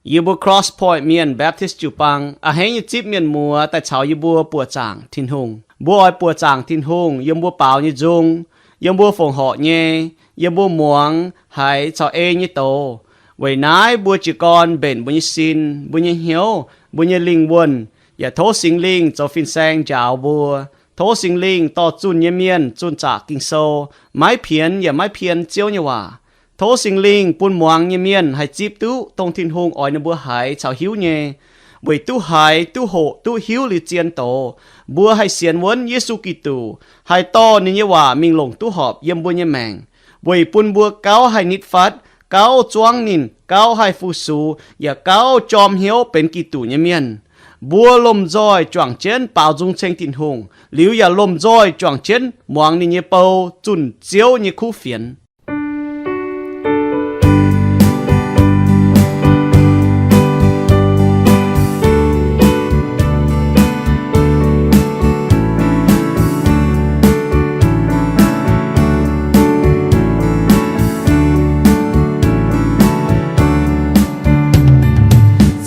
Yie mbuo Cross Point Mienh Baptist jiu-baang a'hneiv nyei zipv mienh muoz daaih caux yie mbuo buoqc zaangc Tin-Hungh. Mbuo oix buoqc zaangc Tin-Hungh yiem mbuo baaux nyei nzung, yiem mbuo fongc horc nyei, yiem mbuo muangx haiz caux ei nyei doz. Weic naaiv mbuo jiez gorn mbenc mbuo nyei sin, mbuo nyei hnyouv, mbuo nyei lingh wuonh, yaac tov Singx Lingh zoux fin-saeng njaaux mbuo. Tov Singx Lingh dorh zunh nyei mienh zunh zaqc Ging-Sou, maiv pienx yaac maiv pien Ziouv nyei waac. Tov Singx Lingh bun muangx nyei mienh haih zipv duqv dongh Tin-Hungh oix ninh mbuo haiz caux hiuv nyei, weic duqv haiz, duqv hoqc, duqv hiuv liuz zien doz, mbuo haih sienx wuonv Yesu Giduc, haih dorh ninh nyei waac mingh longc duqv horpc yiem mbuo nyei maengc, weic bun mbuo gauh haih nitv fatv, gauh zuangv ninh, gauh haih fu-sux, yaac gauh jorm hnyouv benx Giduc nyei mienh. Mbuo lomh nzoih juangc jienv baaux nzung ceng Tin-Hungh, liuz yaac lomh nzoih juangc jienv muangx ninh nyei bou zunh Ziouv nyei kuv fienx.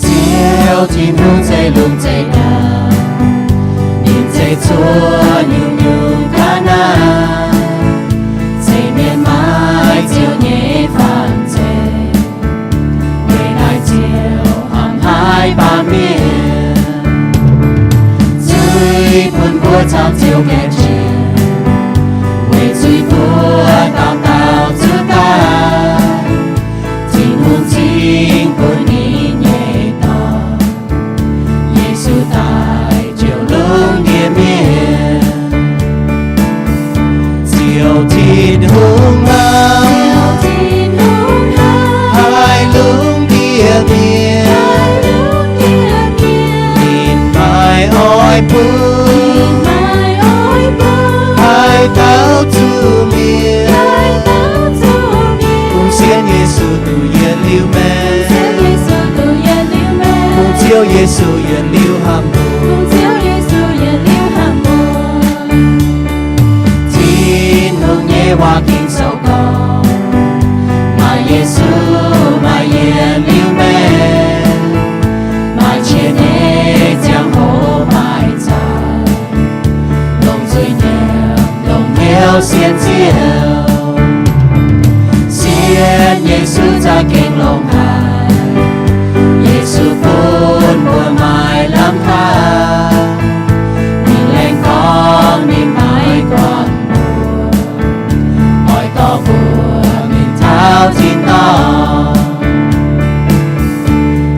Ziouv Tin-Hungh zeiv lungh zeiv ndau, ninh zeiv cuotv nyungc-nyungc ga'naaiv, zeiv mienh maaih Ziouv nyei faan-zeiv. Weic naaiv Ziouv hnamv haaix baamh mienh, zuiz bun mbuo caux Ziouv gaengh jiex, weic zuiz mbuo dauh dauh zuqc daaih. Tin-Hungh cingx bun ninh nyei Dorn, Yesu, daaih joux lungh ndiev mienh. Ziouv Tin-Hungh hnamv haaix lungh ndiev mienh, ninh maiv oix bun haaix dauh zuqc mietc. Bun sienx Yesu duqv yietc liuz maengc, bun Ziouv Yesu yietc liuz hnamv, Tin-Hungh nyei waac Ging-Sou gorngv, maaih Yesu maaih yietc liuz maengc, maaih qiex nyei ziangh hoc maaih zaih, longc zuiz-nyiemc longc hnyouv sienx Ziouv. Sienx Yesu za'gengh longx haic. Yesu bun mbuo maaih lamh kaax. Ninh laengz gorngv ninh maiv guangc mbuo, oix dorh mbuo mingh taux tin-dorngh.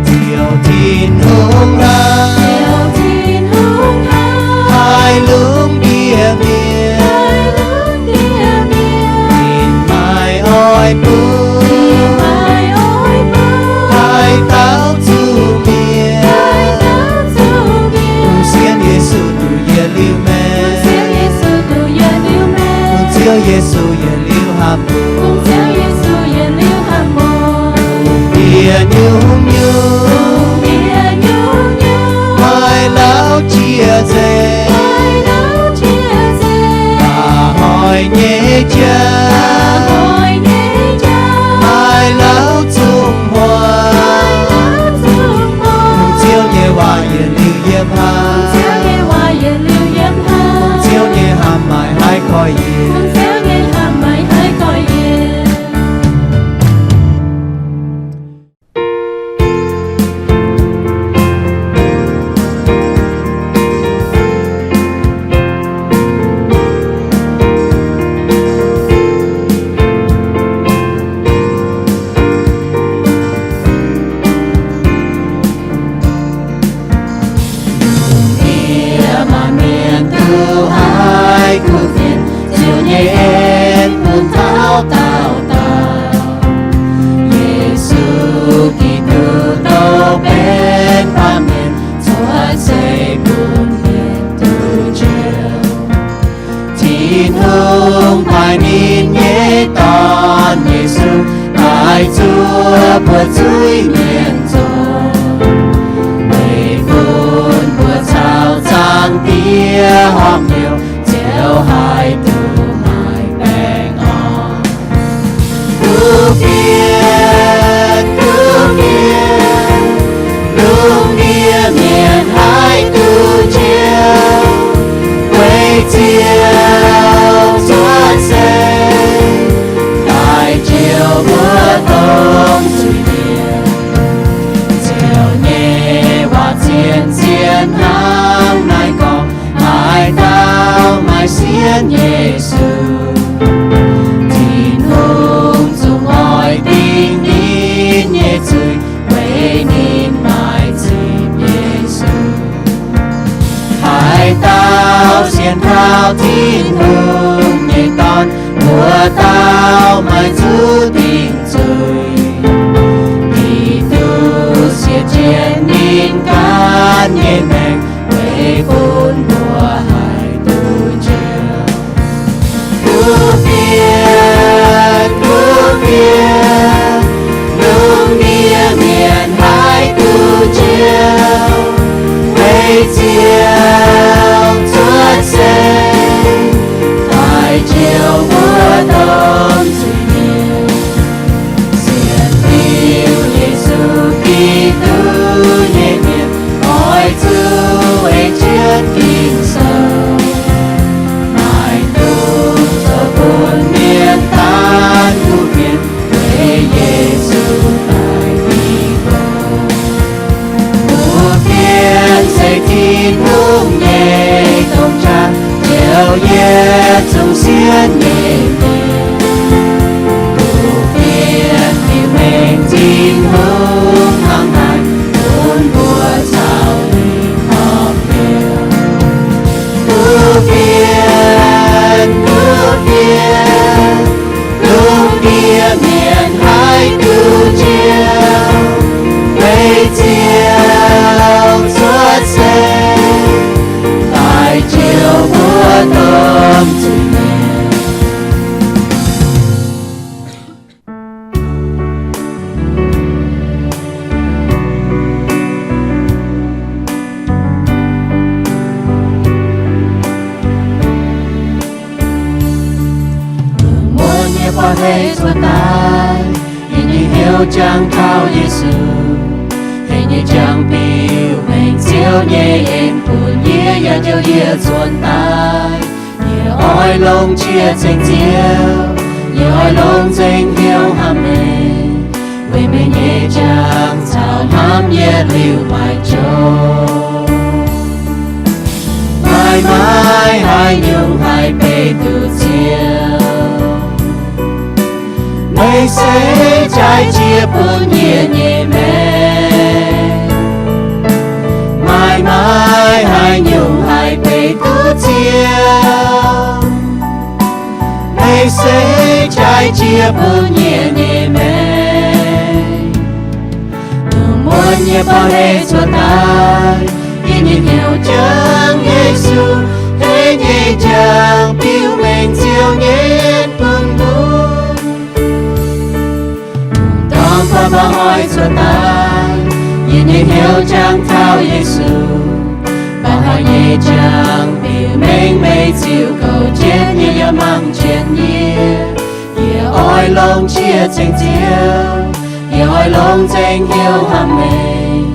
Ziouv Tin-Hungh hnamv haaix lungh ndiev mienh, ninh maiv oix bun haaix dauh zuqc mietc. Bun sienx Yesu duqv yietc liuz maengc, bun Ziouv Yesu yietc liuz hnamv, bieqc nyungc-nyungc, maaih lauh jiex nzengc, a'hnoi nyei jauv, maaih lauh zungv muangx, bun Ziouv nyei waac yietc liuz yiem hnaangx, bun Ziouv nyei hnamv maaih haiv gorx-youz. Lungh ndiev maanc mienh duqv haiz kuv fienx, Ziouv nyei en bun taux daauh dauh. Yesu Giduc douh benx baamh mienh, cuotv seix bun mienh duqv njoux. Tin-Hungh paaiv ninh nyei Dorn, Yesu, daaih zuov mbuo zuiz-mienh nzunc, weic bun mbuo caux Zaangc Diex horpc hnyouv, ziouc haih duqv maaih baengh orn. Kuv fienx, kuv fienx, Tin-Hungh nyei Dorn, mbuo dauh maiv zuqc dingc zuiz. Giduc siev jienv ninh ganh nyei maengc, weic bun mbuo haih duqv njoux. Kuv fienx, kuv fienx, lungh ndiev mienh haih duqv njoux, meih ziouc cuotv seix daaih njoux mbuo domh zuiz-mienh. Sienx liuz Yesu Giduc nyei mienh oix zuqc ei jienv Ging-Sou, maiv dungx zoux bun mienh daanh kuv fienx, weic Yesu daaih dingc gorngv. Kuv fienx se Tin-Hungh nyei domh qaqv, njoux yietc zungv sienx nyei mienh. Kuv fienx biux mengh Tin-Hungh hnamv haic bun mbuo caux ninh horpc hnyouv. Kuv fienx, kuv fienx, lungh ndiev mienh haih duqv njoux, meih ziouc cuotv seix daaih njoux mbuo domh zuiz-mienh. Lungh muonz nyei bor hei cuotv daaih, yie nyei hnyouv jangx taux Yesu. Hei nyei jangx biux mengh Ziouv nyei en bun yie, yaac njoux yie zuonx daaih. Yie oix longc qiex ceng Ziouv, yie oix longc nzengc hnyouv hnamv meih, weic meih nyei jangx caux hnamv yietc liuz maaih jauv. Maaih, maaih haaix nyungc haih beiv duqv Ziouv. Meih se jaaix jiex bun yie nyei maengc. Maaih, maaih haaix nyungc haih beiv duqv Ziouv. Meih se jaaix jiex bun yie nyei maengc. Lungh muonz nyei bor hei cuotv daaih, yie nyei hnyouv jangx Yesu. Hei nyei jangx biux mengh Ziouv nyei en bun mbuo. Lungh ndorm baac mba'hnoi cuotv daaih, yie nyei hnyouv jangx taux Yesu. Mba'hnoi nyei jangx biux mengh meih ziux goux jienv yie, yaac mangc jienv yie. Yie oix longc qiex ceng Ziouv, yie oix longc nzengc hnyouv hnamv meih,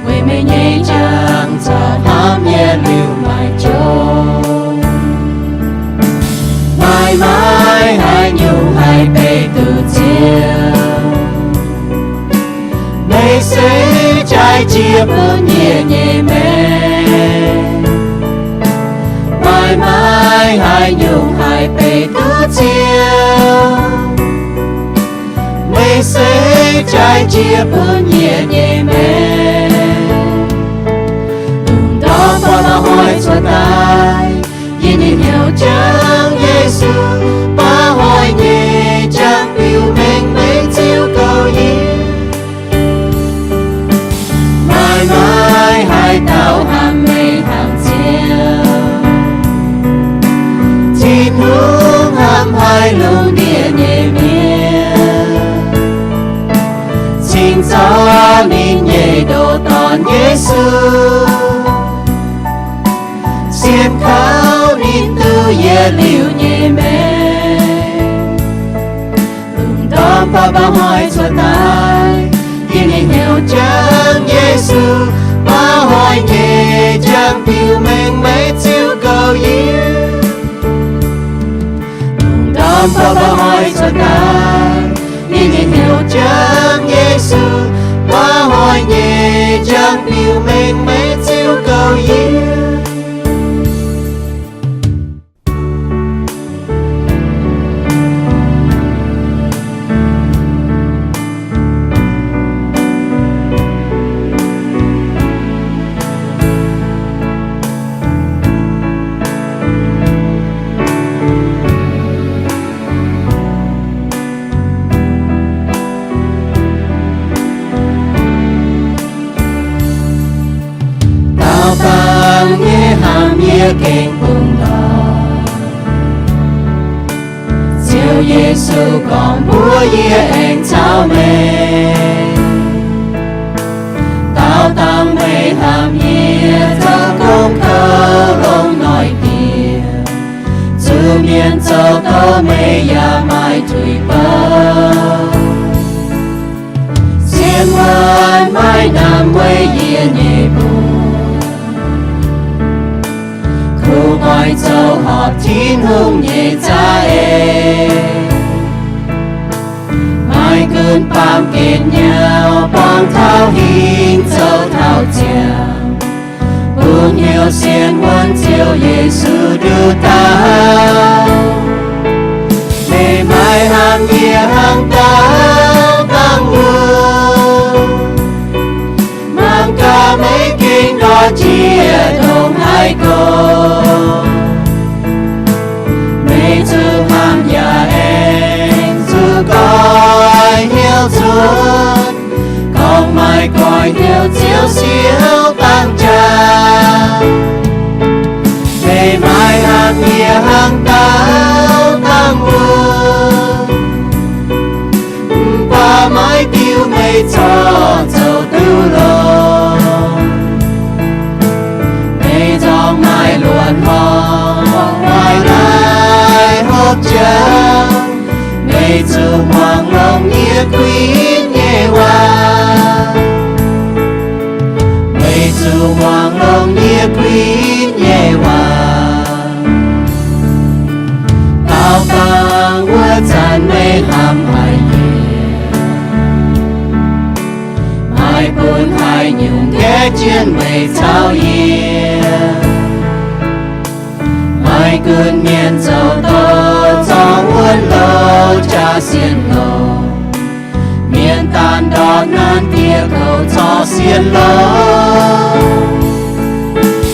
weic meih nyei jangx caux hnamv yietc liuz maaih jauv. Maaih, maaih haaix nyungc haih beiv duqv Ziouv. Meih se jaaix jiex bun yie nyei maengc. Maaih, maaih haaix nyungc haih beiv duqv Ziouv. Meih se jaaix jiex bun yie nyei maengc. Lungh ndorm baac mba'hnoi cuotv daaih, yie nyei hnyouv jangx Yesu. Mba'hnoi nyei jangx biux mengh meih ziux goux yie. Maaih, maaih haaix dauh hnamv meih hnangv Ziouv. Tin-Hungh hnamv haic lungh ndiev nyei mienh, cingx zorqv ninh nyei ndoqc Dorn Yesu, sienx kaux ninh duqv yietc liuz nyei maengc. Lungh ndorm baac mba'hnoi cuotv daaih, yie nyei hnyouv jangx Yesu. Mba'hnoi nyei jangx biux mengh meih ziux goux yie. Lungh ndorm baac mba'hnoi cuotv daaih, yie nyei hnyouv jangx Yesu. Mba'hnoi nyei jangx biux mengh meih ziux goux yie. gengh bungx ndortv. Ziouv Yesu gorngv mbuox yie, aengx caux meih daaux dangh meih hnamv yie, zoux gong kouv longx noic dieh. Zuqc mienh zoux doz meih yaac maaih tuix bouh. Sienx wuonh maiv namx weic yie nyei mbuox, kuv oix zoux horpc Tin-Hungh nyei za'eix. Maiv gunv baamh gen nyauv, borngz taux hingv zoux taux ziangh, bun hnyouv sienx wuonh Ziouv Yesu nduqc dauh. Meih maiv hnamv yie hnangv dauh dangh wuov, mangc gaax meih gengh ndortv jiex ndongc haaix gorngv. Meih zuqc hnamv yaac aengx zuqc goiv hnyouv cuotv, gorngv maaih goiv hnyouv Ziouv siou dangh jaax. Meih maiv hnamv yie hnangv dauh dangh wuov, mv baac maiv diuh meih corc zoux duqv longx. Meih nzorng maaih luonx horngh, maaih naaiv hopv jauv. Meih zuqc muangx longx yie kuinx nyei waac. Meih zuqc muangx longx yie kuinx nyei waac. Daaux dangh wuov zanc meih hnamv haic yie, maiv bun haaix nyungc gaeqv jienv meih caux yie. Maiv gunv mienh zoux doz zorngx wuonv louh jaax sienx longx, mienh daanh ndortv naanc dieh kouv corc sienx longx.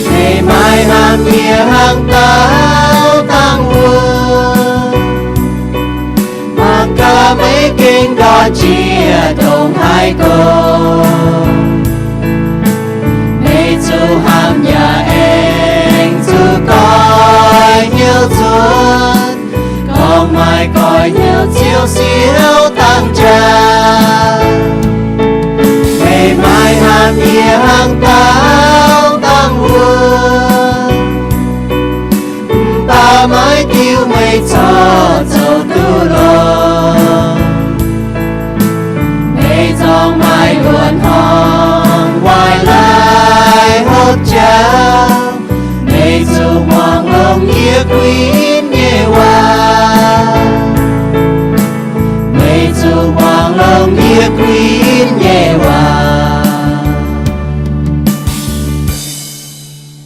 Meih maiv hnamv yie hnangv dauh dangh wuov, mangc gaax meih gengh ndortv jiex ndongc haaix gorngv. Meih zuqc hnamv yaac aengx zuqc goiv hnyouv cuotv, gorngv maaih goiv hnyouv Ziouv siou dangh jaax. Meih maiv hnamv yie hnangv dauh dangh wuov, mv baac maiv diuh meih corc zoux duqv longx. Meih nzorng maaih luonx horngh waaic laaix hopv jauv. Meih zuqc muangx longx yie kuinx nyei waac. Meih zuqc muangx longx yie kuinx nyei waac.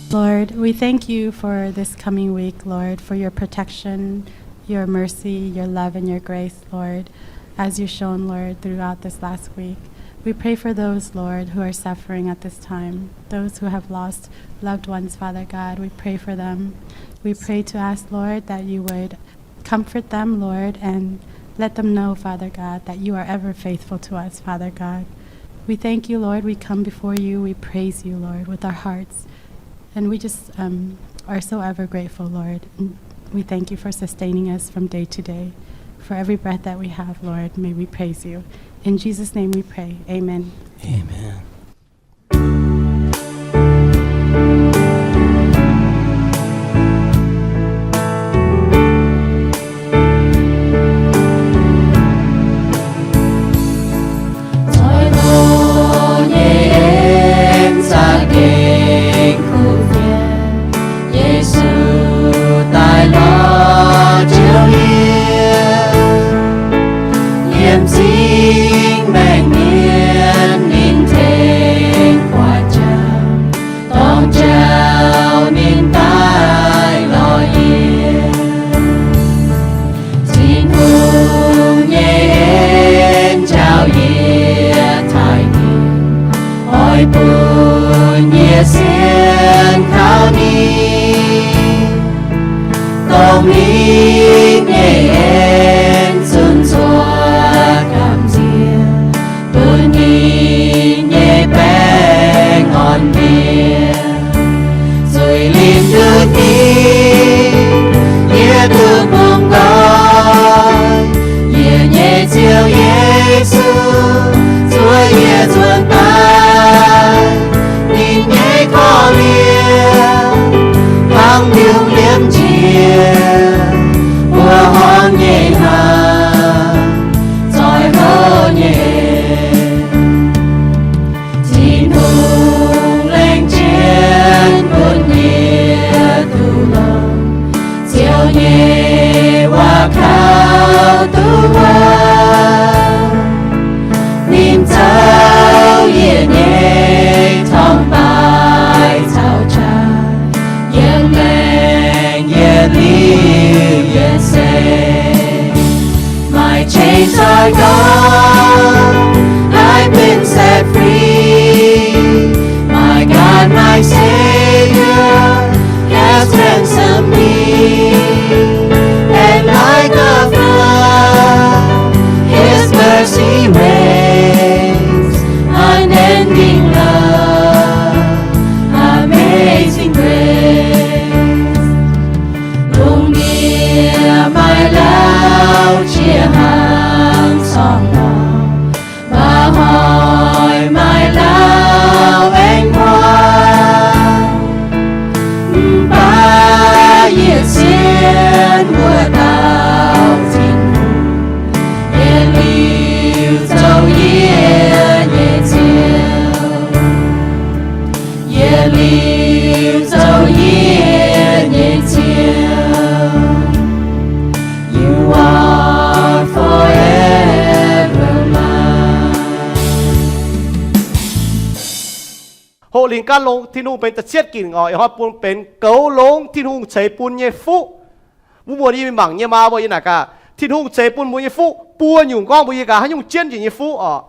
Lord, we thank you for this coming week, Lord, for your protection, your mercy, your love, and your grace, Lord, as you've shown, Lord, throughout this last week. We pray for those, Lord, who are suffering at this time, those who have lost loved ones, Father God. We pray for them. We pray to ask, Lord, that you would comfort them, Lord, and let them know, Father God, that you are ever faithful to us, Father God. We thank you, Lord. We come before you. We praise you, Lord, with our hearts. And we just, um, are so ever grateful, Lord. And we thank you for sustaining us from day to day. For every breath that we have, Lord, may we praise you. In Jesus' name we pray. Amen. Amen. Yesu daaih lorz Ziouv yie, yiem zingh maengc mienh ninh tengx buatc jangx, dongh njaaux ninh daaih lorz yie. Tin-Hungh nyei en njaaux yie taaih dingc, oix bun yie sienx kaux ninh. Dongh ninh nyei en zunh zuoqv gamh nziex, bun ninh nyei baengh orn mbienc. Zuiz-lingh nduqc Hoqc linc gan longx Tin-Hungh benx da'cietv ginc oc. Ih hnoi bun benx goux longx Tin-Hungh ceix bun nyei fuqv. Wuov muonz yie mingh mangc nyei maa mbuo yie naaic gaax, Tin-Hungh ceix bun mbuo nyei fuqv buo nyungc. Gorngv mbuo yie gaax haaix nyungc jienv njiec nyei fuqv oc,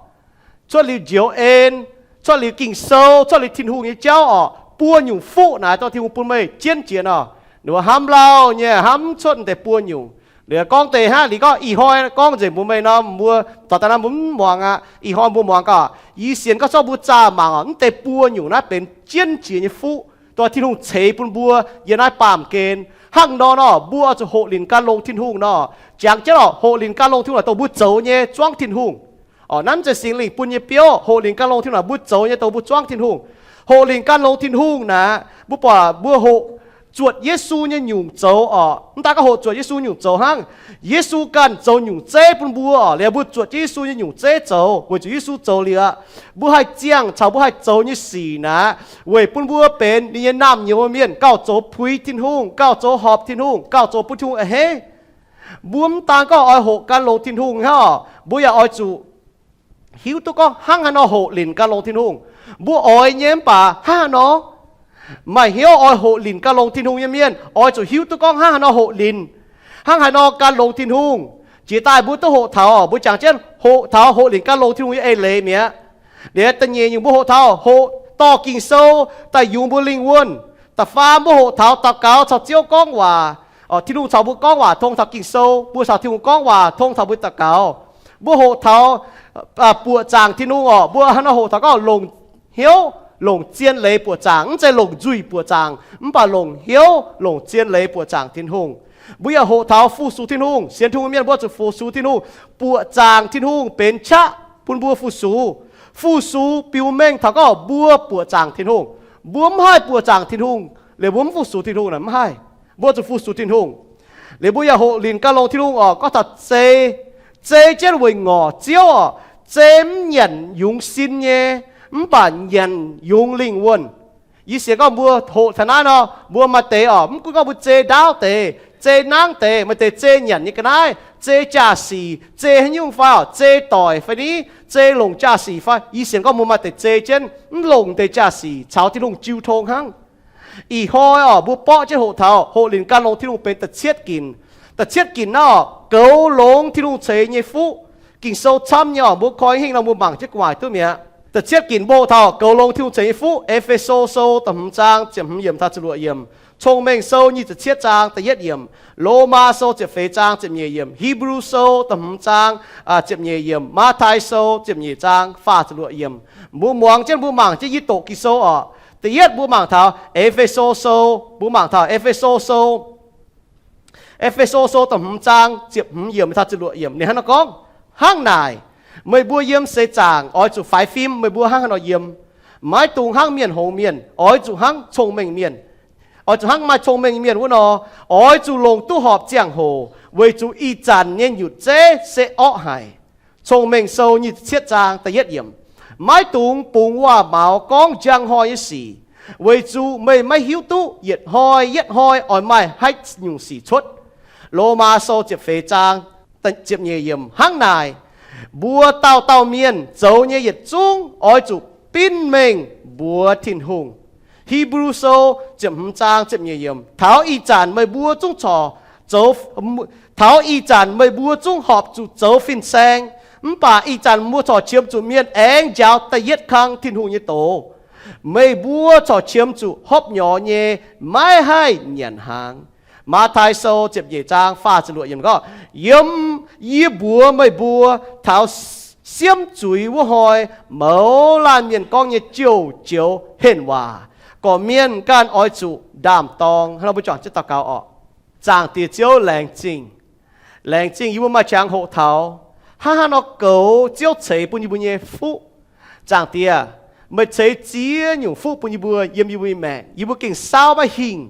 cuotv liuz njoux en, cuotv liuz Ging-Sou, cuotv liuz Tin-Hungh nyei jauv oc, buo nyungc fuqv naaic dorh Tin-Hungh bun meih jienv jiex nor. Ninh mbuo hnamv lauh nyei hnamv cuotv deix buo nyungc. Liuz gorngv deix hnangv liuz gorngv ih hnoi gorngv nzengc mbuox meih nor, mbuo dorh daaih naaiv mbuo mv muangx aqv. Ih hnoi mbuo muangx gaax, yie sienx gorngv zorqv mbuo zaah mangc oc, mv deix buo nyungc naaiv benx jienv jiex nyei fuqv, dorh Tin-Hungh ceix bun mbuo yiem naaiv baamh gen. Hnangv nor nor, mbuo oix zuqc hoqc linc gan longx Tin-Hungh nor. Jangx jienv oc, hoqc linc gan longx Tin-Hungh naaic dongh mbuo zoux nyei zuangv Tin-Hungh. Oc, naaiv mv zeiz Singx Lingh bun nyei biouv. Hoqc linc gan longx Tin-Hungh naaic mbuo zoux nyei dongh mbuo zuangv Tin-Hungh. Hoqc linc gan longx Tin-Hungh naaic, mbuo buatc mbuo hoqc zuotc Yesu nyei nyungc zoux oc. Mv daan gorngv hoqc zuotc Yesu nyungc zoux hnangv. Yesu ganh zoux nyungc zeiv bun mbuo oc. Liuz mbuo zuotc jienv Yesu nyei nyungc zeiv zoux weic zuqc Yesu zoux liuz aqv, mbuo haih ziangh caux mbuo haih zoux nyei sic naaic, weic bun mbuo benx ninh nyei naamh nyouz mienh, gauh zoux puix Tin-Hungh, gauh zoux horpc Tin-Hungh, gauh zoux bun Tin-Hungh a'hneiv. Mbuo mv daan gorngv oix hoqc gan longx Tin-Hungh hnangv oc, mbuo yaac oix zuqc hiuv duqv gorngv hnangv haaix nor hoqc linc gan longx Tin-Hungh. Mbuo oix nyei mv baac hnangv haaix nor? Maaih hnyouv oix hoqc linc gan longx Tin-Hungh nyei mienh oix zuqc hiuv duqv gorngv hnangv haaix nor hoqc linc, hnangv haaix nor gan longx Tin-Hungh. Jiex daaih mbuo duqv hoqc taux, mbuo jangx jienv hoqc taux hoqc linc gan longx Tin-Hungh nyei eix leiz mi'aqv. Liuz da'nyeic nyungc mbuo hoqc taux hoqc dorh Ging-Sou daaih yungz mbuo lingh wuonh. Da'faam mbuo hoqc taux daux gaux caux Ziouv gorngv waac. Tin-Hungh caux mbuo gorngv waac tong taux Ging-Sou, mbuo caux Tin-Hungh gorngv waac tong taux mbuo daux gaux. Mbuo hoqc taux buoqc zaangc Tin-Hungh oc. Mbuo hnangv nor hoqc taux gorngv longc hnyouv, longc zien leiz buoqc zaangc, mv zeiz longc nzuih buoqc zaangc, mv baac longc hnyouv, longc zien leiz buoqc zaangc Tin-Hungh. Mbuo yaac hoqc taux fu-sux Tin-Hungh. Sienx Tin-Hungh mienh mbuo zuqc fu-sux Tin-Hungh, buoqc zaangc Tin-Hungh benx qaqv bun mbuo fu-sux. Fu-sux biux mengh taux gorngv mbuo buoqc zaangc Tin-Hungh. Mbuo mv haih buoqc zaangc Tin-Hungh liuz mbuo mv fu-sux Tin-Hungh naaic mv haih. Mbuo zuqc fu-sux Tin-Hungh. Liuz mbuo yaac hoqc linc gan longx Tin-Hungh oc. Gorngv taux zei, zei jienv weic ngorc Ziouv oc. Zei mv nyanc yungz sin nyei, mv baac nyanc yungz lingh wuonh. Yie sienx gorngv mbuo hoqc taux naaiv nor, mbuo maaih deix oc, mv gunv gorngv mbuo zei ndaauv deix, zei nangv deix, maaih deix zei nyanc nyei ga'naaiv, zei jaa-sic, zei haaix nyungc fai oc, zei doic fai ni, zei longc jaa-sic fai. Yie sienx gorngv mbuo maaih deix zei jienv mv longc deix jaa-sic caux Tin-Hungh jiu tong hnangv. Ih hnoi oc, mbuo borqv jienv hoqc taux hoqc linc gan longx Tin-Hungh benx da'cietv ginc. Da'cietv ginc naaiv oc, goux longx Tin-Hungh ceix nyei fuqv. Ging-Sou camv nyei oc, mbuo koi hingh nor mbuo mangc jienv gu'nguaaic duqv mi'aqv. Da'cietv ginc mbuo hoqc taux goux longx Tin-Hungh ceix nyei fuqv. E^fe^so Sou da'hmz zaang ziepc hmz yiemc taux ziepc luoqc yiemc. Cong-Mengh Sou nyic ziepc cietv zaang da'yietv yiemc. Lomaa Sou ziepc feix zaang ziepc nyeic yiemc. Hipv^lu Sou da'hmz zaang ziepc nyeic yiemc. Matv^tai Sou ziepc nyeic zaang faah ziepc luoqc yiemc. Mbuo muangx jienv mbuo mangc jienv yie doqc Ging-Sou oc. Da'yietv mbuo mangc taux E^fe^so Sou, mbuo mangc taux E^fe^so Sou. E^fe^so Sou da'hmz zaang ziepc hmz yiemc taux ziepc luoqc yiemc ninh hnangv naaiv gorngv, hnangv naaic, meih mbuo yiem seix zaangc oix zuqc faix fim meih mbuo hnangv haaix nor yiem. Maiv dungx hnangv mienh hngongx mienh, oix zuqc hnangv cong-mengh mienh. Oix zuqc hnangv maaih cong-mengh mienh wuov nor, oix zuqc longc duqv horpc ziangh hoc, weic zuqc ih zanc nyei nyutc zeiv se orqv haic. Cong-Mengh Sou nyic ziepc cietv zaang da'yietv yiemc. Maiv dungx bungx waac-maux gorngv njang hnoi nyei sic, weic zuqc meih maiv hiuv duqv yietc hnoi yietv hnoi oix maaih haaix nyungc sic cuotv. Lomaa Sou ziepc feix zaang ziepc nyeic yiemc. Hnangv naaic, mbuo dauh dauh mienh zoux nyei yietc zungv oix zuqc binv mengh mbuox Tin-Hungh. Hipv^lu Sou ziepc hmz zaang ziepc nyeic yiemc. Taux ih zanc meih mbuo zungv corc zoux, taux ih zanc meih mbuo zungv horpc zuqc zoux fin-saeng, mv baac ih zanc mbuo corc qiemx zuqc mienh aengx njaaux da'yietv kang Tin-Hungh nyei doz. Meih mbuo corc qiemx zuqc hopv nyorx nyei, maiv haih nyanc hnaangx. Matv^tai Sou ziepc nyeic zaang faah ziepc luoqc yiemc gorngv, yiem, yie mbuox meih mbuo, taux siemv zuiz wuov hnoi, mouz laanh mienh gorngv nyei jouh joux henh waac, gorqv-mienh ganh oix zuqc ndaam-dorng. Hnangv nor mbuo juangc jienv daux gaux oc. Zaangc Diex Ziouv, laengz zingh. Laengz zingh yie mbuo maaih qangx hoqc taux hnangv haaix nor goux Ziouv ceix bun yie mbuo nyei fuqv. Zaangc Diex, meih ceix ziex nyungc fuqv bun yie mbuo yiem yie mbuo nyei maengc, yie mbuo gengh saauv maiv hingh,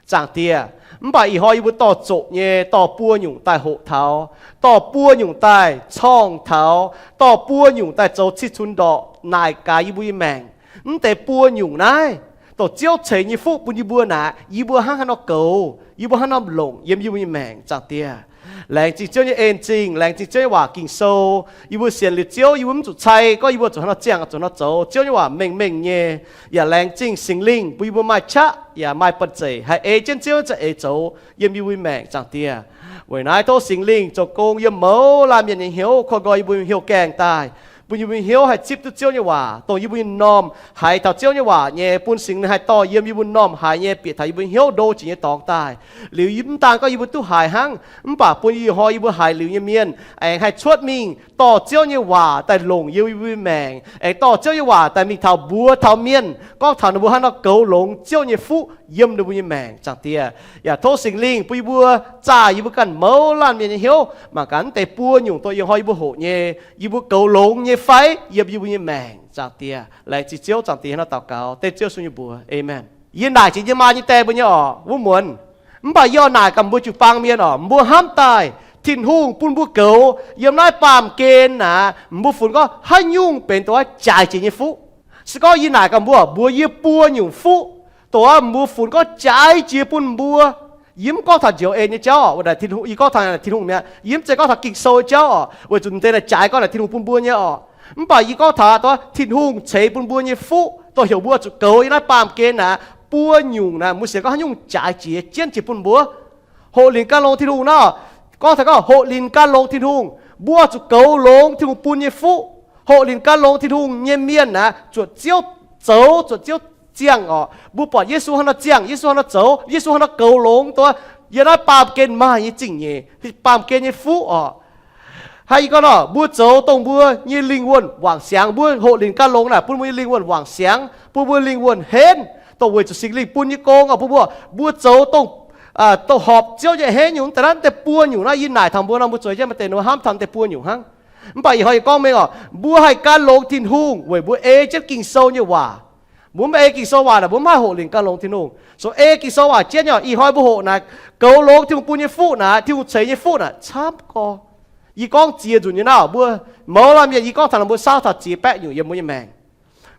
Zaangc Diex. Mv baac ih hnoi yie mbuo dorh zoqc nyei dorh buo nyungc daaih hoqc taux, dorh buo nyungc daaih corngh taux, dorh buo nyungc daaih zoux cih cunx ndorqc naaic gaax yie mbuo nyei maengc. Mv deix buo nyungc naaiv, dongh Ziouv ceix nyei fuqv bun yie mbuo naaic, yie mbuo hnangv haaix nor goux, yie mbuo hnangv haaix nor longc yiem yie mbuo nyei maengc, Zaangc Diex. Laengz zingh Ziouv nyei en zingh, laengz zingh Ziouv nyei waac Ging-Sou. Yie mbuo sienx liuz Ziouv, yie mbuo mv zuqc cai gorngv yie mbuo zuqc haaix nor ziangh, zuqc nor zoux. Ziouv nyei waac mengh mengh nyei. Yaac laengz zingh Singx Lingh bun yie mbuo maaih qaqv yaac maaih banh zeic haih ei jienv Ziouv za'eix zoux yiem yie mbuo nyei maengc, Zaangc Diex. Weic naaiv tov Singx Lingh zoux gong yiem mouz laanh mienh nyei hnyouv, korv nqoi yie mbuo hnyouv gaengh daaih, bun yie mbuo hnyouv haih zipv duqv Ziouv nyei waac, dongh yie mbuo nyei m'normh haiz taux Ziouv nyei waac nyei, bun Singx Lingh haih dorh yiem yie mbuo m'normh haiz nyei, bieqc taux yie mbuo hnyouv ndo jiex nyei dorngx daaih. Liuz yie mv daan gorngv yie mbuo duqv haiz hnangv, mv baac bun ih hnoi yie mbuo haiz liuz nyei mienh aengx haih cuotv mingh dorh Ziouv nyei waac daaih longc yiem yie mbuo nyei maengc, aengx dorh Ziouv nyei waac daaih mingh taux mbuox taux mienh, gorngv taux ninh mbuo hnangv nor goux longx Ziouv nyei fuqv yiem ninh mbuo nyei maengc, Zaangc Diex. Yaac tov Singx Lingh bun yie mbuo zaah yie mbuo ganh mouz laanh mienh nyei hnyouv, mangc gaax naaiv deix buo nyungc dongh ih hnoi yie mbuo hoqc nyei, yie mbuo goux longx nyei fai yiem yie mbuo nyei maengc, Zaangc Diex. Laengz zingh Ziouv, Zaangc Diex, hnangv naaiv daux gaux dengv Ziouv Yesu nyei mbuox. Aamen. Yie naaic jiex yie maa nyei die mbuo nyei orqc, wuov muonz. Mv baac yie oix naaic gaax mbuo jiu-baang mienh orqc, mbuo hnamv daaih Tin-Hungh bun mbuo goux yiem naaiv baamh gen naaic, mbuo funx gorngv haaix nyungc benx dongh jaaix jiex nyei fuqv? Se gorngv yie naaic gaax mbuo, mbuox yie buo nyungc fuqv dongh mbuo funx gorngv jaaix jiex bun mbuo. Yie mv gorngv taux njoux en nyei jauv orqc, yie gorngv taux Tin-Hungh mi'aqv. Yie mv zeiz gorngv taux Ging-Sou nyei jauv orqc, weic zuqc deix naaic jaaix gorngv naaic Tin-Hungh bun mbuo nyei orqc. Mv baac yie gorngv taux dongh Tin-Hungh ceix bun mbuo nyei fuqv dongh heuc mbuo zuqc goux yiem naaiv baamh gen naaic, buo nyungc naaic mbuo sienx gorngv haaix nyungc jaaix jiex, jienv jiex bun mbuo. Hoqc linc gan longx Tin-Hungh nor, gorngv taux gorngv hoqc linc gan longx Tin-Hungh, mbuo zuqc goux longx Tin-Hungh bun nyei fuqv. Hoqc linc gan longx Tin-Hungh nyei mienh naaic zuotc Ziouv zoux, zuotc Ziouv ziangh orqc. Mbuo buatc Yesu hnangv nor ziangh, Yesu hnangv nor zoux, Yesu hnangv nor goux longx dongh yiem naaiv baamh gen maaih nyei zingh nyeic, baamh gen nyei fuqv orqc. Hnangv yie gorngv nor, mbuo zoux dongh mbuo nyei lingh wuonh wangc siangx. Mbuo hoqc linc gan longx naaic bun mbuo nyei lingh wuonh wangc siangx, bun mbuo lingh wuonh henv, dongh weic zuqc Singx Lingh bun nyei gong orqc, bun mbuo, mbuo zoux dongh, dongh horpc Ziouv nyei henv nyungc. Mv deix naaiv, mv deix buo nyungc naaiv yie naaic taux mbuo nor, mbuo zueiz jienv maaih deix ninh mbuo hnamv taux mv deix buo nyungc hnangv. Mv baac ih hnoi yie gorngv mengh orqc, mbuo haih gan longx Tin-Hungh weic mbuo ei jienv Ging-Sou nyei waac. Mbuo mv ei Ging-Sou waac naaic, mbuo mv haih hoqc linc gan longx Tin-Hungh. Zoux ei Ging-Sou waac jienv nyei orqc, ih hnoi mbuo hoqc naaic, goux longx Tin-Hungh bun nyei fuqv naaic, Tin-Hungh ceix nyei fuqv naaic camv gorx. Yie gorngv ziex nzunc nyei naaiv, mbuo mouz laanh mienh, yie gorngv taux mbuo saauv taux ziex baeqv nyungc yiem mbuo nyei maengc.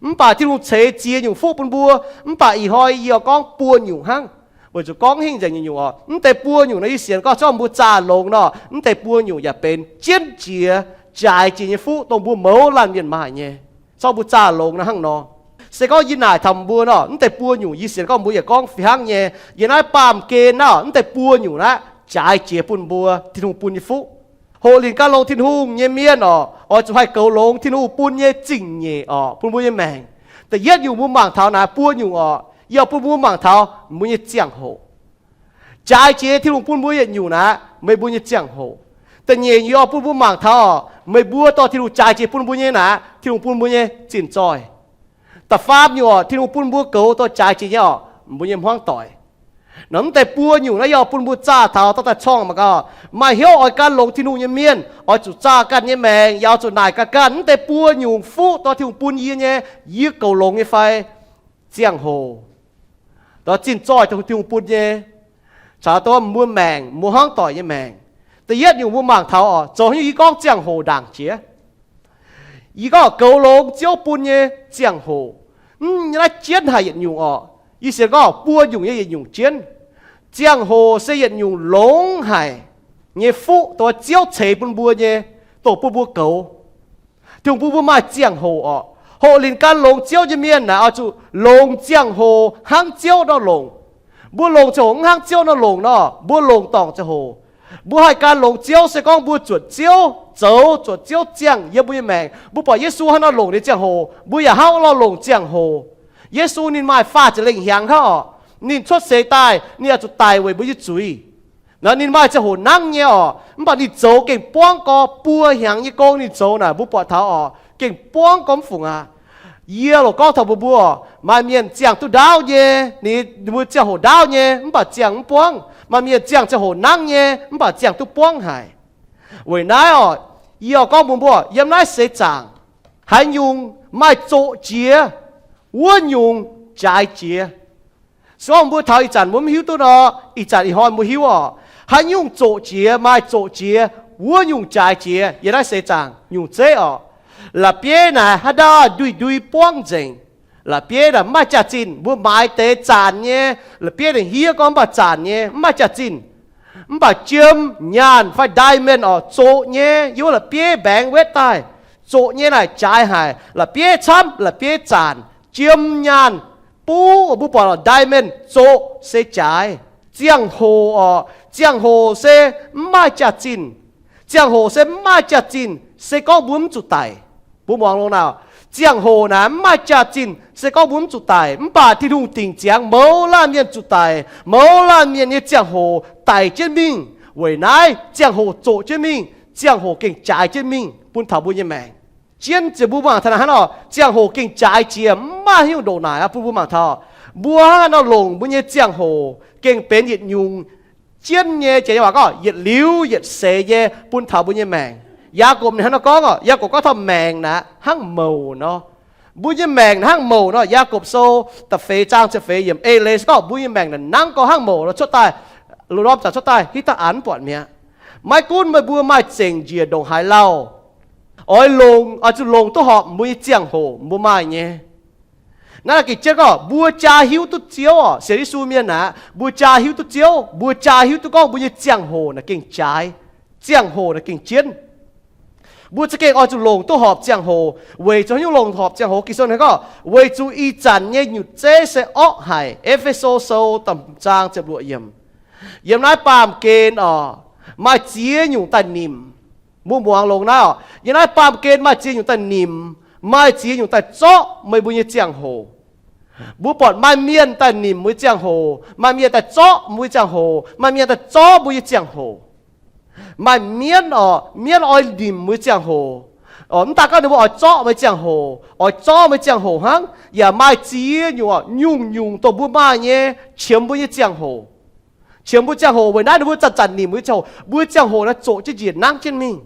Mv baac Tin-Hungh ceix ziex nyungc fuqv bun mbuo. Mv baac ih hnoi yie oix gorngv buo nyungc hnangv, weic zuqc gorngv hingh nzengc nyungc-nyungc orqc. Mv deix buo nyungc naaiv yie sienx gorngv zorqv mbuo zaah longx nor, mv deix buo nyungc yaac benx jienv jiex, jaaix jiex nyei fuqv dongh mbuo mouz laanh mienh maaih nyei. Zorqv mbuo zaah longx nor hnangv nor. Se gorngv yie naaic taux mbuo nor, mv deix buo nyungc yie sienx gorngv mbuo yaac gorngv fih hnangv nyei. Yiem naaiv baamh gen naaiv, mv deix buo nyungc naaiv jaaix jiex bun mbuo Tin-Hungh bun nyei fuqv. Hoqc linc gan longx Tin-Hungh nyei mienh orqc, oix zuqc haih goux longx Tin-Hungh bun nyei zingh nyeic orqc, bun mbuo nyei maengc. Da'yietv nyungc mbuo mangc taux naaiv buo nyungc orqc, yie oix bun mbuo mangc taux mbuo nyei ziangh hoc. Jaaix jiex Tin-Hungh bun mbuo yietc nyungc naaiv, meih mbuo nyei ziangh hoc. Da'nyeic nyungc yie oix bun mbuo mangc taux orqc, meih mbuo dorh Tin-Hungh jaaix jiex bun mbuo nyei naaiv, Tin-Hungh bun mbuo nyei zinh zoih. Da'faam nyungc orqc, Tin-Hungh bun mbuo goux dorh jaaix jiex nyei orqc, mbuo nyei hmuangv doic. Nor mv deix buo nyungc naaiv yie oix bun mbuo zaah taux dorh daaih corngh mangc gaax. Maaih hnyouv oix gan longx Tin-Hungh nyei mienh oix zuqc zaah ganh nyei maengc, yaac oix zuqc naaic ganh ganh mv deix buo nyungc fuqv dorh Tin-Hungh bun yie nyei, yie goux longx nyei fai? Ziangh hoc, dorh zinh zoih Tin-Hungh bun nyei, caux dorh mbuo maengc, mbuo hmuangv doic nyei maengc. Da'yietv nyungc mbuo mangc taux orqc, zoux haaix nyungc yie gorngv ziangh hoc ndaangc jiex. Yie gorngv goux longx Ziouv bun nyei ziangh hoc. Mv, naaiv jienv haic yietc nyungc orqc. Yie sienx gorngv buo nyungc nyei yietc nyungc jienv. Ziangh hoc se yietc nyungc longx haic nyei fuqv dongh Ziouv ceix bun mbuo nyei, dongh bun mbuo goux. Tin-Hungh bun mbuo maaih ziangh hoc orqc. Hoqc linc gan longx Ziouv nyei mienh naaic oix zuqc longc ziangh hoc hnangv Ziouv nor longc. Mbuo longc ziangh hoc mv hnangv Ziouv nor longc nor, mbuo longc dorngc ziangh hoc. Mbuo haih gan longx Ziouv se gorngv mbuo zuotc Ziouv zoux, zuotc Ziouv ziangh yiem mbuo nyei maengc. Mbuo buatc Yesu hnangv nor longc ninh ziangh hoc, mbuo yaac hnangv nor longc ziangh hoc. Yesu ninh maaih faah ziepc lengh hnyangx hnangv orqc. Ninh cuotv seix daaih, ninh oix zuqc daic weic mbuo nyei zuiz. Nor ninh maaih ziangh hoc nangv nyei orqc, mv baac ninh zoux gengh buangv gorx, buo hnyangx nyei gong ninh zoux naaic mbuo buatc taux orqc, gengh buangv gorx mv fungc aqv. Yie loc gorngv taux mbuo mbuo, maaih mienh ziangh duqv ndaauv nyei, ninh mbuo ziangh hoc ndaauv nyei mv baac ziangh mv buangv. Maaih mienh ziangh ziangh hoc nangv nyei mv baac ziangh duqv buangv haic. Weic naaiv orqc, yie oix gorngv mbuox mbuo, yiem naaiv seix zaangc, haaix nyungc maaih zoqc jiex, wuov nyungc jaaix jiex. Se gorngv mbuo taux ih zanc mbuo mv hiuv duqv nor, ih zanc ih hnoi mbuo hiuv orqc. Haaix nyungc zoqc jiex, maaih zoqc jiex, wuov nyungc jaaix jiex yiem naaiv seix zaangc nyungc zeiv orqc. La'bieiv naaic haaix ndau nduih ndui buangv nzengc. La'bieiv naaic mv maaih jaax-zinh, mbuo maaiz deix zanc nyei. La'bieiv naaic hiev gorngv mv baac zanc nyei, mv maaih jaax-zinh. Mv baac jiem, nyaanh fai diamond oc, zoqc nyei, yiem wuov la'bieiv mbaengx wetv daaih. Zoqc nyei naaic jaaix haic, la'bieiv camv, la'bieiv zaanc. Jiem, nyaanh, buv, mbuo buatc oc, diamond, zoqc se jaaix. Ziangh hoc oc, ziangh hoc se mv maaih jaax-zinh. Ziangh hoc se mv maaih jaax-zinh, se gorngv mbuo mv zuqc daic. Mbuo muangx longx naaic, ziangh hoc naaic mv maaih jaax-zinh se gorngv mbuo mv zuqc daic. Mv baac Tin-Hungh dingc ziangx mouz laanh mienh zuqc daic, mouz laanh mienh nyei ziangh hoc daic jienv mingh. Weic naaiv ziangh hoc zoqc jienv mingh, ziangh hoc gengh jaaix jienv mingh bun taux mbuo nyei maengc. Jienv ziouc mbuo mangc taux naaic hnangv nor, ziangh hoc gengh jaaix jiex, mv maaih haaix nyungc ndongc naaic aqv. Bun mbuo mangc taux, mbuo hnangv haaix nor longc mbuo nyei ziangh hoc gengh benx yietc nyungc jienv nyei, jiex nyei waac gorngv yietc liuz yietc seix nyei bun taux mbuo nyei maengc. Yaagorpc ninh hnangv nor gorngv oc, Yaagorpc gorngv taux maengc naaic hnangv mouc nor. Mbuo nyei maengc hnangv mouc nor. Yaagorpc Sou da'feix zaang ziepc feix yiemc eix leiz se gorngv mbuo nyei maengc naaic hnangv gorngv hnangv mouc nor cuotv daaih, lungh ndorm zanc cuotv daaih hitv daaih an buatc mi'aqv. Maiv gunv meih mbuo maaih zengc njiec ndongc haaix lauh, oix longc, oix zuqc longc duqv horpc mbuo nyei ziangh hoc mbuo maaih nyei. Naaiv gengh jienv gorngv mbuo jaa hiuv duqv Ziouv oc, sienx Yesu mienh aqv, mbuo jaa hiuv duqv Ziouv, mbuo jaa hiuv duqv gorngv mbuo nyei ziangh hoc naaic gengh jaaix, ziangh hoc naaic gengh jienv. Mbuo za'gengh oix zuqc longc duqv horpc ziangh hoc. Weic zuqc haaix nyungc longc horpc ziangh hoc? Ging-Sou hnangv gorngv, weic zuqc ih zanc nyei nyutc zeiv se orqv haic. E^fe^so Sou da'hmz zaang ziepc luoqc yiemc. Yiem naaiv baamh gen oc, maaih ziex nyungc daaih nimc. Mbuo muangx longx naaiv oc, yiem naaiv baamh gen maaih ziex nyungc daaih nimc, maaih ziex nyungc daaih zorqv meih mbuo nyei ziangh hoc. Mbuo buatc maaih mienh daaih nimc mbuo nyei ziangh hoc, maaih mienh daaih zorqv mbuo nyei ziangh hoc, maaih mienh daaih zorqv mbuo nyei ziangh hoc. Maaih mienv oc, mienv oix nimc mbuo nyei ziangh hoc. Mv daaih gorngv ninh mbuo oix zorqv meih ziangh hoc, oix zorqv meih ziangh hoc hnangv, yaac maaih ziex nyungc oc, nyungc-nyungc dongh mbuo maaih nyei qiemx mbuo nyei ziangh hoc. Qiemx mbuo ziangh hoc weic naaiv ninh mbuo zanc-zanc nimc mbuo nyei ziangh hoc. Mbuo ziangh hoc naaiv zoqc jienv njiec nangv jienv mingh.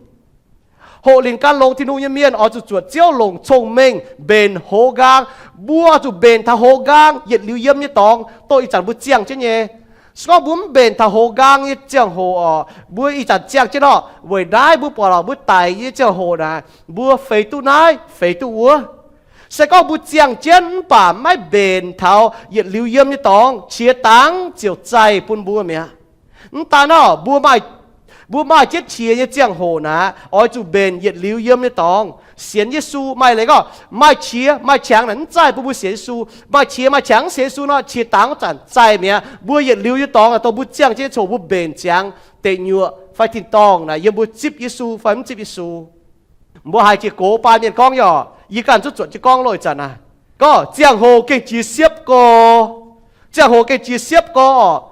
Hoqc lingc gan longx Tin-Hungh nyei mienh oix zuqc zuotc Ziouv longc cong-mengh mbenc hoz nqaang. Mbuo oix zuqc mbenc taux hoz nqaang yietc liuz yiem nyei dorngx, dongh ih zanc mbuo ziangh jienv nyei. Se gorngv mbuo mv mbenc taux hoz nqaang nyei ziangh hoc oc, mbuo ih zanc ziangh jienv orqc, weic naaiv mbuo buatc lorqc, mbuo daic nyei ziangh hoc naaic, mbuo feix duqv naaiv, feix duqv wuov. Se gorngv mbuo ziangh jienv mv baac maiv mbenc taux yietc liuz yiem nyei dorngx, qiex dangx ziouc zaih bun mbuo mi'aqv. Mv daan orqc, mbuo maaih, mbuo maaih jienv qiex nyei ziangh hoc naaic, oix zuqc mbenc yietc liuz yiem nyei dorngx. Sienx Yesu maaih leiz gorngv maaih qiex maaih qangx naaic mv zaih bun mbuo sienx Yesu. Maaih qiex maaih qangx mv sienx Yesu nor, qiex dangx zanc zaih mi'aqv. Mbuo yietc liuz nyei dorngx naaic dongh mbuo ziangh jienv nyei ziangh hoc mbuo mbenc ziangx deic nyuoqc fai tin-dorngh naaic yiem mbuo zipv Yesu fai mv zipv Yesu. Mbuo haiz jiex gox baan mienh gorngv yaac, yie ganh zuqv zuotc jienv gorngv loh ih zanc naaic, gorngv ziangh hoc gengh jiex siepv gorx. Ziangh hoc gengh jiex siepv gorx oc.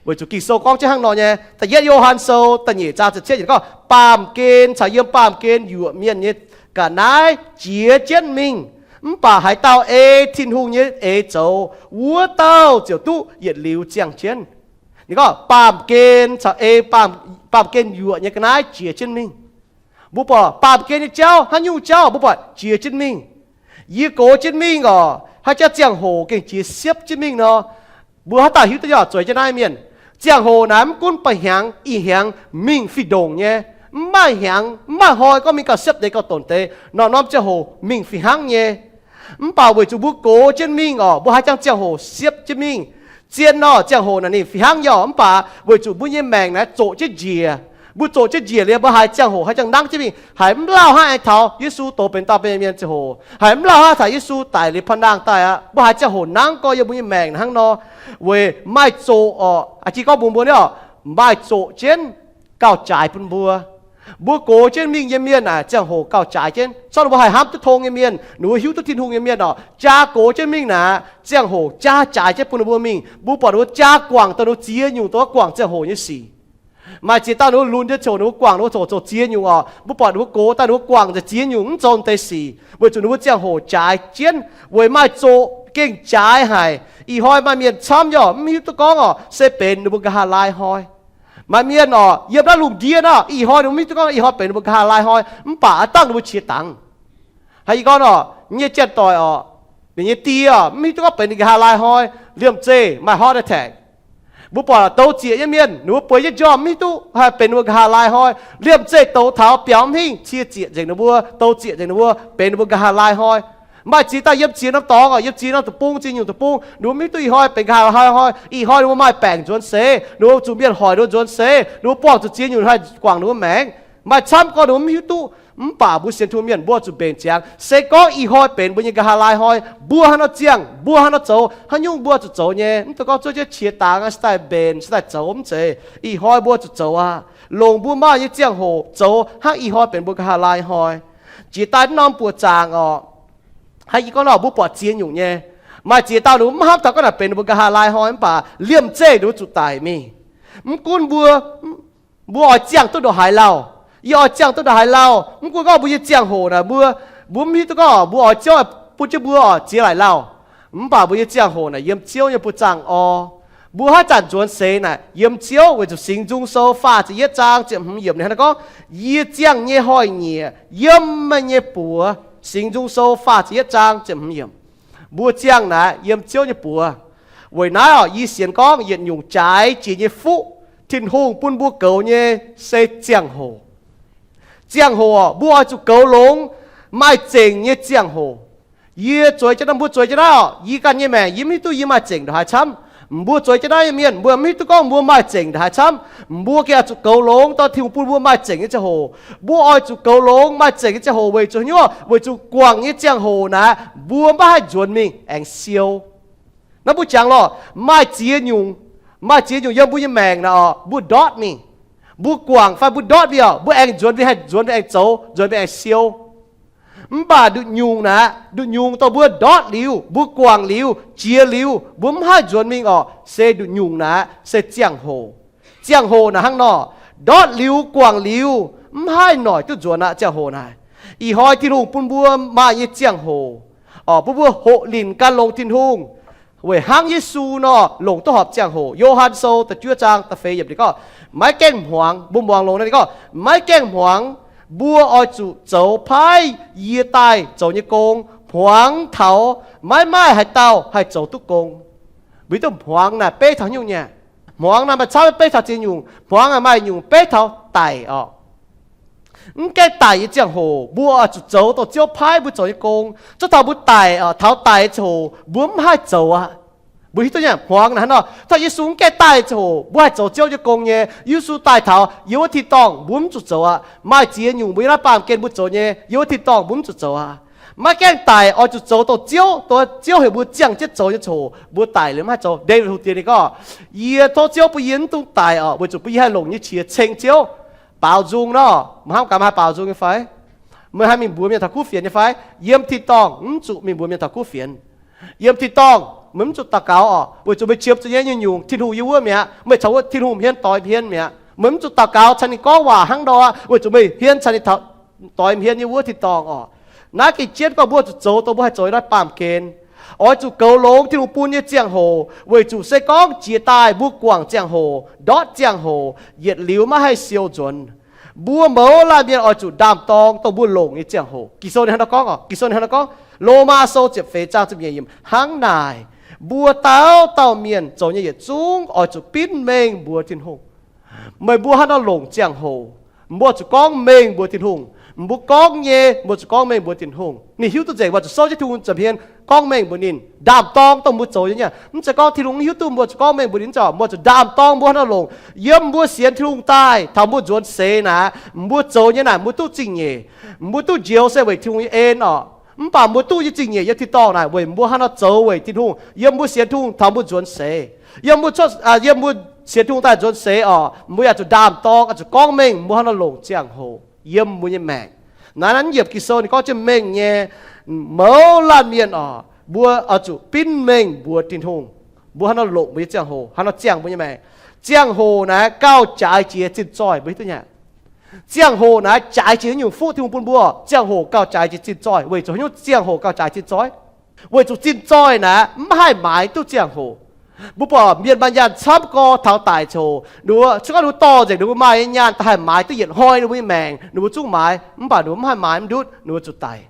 Weic zuqc Ging-Sou gorngv jienv hnangv nor nyei. Da'yietv Yo^han Sou da'nyeic zaang ziepc cietv yiemc gorngv, baamh gen caux yiem baamh gen yuoqc mienh nyei ga'naaiv jiex jienv mingh, mv baac haaix dauh ei Tin-Hungh nyei eix zoux, wuov dauh ziouc duqv yietc liuz ziangh jienv. Ninh gorngv baamh gen caux ei baamh, baamh gen yuoqc nyei ga'naaiv jiex jienv mingh. Mbuo buatc baamh gen nyei jauv, haaix nyungc jauv mbuo buatc jiex jienv mingh. Yie gox jienv mingh oc, haaix jaax ziangh hoc gengh jiex siepv jienv mingh nor, mbuo haaix dauh hiuv duqv nyei oc? Zueiz jienv naaiv mienh, ziangh hoc naaic mv gunv ba'hnyangx ih hnyangx mingh fih ndongc nyei. Mv maaih hnyangx, mv maaih hnoi gorngv mingh gauh siepv deix gauh donc deix. Norm-norm ziangh hoc mingh fih hnangv nyei. Mv baac weic zuqc mbuo gox jienv mingh oc, mbuo haaix jaax ziangh hoc siepv jienv mingh. Zien nor, ziangh hoc naaic ninh fih hnangv nyei oc, mv baac weic zuqc mbuo nyei maengc naaic zoqc jienv njiec. Mbuo zoqc jienv njiec liuz, mbuo haaix ziangh hoc haaix jangx nangv jienv mingh, haiz mv lauh hnangv aengx taux Yesu doz benx dauh mienh ziangh hoc, haiz mv lauh hnangv taux Yesu daic liuz paan-nangh daaih aqv. Mbuo haaix ziangh hoc nangv gorx yiem mbuo nyei maengc hnangv nor, weic maaih zoqc oc. Aa, jiex gorngv mbuox mbuo nyei oc, maaih zoqc jienv gauh jaaix bun mbuo. Mbuo gox jienv mingh nyei mienh naaic, ziangh hoc gauh jaaix jienv. Zorqv ninh mbuo haih hnamv duqv tong nyei mienh, ninh mbuo hiuv duqv Tin-Hungh nyei mienh oc, jaa gox jienv mingh naaic, ziangh hoc jaa jaaix jienv bun ninh mbuo mingh. Mbuo buatc ninh mbuo jaa guangc dongh ninh mbuo ziex nyungc dongh guangc ziangh hoc nyei sic. Maaih ziex dauh ninh mbuo lunx nyei ziangh hoc ninh mbuo guangc ninh mbuo zoqc zoqc ziex nyungc oc. Mbuo buatc ninh mbuo gox daaih ninh mbuo guangc nzengc ziex nyungc mv zoux deix sic, weic zuqc ninh mbuo ziangh hoc jaaix jienv. Weic maaih zoqc gengh jaaix haic. Ih hnoi maaih mienh camv yaac mv hiuv duqv gorngv oc, se benx ninh mbuo nqa'haav laai hnoi. Maaih mienh oc, yiem naaiv lungh ndiev naaic, ih hnoi ninh mbuo mv hiuv duqv gorngv ih hnoi benx ninh mbuo nqa'haav laai hnoi, mv baac aav dangh ninh mbuo qiex dangx. Haaix, yie gorngv oc, nyei janx-doic oc, ninh nyei die oc, mv hiuv duqv gorngv benx ninh nqa'haav laai hnoi, liemh zeih maaih heart attack. Mbuo buatc douz zieqc nyei mienh, ninh mbuo bueix jienv njormh mv hiuv duqv haih benx ninh mbuo nqa'haav laai hnoi, liemh zeih douz taux biaux mv hingh, cie zieqc nzengc ninh mbuo, douz zieqc nzengc ninh mbuo, benx ninh mbuo nqa'haav laai hnoi. Maaih ziex dauh yiem ziex norm dorngx oc, yiem ziex norm deic-bung, ziex nyungc deic-bung, ninh mbuo mv hiuv duqv ih hnoi benx nqa'haav hnoi, ih hnoi ninh mbuo maaih baengc nzuonx seix, ninh mbuo zuqc mienh hoic ninh mbuo nzuonx seix, ninh mbuo buangh zuqc ziex nyungc hnoi guangc ninh mbuo maengc. Maaih camv gorngv ninh mbuo mv hiuv duqv. Mv baac mbuo sienx Tin-Hungh mienh mbuo zuqc mbenc ziangx. Se gorngv ih hnoi benx mbuo nyei nqa'haav laai hnoi, mbuo haaix nor ziangh, mbuo haaix nor zoux, haaix nyungc mbuo zuqc zoux nyei. Mv deix gorngv zuov jienv qiex dangx se daaih mbenc se daaih zoux mv zeiz. Ih hnoi mbuo zuqc zoux aqv. Longc mbuo maaih nyei ziangh hoc zoux hnangv ih hnoi benx mbuo nqa'haav laai hnoi. Jiex daaih mv norm buoqc zaangc oc, haaix yie gorngv nor mbuo buatc ziex nyungc nyei. Maaih ziex dauh ninh mbuo mv hnamv taux gorngv naaic benx ninh mbuo nqa'haav laai hnoi mv baac liemh zeih ninh mbuo zuqc daic mingh. Mv gunv mbuo, mbuo oix ziangh duqv ndongc haaix lauh, yie oix ziangh duqv ndongc haaix lauh, mv gunv gorngv mbuo nyei ziangh hoc naaic mbuo, mbuo mv hiuv duqv gorngv mbuo oix Ziouv bun jienv mbuo oc ziex laic lauh. Mv baac mbuo nyei ziangh hoc naaic yiem Ziouv nyei buoqc zaangc orv. Mbuo haaix zanc nzuonx seix naaic yiem Ziouv, weic zuqc Singx Nzung Sou faah ziepc yietv zaang ziepc hmz yiemc ninh hnangv naaiv gorngv, Yie ziangh nyei hnoi-nyieqc yiem meih nyei buoz. Singx Nzung Sou faah ziepc yietv zaang ziepc hmz yiemc. Mbuo ziangh naaic yiem Ziouv nyei buoz. Weic naaiv oc, yie sienx gorngv yietc nyungc jaaix jiex nyei fuqv Tin-Hungh bun mbuo goux nyei se ziangh hoc. Ziangh hoc mbuo oix zuqc goux longx maaih zengc nyei ziangh hoc. Yie zueiz jienv naaiv, mbuo zueiz jienv naaiv oc, yie ganh nyei maengc yie mv hiuv duqv yie maaih zengc ndongc haaix camv. Mbuo zueiz jienv naaiv nyei mienh mbuo mv hiuv duqv gorngv mbuo maaih zengc ndongc haaix camv. Mbuo gengh oix zuqc goux longx dongh Tin-Hungh bun mbuo maaih zengc nyei ziangh hoc. Mbuo oix zuqc goux longx maaih zengc nyei ziangh hoc weic zuqc haaix nyungc? Weic zuqc guangc nyei ziangh hoc naaic mbuo maiv haih nzuonx mingh aengx siou. Naaiv mbuo jangx lorh, maaih ziex nyungc, maaih ziex nyungc yiem mbuo nyei maengc naaic oc, mbuo ndortv mingh. Mbuo guangc fai mbuo ndortv mingh oc, mbuo aengx nzuonx mingh, haih nzuonx mingh aengx zoux, nzuonx mingh aengx siou. Mv baac nduqc nyungc naaic, nduqc nyungc dongh mbuo ndortv liuz, mbuo guangc liuz, jiex liuz, mbuo mv haih nzuonx mingh oc, se nduqc nyungc naaic se ziangh hoc. Ziangh hoc naaic hnangv nor, ndortv liuz guangc liuz mv haih noic duqv nzuonx aqv. Ziangh hoc naaic, ih hnoi Tin-Hungh bun mbuo maaih nyei ziangh hoc, oc, bun mbuo hoqc linc gan longx Tin-Hungh, weic hnangv Yesu nor longc duqv horpc ziangh hoc. Yo^han Sou da'juov zaang da'feix yiemc ninh gorngv, maiv gaengh hmuangx, mbuo muangx longx naaiv ninh gorngv, maiv gaengh hmuangx, mbuo oix zuqc zoux paaiv yie daaih zoux nyei gong, hmuangx taux maiv maaih haaix dauh haih zoux duqv gong. Mbuo hiuv duqv hmuangx naaic beiv taux nyungc nyei. Hmuangx naaic maaih camv beiv taux ziex nyungc. Hmuangx naaic maaih nyungc beiv taux daic oc. Mv gaengh daic nyei ziangh hoc mbuo oix zuqc zoux dongh Ziouv paaiv mbuo zoux nyei gong. Zuov taux mbuo daic oc, taux daic nyei ziangh hoc mbuo mv haih zoux aqv. Mbuo hiuv duqv nyei, hmuangx naaic hnangv nor, taux Yesu mv gaengh daaih nyei ziangh hoc mbuo haih zoux Ziouv nyei gong nyei. Yesu daaih taux yiem wuov tin-dorngh mbuo mv zuqc zoux aqv. Maaih ziex nyungc mbuo yiem naaiv baamh gen mbuo zoux nyei, yiem wuov tin-dorngh mbuo mv zuqc zoux aqv. Maiv gaengh daic, oix zuqc zoux dongh Ziouv, dongh Ziouv heuc mbuo ziangh jienv zoux nyei ziangh hoc mbuo daic liuz mv haih zoux. Ndaawitv Hungh diex ninh gorngv, Yie tov Ziouv bun yie mv dungx daic oc, weic zuqc bun yie haih longc nyei qiex ceng Ziouv. Baaux nzung nor, meih hnamv gaax meih haih baaux nzung nyei fai? Meih haih mingh mbuox mienh taux kuv fienx nyei fai? Yiem tin-dorngh mv zuqc mingh mbuox mienh taux kuv fienx. Yiem tin-dorngh meih mv zuqc daux gaux oc, weic zuqc meih qiemx zuqc nyei nyungc-nyungc Tin-Hungh yiem wuov mi'aqv. Meih caux wuov Tin-Hungh hmien doix hmien mi'aqv. Meih mv zuqc daux gaux caux ninh gorngv waac hnangv nor, weic zuqc meih hmien caux ninh doix hmien nyei wuov tin-dorngh oc. Naaiv gengh jienv gorngv mbuo zuqc zoux dongh mbuo haih zoux nyei naaiv baamh gen. Oix zuqc goux longx Tin-Hungh bun nyei ziangh hoc, weic zuqc se gorngv jiex daaih mbuo guangc ziangh hoc, ndortv ziangh hoc, yietc liuz maiv haih siou nzuonx. Mbuo mouz laanh mienh oix zuqc ndaam-dorng dongh mbuo longc nyei ziangh hoc. Ging-Sou ninh hnangv nor gorngv oc, Ging-Sou ninh hnangv nor gorngv, Lomaa Sou ziepc feix zaang ziepc nyeic yiemc hnangv naaic, mbuo dauh dauh mienh zoux nyei yietc zungv oix zuqc binv mengh mbuox Tin-Hungh. Meih mbuo haaix nor longc ziangh hoc? Mbuo zuqc gorngv mengh mbuox Tin-Hungh. Mbuo gorngv nyei, mbuo zuqc gorngv mengh mbuox Tin-Hungh. Ninh hiuv duqv nzengc, mbuo zuqc souv jienv Tin-Hungh nza'hmien gorngv mengh mbuox ninh, ndaam-dorng dongh mbuo zoux nyei. Mv zeiz gorngv Tin-Hungh hiuv duqv, mbuo zuqc gorngv mengh mbuox ninh, mv zeiz, mbuo zuqc ndaam-dorng mbuo haaix nor longc. Yiem mbuo sienx Tin-Hungh daaih taux mbuo nzuonx seix naaic, mbuo zoux nyei naaic mbuo duqv zingh nyeic. Mbuo duqv njoux se weic Tin-Hungh nyei en oc. Mv baac mbuo duqv nyei zingh nyeic yiem tin-dorngh naaic weic mbuo haaix nor zoux weic Tin-Hungh yiem mbuo sienx Tin-Hungh taux mbuo nzuonx seix. Yiem mbuo, yiem mbuo sienx Tin-Hungh daaih nzuonx seix oc, mbuo yaac zuqc ndaam-dorng, oix zuqc gorngv mengh mbuo haaix nor longc ziangh hoc yiem mbuo nyei maengc. Naaiv, naaiv yiemc Ging-Sou ninh gorngv jienv mengh nyei, mouz laanh mienh oc, mbuo oix zuqc binv mengh mbuox Tin-Hungh, mbuo haaix nor longc mbuo nyei ziangh hoc, haaix nor ziangh mbuo nyei maengc. Ziangh hoc naaiv gauh jaaix jiex zinh zoih, mbuo hiuv duqv nyei. Ziangh hoc naaiv jaaix jiex nyungc fuqv Tin-Hungh bun mbuo. Ziangh hoc gauh jaaix jiex zinh zoih. Weic zuqc haaix nyungc ziangh hoc gauh jaaix zinh zoih? Weic zuqc zinh zoih naaiv mv haih maaiz duqv ziangh hoc. Mbuo buatc mienh maaih nyaanh camv gorx taux daic ziangh hoc, ninh mbuo, se gorngv ninh mbuo dorh nzengc ninh mbuo maaih nyei nyaanh daaih haih maaiz duqv yietc hnoi ninh mbuo nyei maengc, ninh mbuo zungv maaiz, mv baac ninh mbuo mv haih maaiz mv ndutv, ninh mbuo zuqc daic.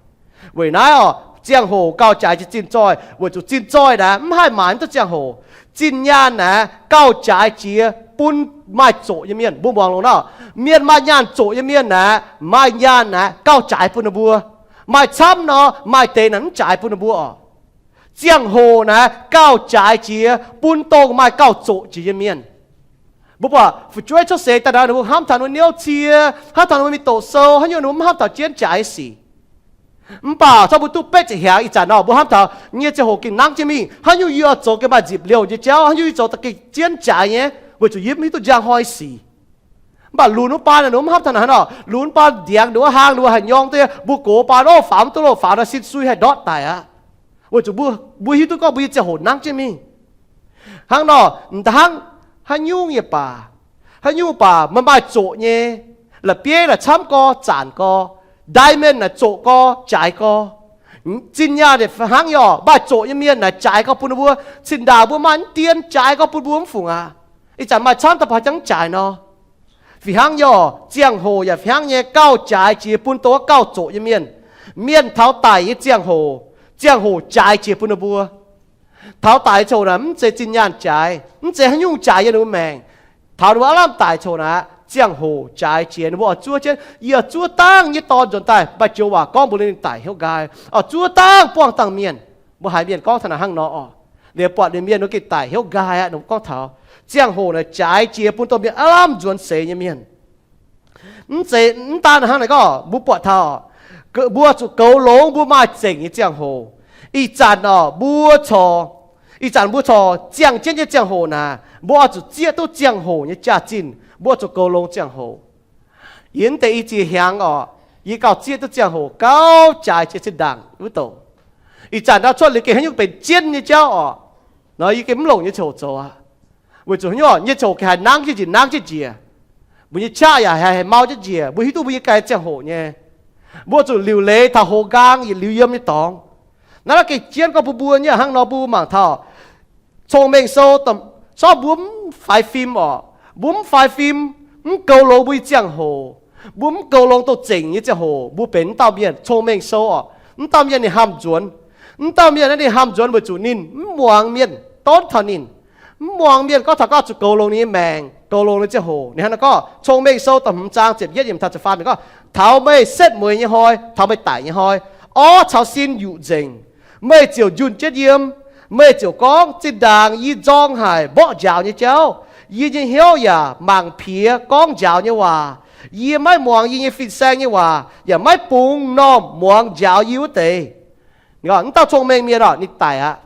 Weic naaiv oc, ziangh hoc gauh jaaix jiex zinh zoih, weic zuqc zinh zoih naaiv mv haih maaiz mv duqv ziangh hoc. Zinh nyaanh naaiv gauh jaaix jiex bun maaih zoqc nyei mienh. Mbuo muangx longx nor, mienh maaih nyaanh zoqc nyei mienh naaiv, maaih nyaanh naaiv gauh jaaix bun ninh mbuo. Maaih camv nor, maaih deix naaic mv jaaix bun ninh mbuo oc. Ziangh hoc naaic gauh jaaix jiex bun dongh maaih gauh zoqc jiex nyei mienh. Mbuo buatc fu'jueiv cuotv seix daaih nor, ninh mbuo hnamv taux ninh mbuo niouv cie, hnamv taux ninh mbuo mingh doqc sou, haaix nyungc ninh mbuo mv hnamv taux jienv jaaix nyei sic. Mv baac corc mbuo duqv betv ziepc hnyangx ih zanc nor, mbuo hnamv taux nyei ziangh hoc gengh nangv jienv mingh, haaix nyungc yie oix zoux gengh maaih nzipc liouh nyei jauv, haaix nyungc yie zoux daaih gengh jienv jaaix nyei, weic zuqc yie mv hiuv duqv njang hnoi sic. Mv baac lunx wuov baan naaic ninh mbuo mv hnamv taux naaic hnangv nor. Lunx wuov baan ndiangx ninh mbuo hlang, ninh mbuo haaix nyungc deix, mbuo gox baan, o, faaux mv duqv loh, faaux nor sin sui haih ndortv daic aqv. Weic zuqc mbuo, mbuo hiuv duqv gorngv mbuo nyei ziangh hoc nangv jienv mingh. Hnangv nor, m'daaih hnangv haaix nyungc yaac baac, haaix nyungc baac maaih maaih zoqc nyei, la'bieiv naaic camv gorx, zaanc gorx, diamond naaic zoqc gorx, jaaix gorx. Zinh nyaanh naaic hnangv yaac maaih zoqc nyei mienh naaic jaaix gorx bun ninh mbuo, cin-ndaangc mbuo maaih mv dien jaaix gorx bun mbuo mv fungc aqv. Ih zanc maaih camv daaih baac jangv jaaix nor. Fih hnangv yaac ziangh hoc yaac fih hnangv nyei gauh jaaix jiex bun dongh gauh zoqc nyei mienh. Mienh taux daic nyei ziangh hoc, ziangh hoc jaaix jiex bun ninh mbuo. Taux daic nyei ziangh hoc naaic mv zeiz zinh nyaanh jaaix, mv zeiz haaix nyungc jaaix yiem ninh mbuo maengc. Taux ninh mbuo aav lamh daic ziangh hoc naaic, ziangh hoc jaaix jiex ninh mbuo oix zuov jienv, yie oix zuov dangh nyei dorn nzuonx daaih, maaih joux waac gorngv mbuox ninh daic hnyouv nqaai, oix zuov dangh buangh dangh mienh. Mbuo haiz mienh gorngv taux naaic hnangv nor oc. Liuz buatc ninh mienh ninh gengh daic hnyouv nqaai aqv. Ninh mbuo gorngv taux ziangh hoc naaic jaaix jiex bun dongh mienh aav lamh nzuonx seix nyei mienh. Mv zeiz mv daan hnangv naaic gorngv mbuo buatc taux mbuo zuqc goux longx mbuo maaih zengc nyei ziangh hoc. Ih zanc oc, mbuo corc, ih zanc mbuo corc ziangh jienv nyei ziangh hoc naaic, mbuo oix zuqc zieqv duqv ziangh hoc nyei jaax-zinh, mbuo zuqc goux longx ziangh hoc. Yie mv deix i ziex hnyangx oc, yie gauh zieqv duqv ziangh hoc gauh jaaix jiex zinh ndaangc wuov douc. Ih zanc ndau cuotv liuz gengh haaix nyungc benx jienv nyei jauv oc. Nor yie gengh mv longc nyei ziangh hoc zoux aqv. Weic zuqc haaix nyungc, nyei ziangh hoc gengh haih nangv jienv njiec nangv jienv njiec. Mbuo nyei qaqv yaac haih haih mau jienv njiec, mbuo hiuv duqv mbuo nyei ganh ziangh hoc nyei. Mbuo zuqc liuc leiz taux houx nqaang yietc liuz yiem nyei dorngx. Naaiv naaiv gengh jienv gorngv bun mbuo nyei hnangv nor mbuo mangc taux Cong-Mengh Sou, corc mbuo mv faix fim oc. Mbuo mv faix fim, mv goux longx mbuo nyei ziangh hoc. Mbuo mv goux longx dongh zengc nyei ziangh hoc, mbuo benx mv dauh mienh, Cong-Mengh Sou oc, mv dauh mienh ninh hnamv nzuonx. Mv dauh mienh naaiv ninh hnamv nzuonx weic zuqc ninh mv muangx mienh donv taux ninh. Mv muangx mienh gorngv taux gorngv zuqc goux longx ninh nyei maengc, goux longx ninh ziangh hoc. Ninh hnangv naaiv gorngv, Cong-Mengh Sou da'hmz zaang ziepc yietv yiemc taux ziepc faam ninh gorngv, taux meih setv mueiz nyei hnoi, taux meih daic nyei hnoi, orv caux sin yuqc nzengc, meih ziouc njunh jienv yiem. Meih ziouc gorngv, zinh ndaangc yie nzorng haic mborqv njaaux nyei jauv, yie nyei hnyouv yaac mangc piex gorngv njaaux nyei waac. Yie maiv muangx yie nyei fin-saeng nyei waac, yaac maiv bungx m'normh muangx njaaux yie wuov deix. Mv dauh cong-mengh mienh oc, ninh daic aqv.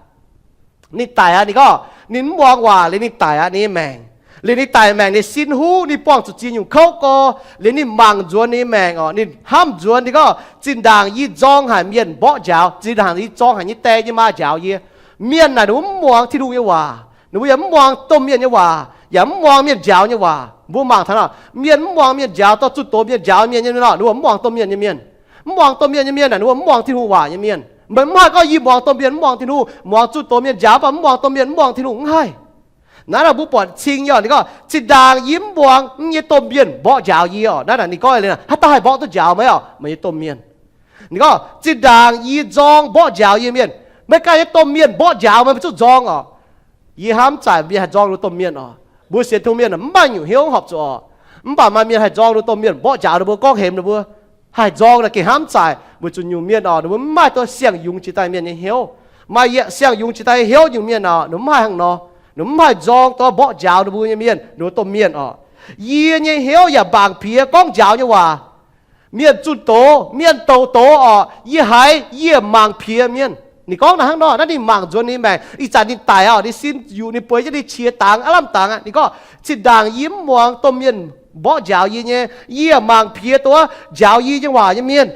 Ninh daic aqv, ninh gorngv ninh mv muangx waac liuz ninh daic aqv, ninh nyei maengc. Liuz ninh daic maengc, ninh sin huv, ninh buangh zuqc ziex nyungc kouv gorx, liuz ninh mangc nzuonx ninh nyei maengc oc, ninh hnamv nzuonx, ninh gorngv, zinh ndaangc yie nzorng haic mienh mborqv njaaux, zinh ndaangc yie nzorng haic nyei die nyei maa njaaux yie. Mienh naaic ninh mbuo mv muangx Tin-Hungh nyei waac, ninh mbuo yaac mv muangx domh mienh nyei waac, yaac mv muangx mienh njaaux nyei waac. Mbuo mangc taux nor, mienh mv muangx mienh njaaux, dorh zunh doz mienh njaaux mienh nyei nor, ninh mbuo mv muangx domh mienh nyei mienh. Mv muangx domh mienh nyei mienh naaic, ninh mbuo mv muangx Tin-Hungh waac nyei mienh. Meih mv haih gorngv yie muangx domh mienh, mv muangx Tin-Hungh, muangx zunh doz mienh njaaux, mv baac mv muangx domh mienh, mv muangx Tin-Hungh, mv haih. Naaiv naaic mbuo buatc cing nyei oc, ninh gorngv, zinh ndaangc yie mv muangx nyei domh mienh mborqv njaaux yie oc. Naaiv naaic ninh gorngv liuz, haaix dauh haih mborqv duqv njaaux meih oc? Meih nyei domh mienh. Ninh gorngv, zinh ndaangc yie nzorng mborqv njaaux yie mienh. Meih ganh nyei domh mienh mborqv njaaux meih, meih zuqc nzorng oc. Yie hnamv zaaic mienh haih nzorng ninh domh mienh oc. Mbuo sienx Tin-Hungh mienh mv maaih nyungc hnyouv horpc zuqc oc. Mv baac maaih mienh haih nzorng ninh domh mienh, mborqv njaaux ninh mbuo, gorngv hemx ninh mbuo. Haih nzorng naaic gengh hnamv zaaic, weic zuqc nyungc mienh oc, ninh mbuo mv maaih duqv siang-yungz jiex daaih mienh nyei hnyouv. Maaih yietc siang-yungz jiex daaih hnyouv nyungc mienh oc, ninh mbuo mv haih hnangv nor. Ninh mbuo mv haih nzorng dongh mborqv njaaux ninh mbuo nyei mienh, ninh mbuo domh mienh oc. Yie nyei hnyouv yaac mangc piex gorngv njaaux nyei waac. Mienh zunh doz, mienh douc doz oc, yie haiz yie mangc piex mienh. Ninh gorngv naaic hnangv nor, naaiv ninh mangc nzuonx ninh maengc. Ih zanc ninh daic oc, ninh sin yuqc, ninh bueix jienv ninh qiex dangx, aav lamh dangx aqv. Ninh gorngv, zinh ndaangc yie mv muangx domh mienh mborqv njaaux yie nyei, yie mangc piex dongh njaaux yie nyei waac nyei mienh.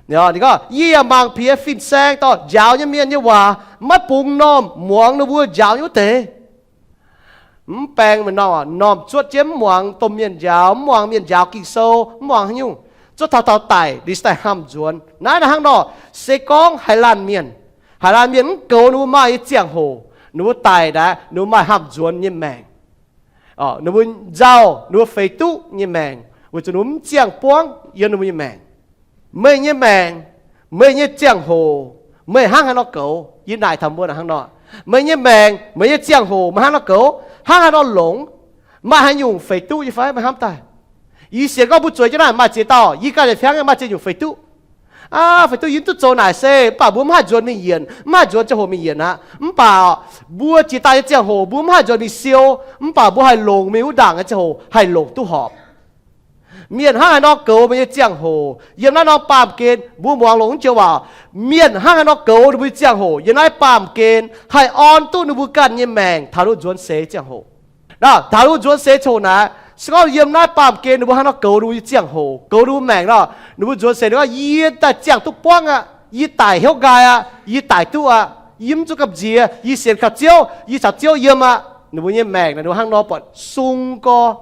Ninh gorngv, yie yaac mangc piex fin-saeng dorh njaaux nyei mienh nyei waac, maiv bungx m'normh muangx ninh mbuo njaaux nyei wuov deix. Mv baeng m'normh, m'normh zuotv jienv mv muangx domh mienh njaaux, mv muangx mienh njaaux Ging-Sou, mv muangx haaix nyungc, zuotv taux taux daic, ninh se daaih hnamv nzuonx. Naaiv naaiv hnangv nor, se gorngv haaix laanh mienh, haaix laanh mienh mv goux ninh mbuo maaih nyei ziangh hoc, ninh mbuo daic naaic, ninh mbuo maaih hnamv nzuonx nyei maengc. Ninh mbuo nzauh, ninh mbuo feix duqv nyei maengc, weic zuqc ninh mbuo mv ziangh buangv yiem ninh mbuo nyei maengc. Meih nyei maengc, meih nyei ziangh hoc, meih hnangv haaix nor goux? Yie naaic taux mbuo naaic hnangv nor, meih nyei maengc, meih nyei ziangh hoc meih hnangv nor goux, hnangv haaix nor longx? Maaih haaix nyungc feix duqv nyei fai? Meih hnamv daaih. Yie sienx gorngv mbuo zueiz jienv naaiv maaih ziex dauh, yie ganh nyei fiangv maaih ziex nyungc feix duqv. Aav, feix duqv yie mv duqv zoux naaic se, mv baac mbuo mv haih nzuonx mingh yienc, mv haih nzuonx ziangh hoc mingh yienc aqv. Mv baac mbuo jiex daaih nyei ziangh hoc mbuo mv haih nzuonx mingh siou, mv baac mbuo haih longc mingh wuov ndaangc nyei ziangh hoc haih longc duqv horpc. Mienh hnangv haaix nor goux meih nyei ziangh hoc yiem naaiv norm baamh gen, mbuo muangx longx joux waac. Mienh hnangv haaix nor goux ninh mbuo nyei ziangh hoc yiem naaiv baamh gen haih orn duqv ninh mbuo ganh nyei maengc taux ninh mbuo nzuonx seix ziangh hoc. Taux ninh mbuo nzuonx seix ziangh hoc naaic, se gorngv yiem naaiv baamh gen ninh mbuo hnangv haaix nor goux ninh mbuo nyei ziangh hoc, goux ninh mbuo maengc nor, ninh mbuo nzuonx seix ninh gorngv, yie daaih ziangh duqv buangv aqv, yie daic hnyouv nqaai aqv, yie daic duqv aqv, yie mv zuqc gamh nziex, yie sienx kaux Ziouv, yie caux Ziouv yiem aqv. Ninh mbuo nyei maengc naaic ninh mbuo hnangv haaix nor buatc sung gorx,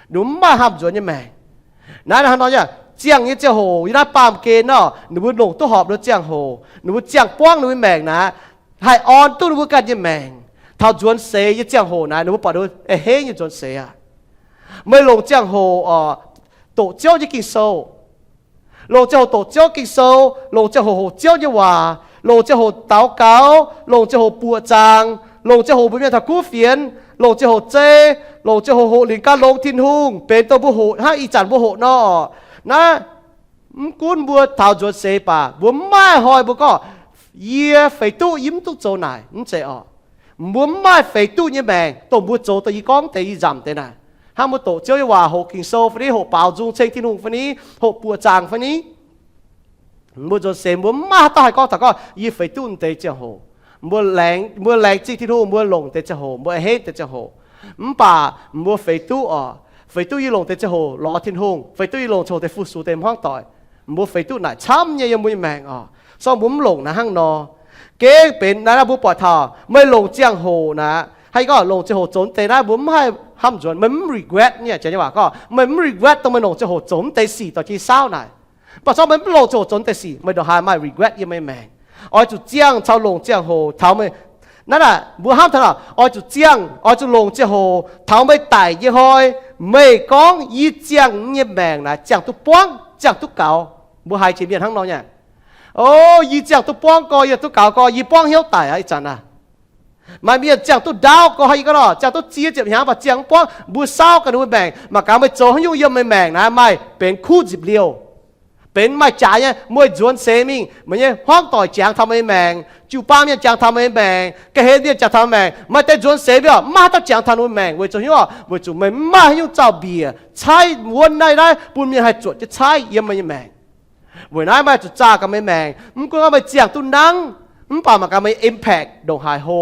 ninh mbuo mv maaih hnamv nzuonx nyei maengc. Naaiv hnangv haaix nor nyei, ziangh nyei ziangh hoc yiem naaiv baamh gen nor, ninh mbuo longc duqv horpc ninh mbuo ziangh hoc, ninh mbuo ziangh buangv ninh mbuo maengc naaic, haih orn duqv ninh mbuo ganh nyei maengc. Taux nzuonx seix nyei ziangh hoc naaic, ninh mbuo buatc ninh mbuo a'hneiv nyei nzuonx seix aqv. Meih longc ziangh hoc oc, doqc Ziouv nyei Ging-Sou. Longc ziangh hoc doqc Ziouv Ging-Sou, longc ziangh hoc hoqc Ziouv nyei waac, longc ziangh hoc daux gaux, longc ziangh hoc buoqc zaangc, longc ziangh hoc mbuox mienh taux kuv fienx, longc ziangh hoc zei, longc ziangh hoc hoqc lingc gan longx Tin-Hungh, benx dongh mbuo hoqc hnangv ih zanc mbuo hoqc nor. Naaiv, mv gunv mbuo taux nzuonx seix baac mbuo mv maaih hnoi mbuo gorngv, yie feix duqv, yie mv duqv zoux naaic, mv zeiz oc. Mbuo mv maaih feix duqv nyei maengc dongh mbuo zoux dongh yie gorngv deix, yie nzamc deix naaic. Hnangv mbuo doqc Ziouv nyei waac, hoqc Ging-Sou fai ni, hoqc baaux nzung ceng Tin-Hungh fai ni, hoqc buoqc zaangc fai ni, mbuo nzuonx seix mbuo mv maaih haaix dauh haih gorngv taux gorngv, yie feix duqv deix ziangh hoc. Mbuo laengz, mbuo laengz zingh Tin-Hungh, mbuo longc deix ziangh hoc, mbuo a'hneiv deix ziangh hoc. Mv baac mbuo feix duqv oc, feix duqv yie longc deix ziangh hoc lorz Tin-Hungh, feix duqv yie longc ziangh hoc deix fu-sux deix hmuangv doic. Mbuo feix duqv naaic camv nyei yiem mbuo nyei maengc oc. Se gorngv mbuo mv longc naaic hnangv nor, gengh benx naaiv, naaiv mbuo buatc taux meih longc ziangh hoc naaic, haih gorngv longc ziangh hoc zoux deix naaiv, mbuo mv haih hnamv nzuonx, meih mv regret nyei. Janx nyei waac gorngv, meih mv regret dongh meih longc ziangh hoc zoux deix sic dorh jienv saauv naaic. Mv baac se gorngv meih mv longc ziangh hoc zoux deix sic, meih ndongc haaix maaih regret yiem meih maengc. Oix zuqc ziangh caux longc ziangh hoc taux meih, naaiv naaic mbuo hnamv taux naaic, oix zuqc ziangh, oix zuqc longc ziangh hoc taux meih daic nyei hnoi, meih gorngv, yie ziangh nyei maengc naaic ziangh duqv buangv, ziangh duqv gaux. Mbuo haiz jiex mienh hnangv nor nyei. O, yie ziangh duqv buangv gorx, yie duqv gaux gorx, yie buangv hnyouv daic aqv ih zanc naaic. Maaih mienh ziangh duqv ndaauv gorx, yie gorngv nor, ziangh duqv ziex ziepc hnyangx, mv baac ziangh mv buangv. Mbuo saauv gaax ninh mbuo maengc, mangc gaax meih zoux haaix nyungc yiem meih maengc naaiv maaih benx kuv nzipc liouh, benx maaih jaax nyei. Meih nzuonx seix mingh, meih nyei hmuangv doic jangx taux meih nyei maengc, jiu-baang mienh jangx taux meih nyei maengc, ga'hlen mienh jangx taux meih maengc, maaih deix nzuonx seix mbiauh mv maaih haaix dauh jangx taux ninh mbuo maengc. Weic zuqc hnyouv, weic zuqc meih mv maaih haaix nyungc zaux-mbiec caaiv wuonv naaiv, naaiv bun mienh haih zuotc jienv caaiv yiem meih nyei maengc. Weic naaiv meih zuqc zaah gaax meih maengc, mv gunv gorngv meih ziangh duqv nangv, mv baac mangc gaax meih impact ndongc haaix hlo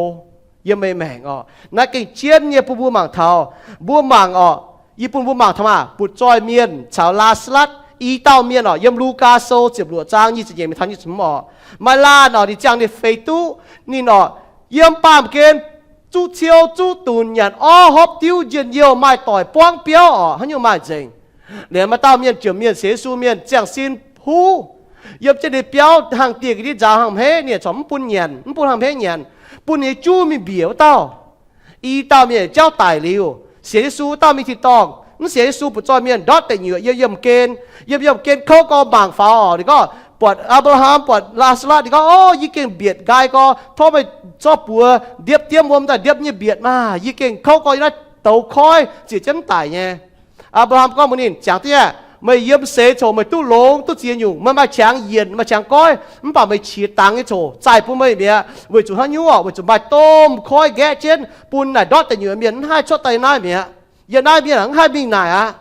yiem meih maengc oc. Naaiv gengh jienv nyei bun mbuo mangc taux. Mbuo mangc oc, yie bun mbuo mangc taux maah, butv-zoih mienh caux Laa^saa^latv, i dauh mienh oc, yiem Lugaa Sou ziepc luoqc zaang nyic ziepc nyeic mingh taux nyic ziepc hmz oc. Maaih laanh oc, ninh ziangh ninh feix duqv, ninh oc, yiem baamh gen zuqv ciou zuqv dunc, nyanc orv hopv diuv, njien-youh, maaih doic buangv biauv oc, haaix nyungc maaih nzengc. Liuz maaih dauh mienh, jomc mienh, sienx Yesu mienh, ziangh sin huv, yiem jienv ninh biauv hlang dieh ga'ndiev nzaaux hnangv hmeiv, ninh corc mv bun nyanc, mv bun hnangv hmeiv nyanc, bun ninh nyei juv mingh mbiec wuov dauh. I dauh mienh jauv daic liuz, sienx Yesu wuov dauh mingh tin-dorngh, mv sienx Yesu butv-zoih mienh ndortv deic nyuoqc yiem yiemh gen. Yiem yiemh gen kouv gorx mangc faaux oc, ninh gorngv buatc Apc^laa^ham, buatc Laa^saa^latv, ninh gorngv, O, yie gengh mbietc nqaai gorx, tov meih zorqv buoz ndiepv diemv wuom daaih ndiepv nyei mbietc maah! Yie gengh kouv gorx yiem naaiv douz koiv ziec jienv mv daic nyei. Apc^laa^ham gorngv mbuox ninh, Jangx duqv aqv. Meih yiem seix coc meih duqv longx duqv ziex nyungc, meih maaih qangx yienc, maaih qangx goiv, mv baac meih qiex dangx nyei coc zaih bun meih mi'aqv. Weic zuqc haaix nyungc oc? Weic zuqc maaih domh koiv nqaeqv jienv bun naaic ndortv deic nyuoqc mienh mv haih cuotv daaih naaiv mi'aqv. Yiem naaiv mienh mv haih mingh naaic aqv.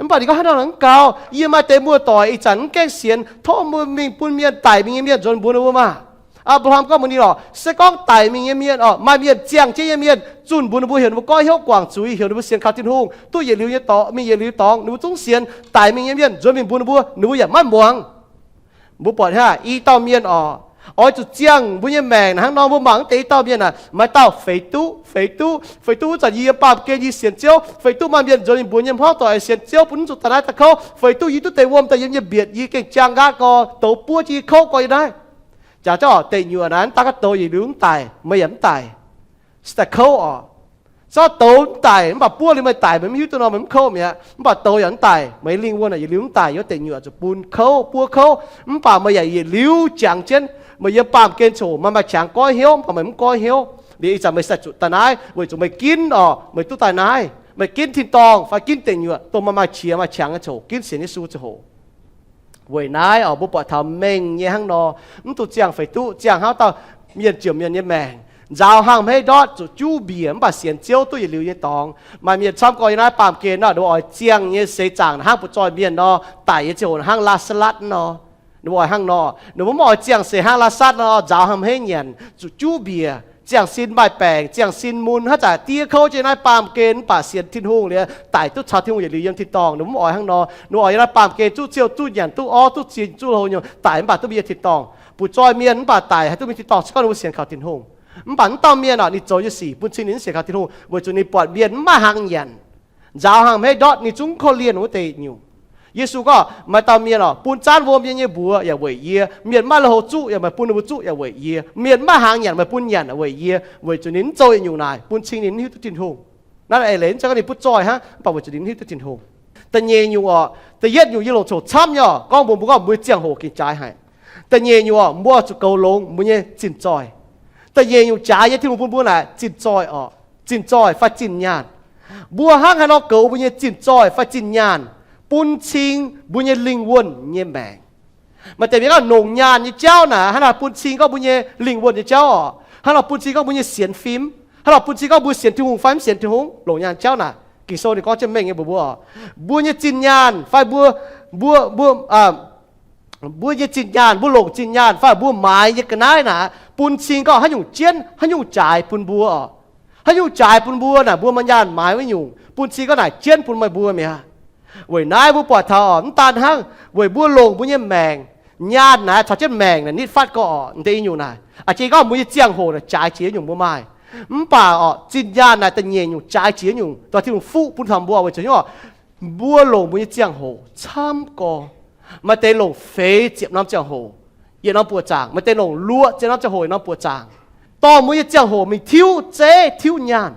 Mv baac ninh gorngv, Haaix nor mv gaux, yie maaih deix muoz-doic ih zanc mv gaengh sienx, tov mingh bun mienh daic mingh nyei mienh nzuonx mbuox ninh mbuo maah! Apc^laa^ham gorngv mbuox ninh oc, Se gorngv daic mingh nyei mienh oc, maaih mienh ziangh jienv nyei mienh zunh mbuox ninh mbuo, heuc ninh mbuo goiv hnyouv guangc zuiz, heuc ninh mbuo sienx kaux Tin-Hungh, duqv yietc liuz nyei dorngx, mingh yietc liuz dorngx, ninh mbuo zungv sienx. Daic mingh nyei mienh nzuonx mingh mbuox ninh mbuo, ninh mbuo yaac maiv muangx. Mbuo buatc hnangv i dauh mienh oc, oix zuqc ziangh mbuo nyei maengc hnangv nor. Mbuo mangc mv deix i dauh mienh aah, maaih dauh feix duqv, feix duqv, feix duqv wuov zanc yie yiem baamh gen yie sienx Ziouv, feix duqv maaih mienh nzuonx mingh mbuox nyei hmuangv doic sienx Ziouv, bun mv zuqc daaih naaiv daaih kouv, feix duqv yie duqv deix wuom daaih yiem nyei mbietc, yie gengh jaang nqaatv gorx, douz buov jienv yie kouv gorx yiem naaiv. Jaax jauv oc, deic nyuoqc naaiv mv daaih gaax douz yietc liuz mv daic, meih yaac mv daic. Se daaih kouv oc. Zorqv douz mv daic, mv baac buov liuz meih daic, meih mv hiuv duqv nor, meih mv kouv mi'aqv. Mv baac douz yaac mv daic, meih lingh wuonh yietc liuz mv daic, yiem deic nyuoqc zuqc bun kouv, buov kouv. Mv baac meih yaac yietc liuz jangx jienv, meih yiem baamh gen coc maaih qangx goiv hnyouv, mv baac meih mv goiv hnyouv. Liuz ih zanc meih sai zuqc daaih naaiv weic zuqc meih ginv oc, meih duqv daaih naaiv, meih ginv tin-dorngh fai ginv deic nyuoqc dongh maaih maaih qiex maaih qangx nyei coc, ginv sienx Yesu ziangh hoc. Weic naaiv oc, mbuo buatc taux mengh nyei hnangv nor, mv dungx ziangh feix duqv, ziangh hnangv dauh mienh jomc mienh nyei maengc. Nzaaux hnangv hmeiv ndortv zuqc juv mbiec, mv baac sienx Ziouv duqv yietc liuz nyei dorngx. Maaih mienh camv gorx yiem naaiv baamh gen nor, ninh mbuo oix ziangh nyei seix zaangc hnangv butv-zoih mienh nor, daic nyei ziangh hoc hnangv Laa^saa^latv nor. Ninh mbuo oix hnangv nor, ninh mbuo mv oix ziangh seix hnangv Laa^satv nor, nzaaux hnangv hmeiv nyanc, zuqc juv mbiec, ziangh sin maaih baengc, ziangh sin mun, hnangv zanc diev kouv jienv naaiv baamh gen, mv baac sienx Tin-Hungh liuz, daic duqv caux Tin-Hungh yietc liuz yiem tin-dorngh. Ninh mbuo mv oix hnangv nor. Ninh mbuo oix yiem naaiv baamh gen zuqc ziouh, duqv nyanc, duqv orv, duqv zinh, zuqv hlo nyei, daic mv baac duqv mingh yiem tin-dorngh. Butv-zoih mienh mv baac daic haih duqv mingh tin-dorngh se gorngv ninh mbuo sienx kaux Tin-Hungh. Mv baac mv dauh mienh oc, ninh zoux nyei sic bun cing ninh mv sienx kaux Tin-Hungh, weic zuqc ninh buatc mienh mv maaih hnaangx nyanc. Nzaaux hnangv hmeiv ndortv, ninh zungv korv-lienh wuov deix nyungc. Yesu gorngv, maaih dauh mienh oc, bun zaanv wuom yiem nyei mbuox yaac weic yie. Mienh mv maaih lui-houx zuqv yaac meih bun ninh mbuo zuqv yaac weic yie. Mienh mv maaih hnaangx nyanc, meih bun nyanc yaac weic yie. Weic zuqc ninh mv zoux yietc nyungc naaic, bun cing ninh mv hiuv duqv Tin-Hungh. Naaiv eix leiz mv zeiz gorngv ninh butv-zoih hnangv, mv baac weic zuqc ninh mv hiuv duqv Tin-Hungh. Da'nyeic nyungc oc, da'yietv nyungc yie longc coc camv nyei oc, gorngv mbuox mbuo gorngv mbuo nyei ziangh hoc gengh jaaix haic. Da'nyeic nyungc oc, mbuo zuqc goux longx mbuo nyei zinh zoih. Da'nyeic nyungc jaaix nyei Tin-Hungh bun mbuo naaic zinh zoih oc, zinh zoih fai zinh nyaanh. Mbuo hnangv haaix nor goux mbuo nyei zinh zoih fai zinh nyaanh, bun cing mbuo nyei lingh wuonh nyei maengc. Maaih deix mienh gorngv longc nyaanh nyei jauv naaic hnangv naaic bun cing gorngv mbuo nyei lingh wuonh nyei jauv oc, hnangv naaic bun cing gorngv mbuo nyei sienx fim, hnangv naaic bun cing gorngv mbuo sienx Tin-Hungh fai mv sienx Tin-Hungh, longc nyaanh jauv naaic. Ging-Sou ninh gorngv jienv mengh nyei mbuox mbuo oc, mbuo nyei zinh nyaanh fai mbuo, mbuo, mbuo, mbuo nyei zinh nyaanh, mbuo longc zinh nyaanh fai mbuo maaiz nyei ga'naaiv naaic bun cing gorngv haaix nyungc jienv, haaix nyungc jaaix bun mbuo oc. Haaix nyungc jaaix bun mbuo naaic, mbuo maaih nyaanh maaiz wuov nyungc, bun cing gorngv naaic jienv bun meih mbuo mi'aqv. Weic naaiv mbuo buatc taux oc, mv daan hnangv weic mbuo longc mbuo nyei maengc, nyaanh naaic caux jienv maengc naaic nitv fatv gorx oc, deix nyungc naaic. A'jang gorngv mbuo nyei ziangh hoc naaic jaaix jiex nyungc mbuo maaih. Mv baac oc, zinh nyaanh naaic da'nyeic nyungc jaaix jiex nyungc, dorh Tin-Hungh fuqv bun taux mbuo weic zuqc nyungc oc, mbuo longc mbuo nyei ziangh hoc camv gorx. Maaih deix longc feix ziepc norm ziangh hoc yietc norm buoqc zaangc, maaih deix longc luoqc ziepc norm ziangh hoc yietc norm buoqc zaangc, dorh mbuo nyei ziangh hoc mingh tiuv zeiv tiuv nyaanh.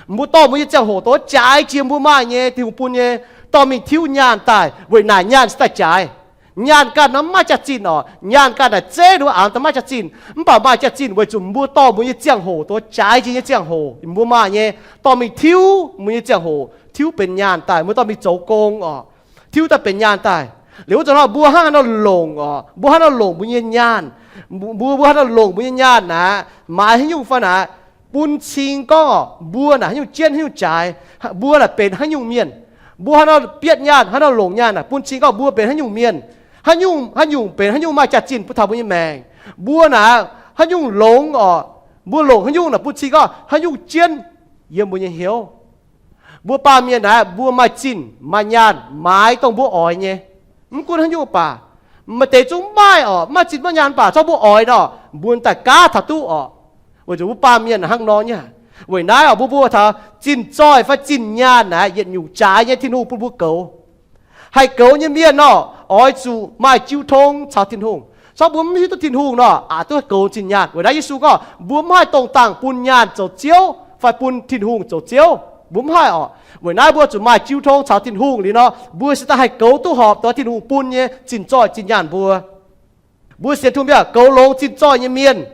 Mbuo dorh mbuo nyei ziangh hoc dongh jaaix jiex mbuo maaih nyei, Tin-Hungh bun nyei, dorh mingh tiuv nyaanh daaih, weic naaic nyaanh se daaih jaaix. Nyaanh ganh nor mv maaih jaax-zinh oc. Nyaanh ganh naaic zeiv ninh mbuo aengx daaih maaih jaax-zinh, mv baac maaih jaax-zinh weic zuqc mbuo dorh mbuo nyei ziangh hoc dongh jaaix jiex nyei ziangh hoc mbuo maaih nyei, dorh mingh tiuv mbuo nyei ziangh hoc, tiuv benx nyaanh daaih, mbuo dorh mingh zoux gong oc, tiuv daaih benx nyaanh daaih. Liuz wuov zanc nor mbuo hnangv haaix nor longc oc, mbuo hnangv haaix nor longc mbuo nyei nyaanh, mbuo, mbuo hnangv haaix nor longc mbuo nyei nyaanh naaic, maaiz haaix nyungc fai naaic, bun cing gorngv oc, mbuo naaic haaix nyungc jienv haaix nyungc jaaix, mbuo naaic benx haaix nyungc mienh. Mbuo hnangv haaix nor bietv nyaanh, hnangv haaix nor longc nyaanh naaic bun cing gorngv mbuo benx haaix nyungc mienh, haaix nyungc, haaix nyungc benx haaix nyungc maaih jaax-zinh bun taux mbuo nyei maengc. Mbuo naaic haaix nyungc longx oc, mbuo longc haaix nyungc naaic bun cing gorngv haaix nyungc jienv yiem mbuo nyei hnyouv. Mbuo baamh mienh naaic mbuo maaih zinh maaih nyaanh maaiz dongh mbuo oix nyei. Mv gunv haaix nyungc baac, maaih deix zungv maaih oc, maaih zinh maaih nyaanh baac zorqv mbuo oix nor, mbuo daaih gaav taux duqv oc. Weic zuqc mbuo baamh mienh hnangv nor nyei. Weic naaiv oc, mbuo, mbuo taux zinh zoih fai zinh nyaanh naaic yietc nyungc jaaix nyei Tin-Hungh bun mbuo goux. Haih goux nyei mienh nor, oix zuqc maaih jiu tong caux Tin-Hungh. Corc mbuo mv hiuv duqv Tin-Hungh nor, aqc duqv goux zinh nyaanh. Weic naaiv Yesu gorngv mbuo mv haih dongh dangh bun nyaanh zoux ziouv fai bun Tin-Hungh zoux ziouv, mbuo mv haih oc. Weic naaiv mbuo zuqc maaih jiu tong caux Tin-Hungh liuz nor, mbuo se daaih haih goux duqv horpc dongh Tin-Hungh bun nyei zinh zoih zinh nyaanh mbuo. Mbuo sienx Tin-Hungh mienh goux longx zinh zoih nyei mienh,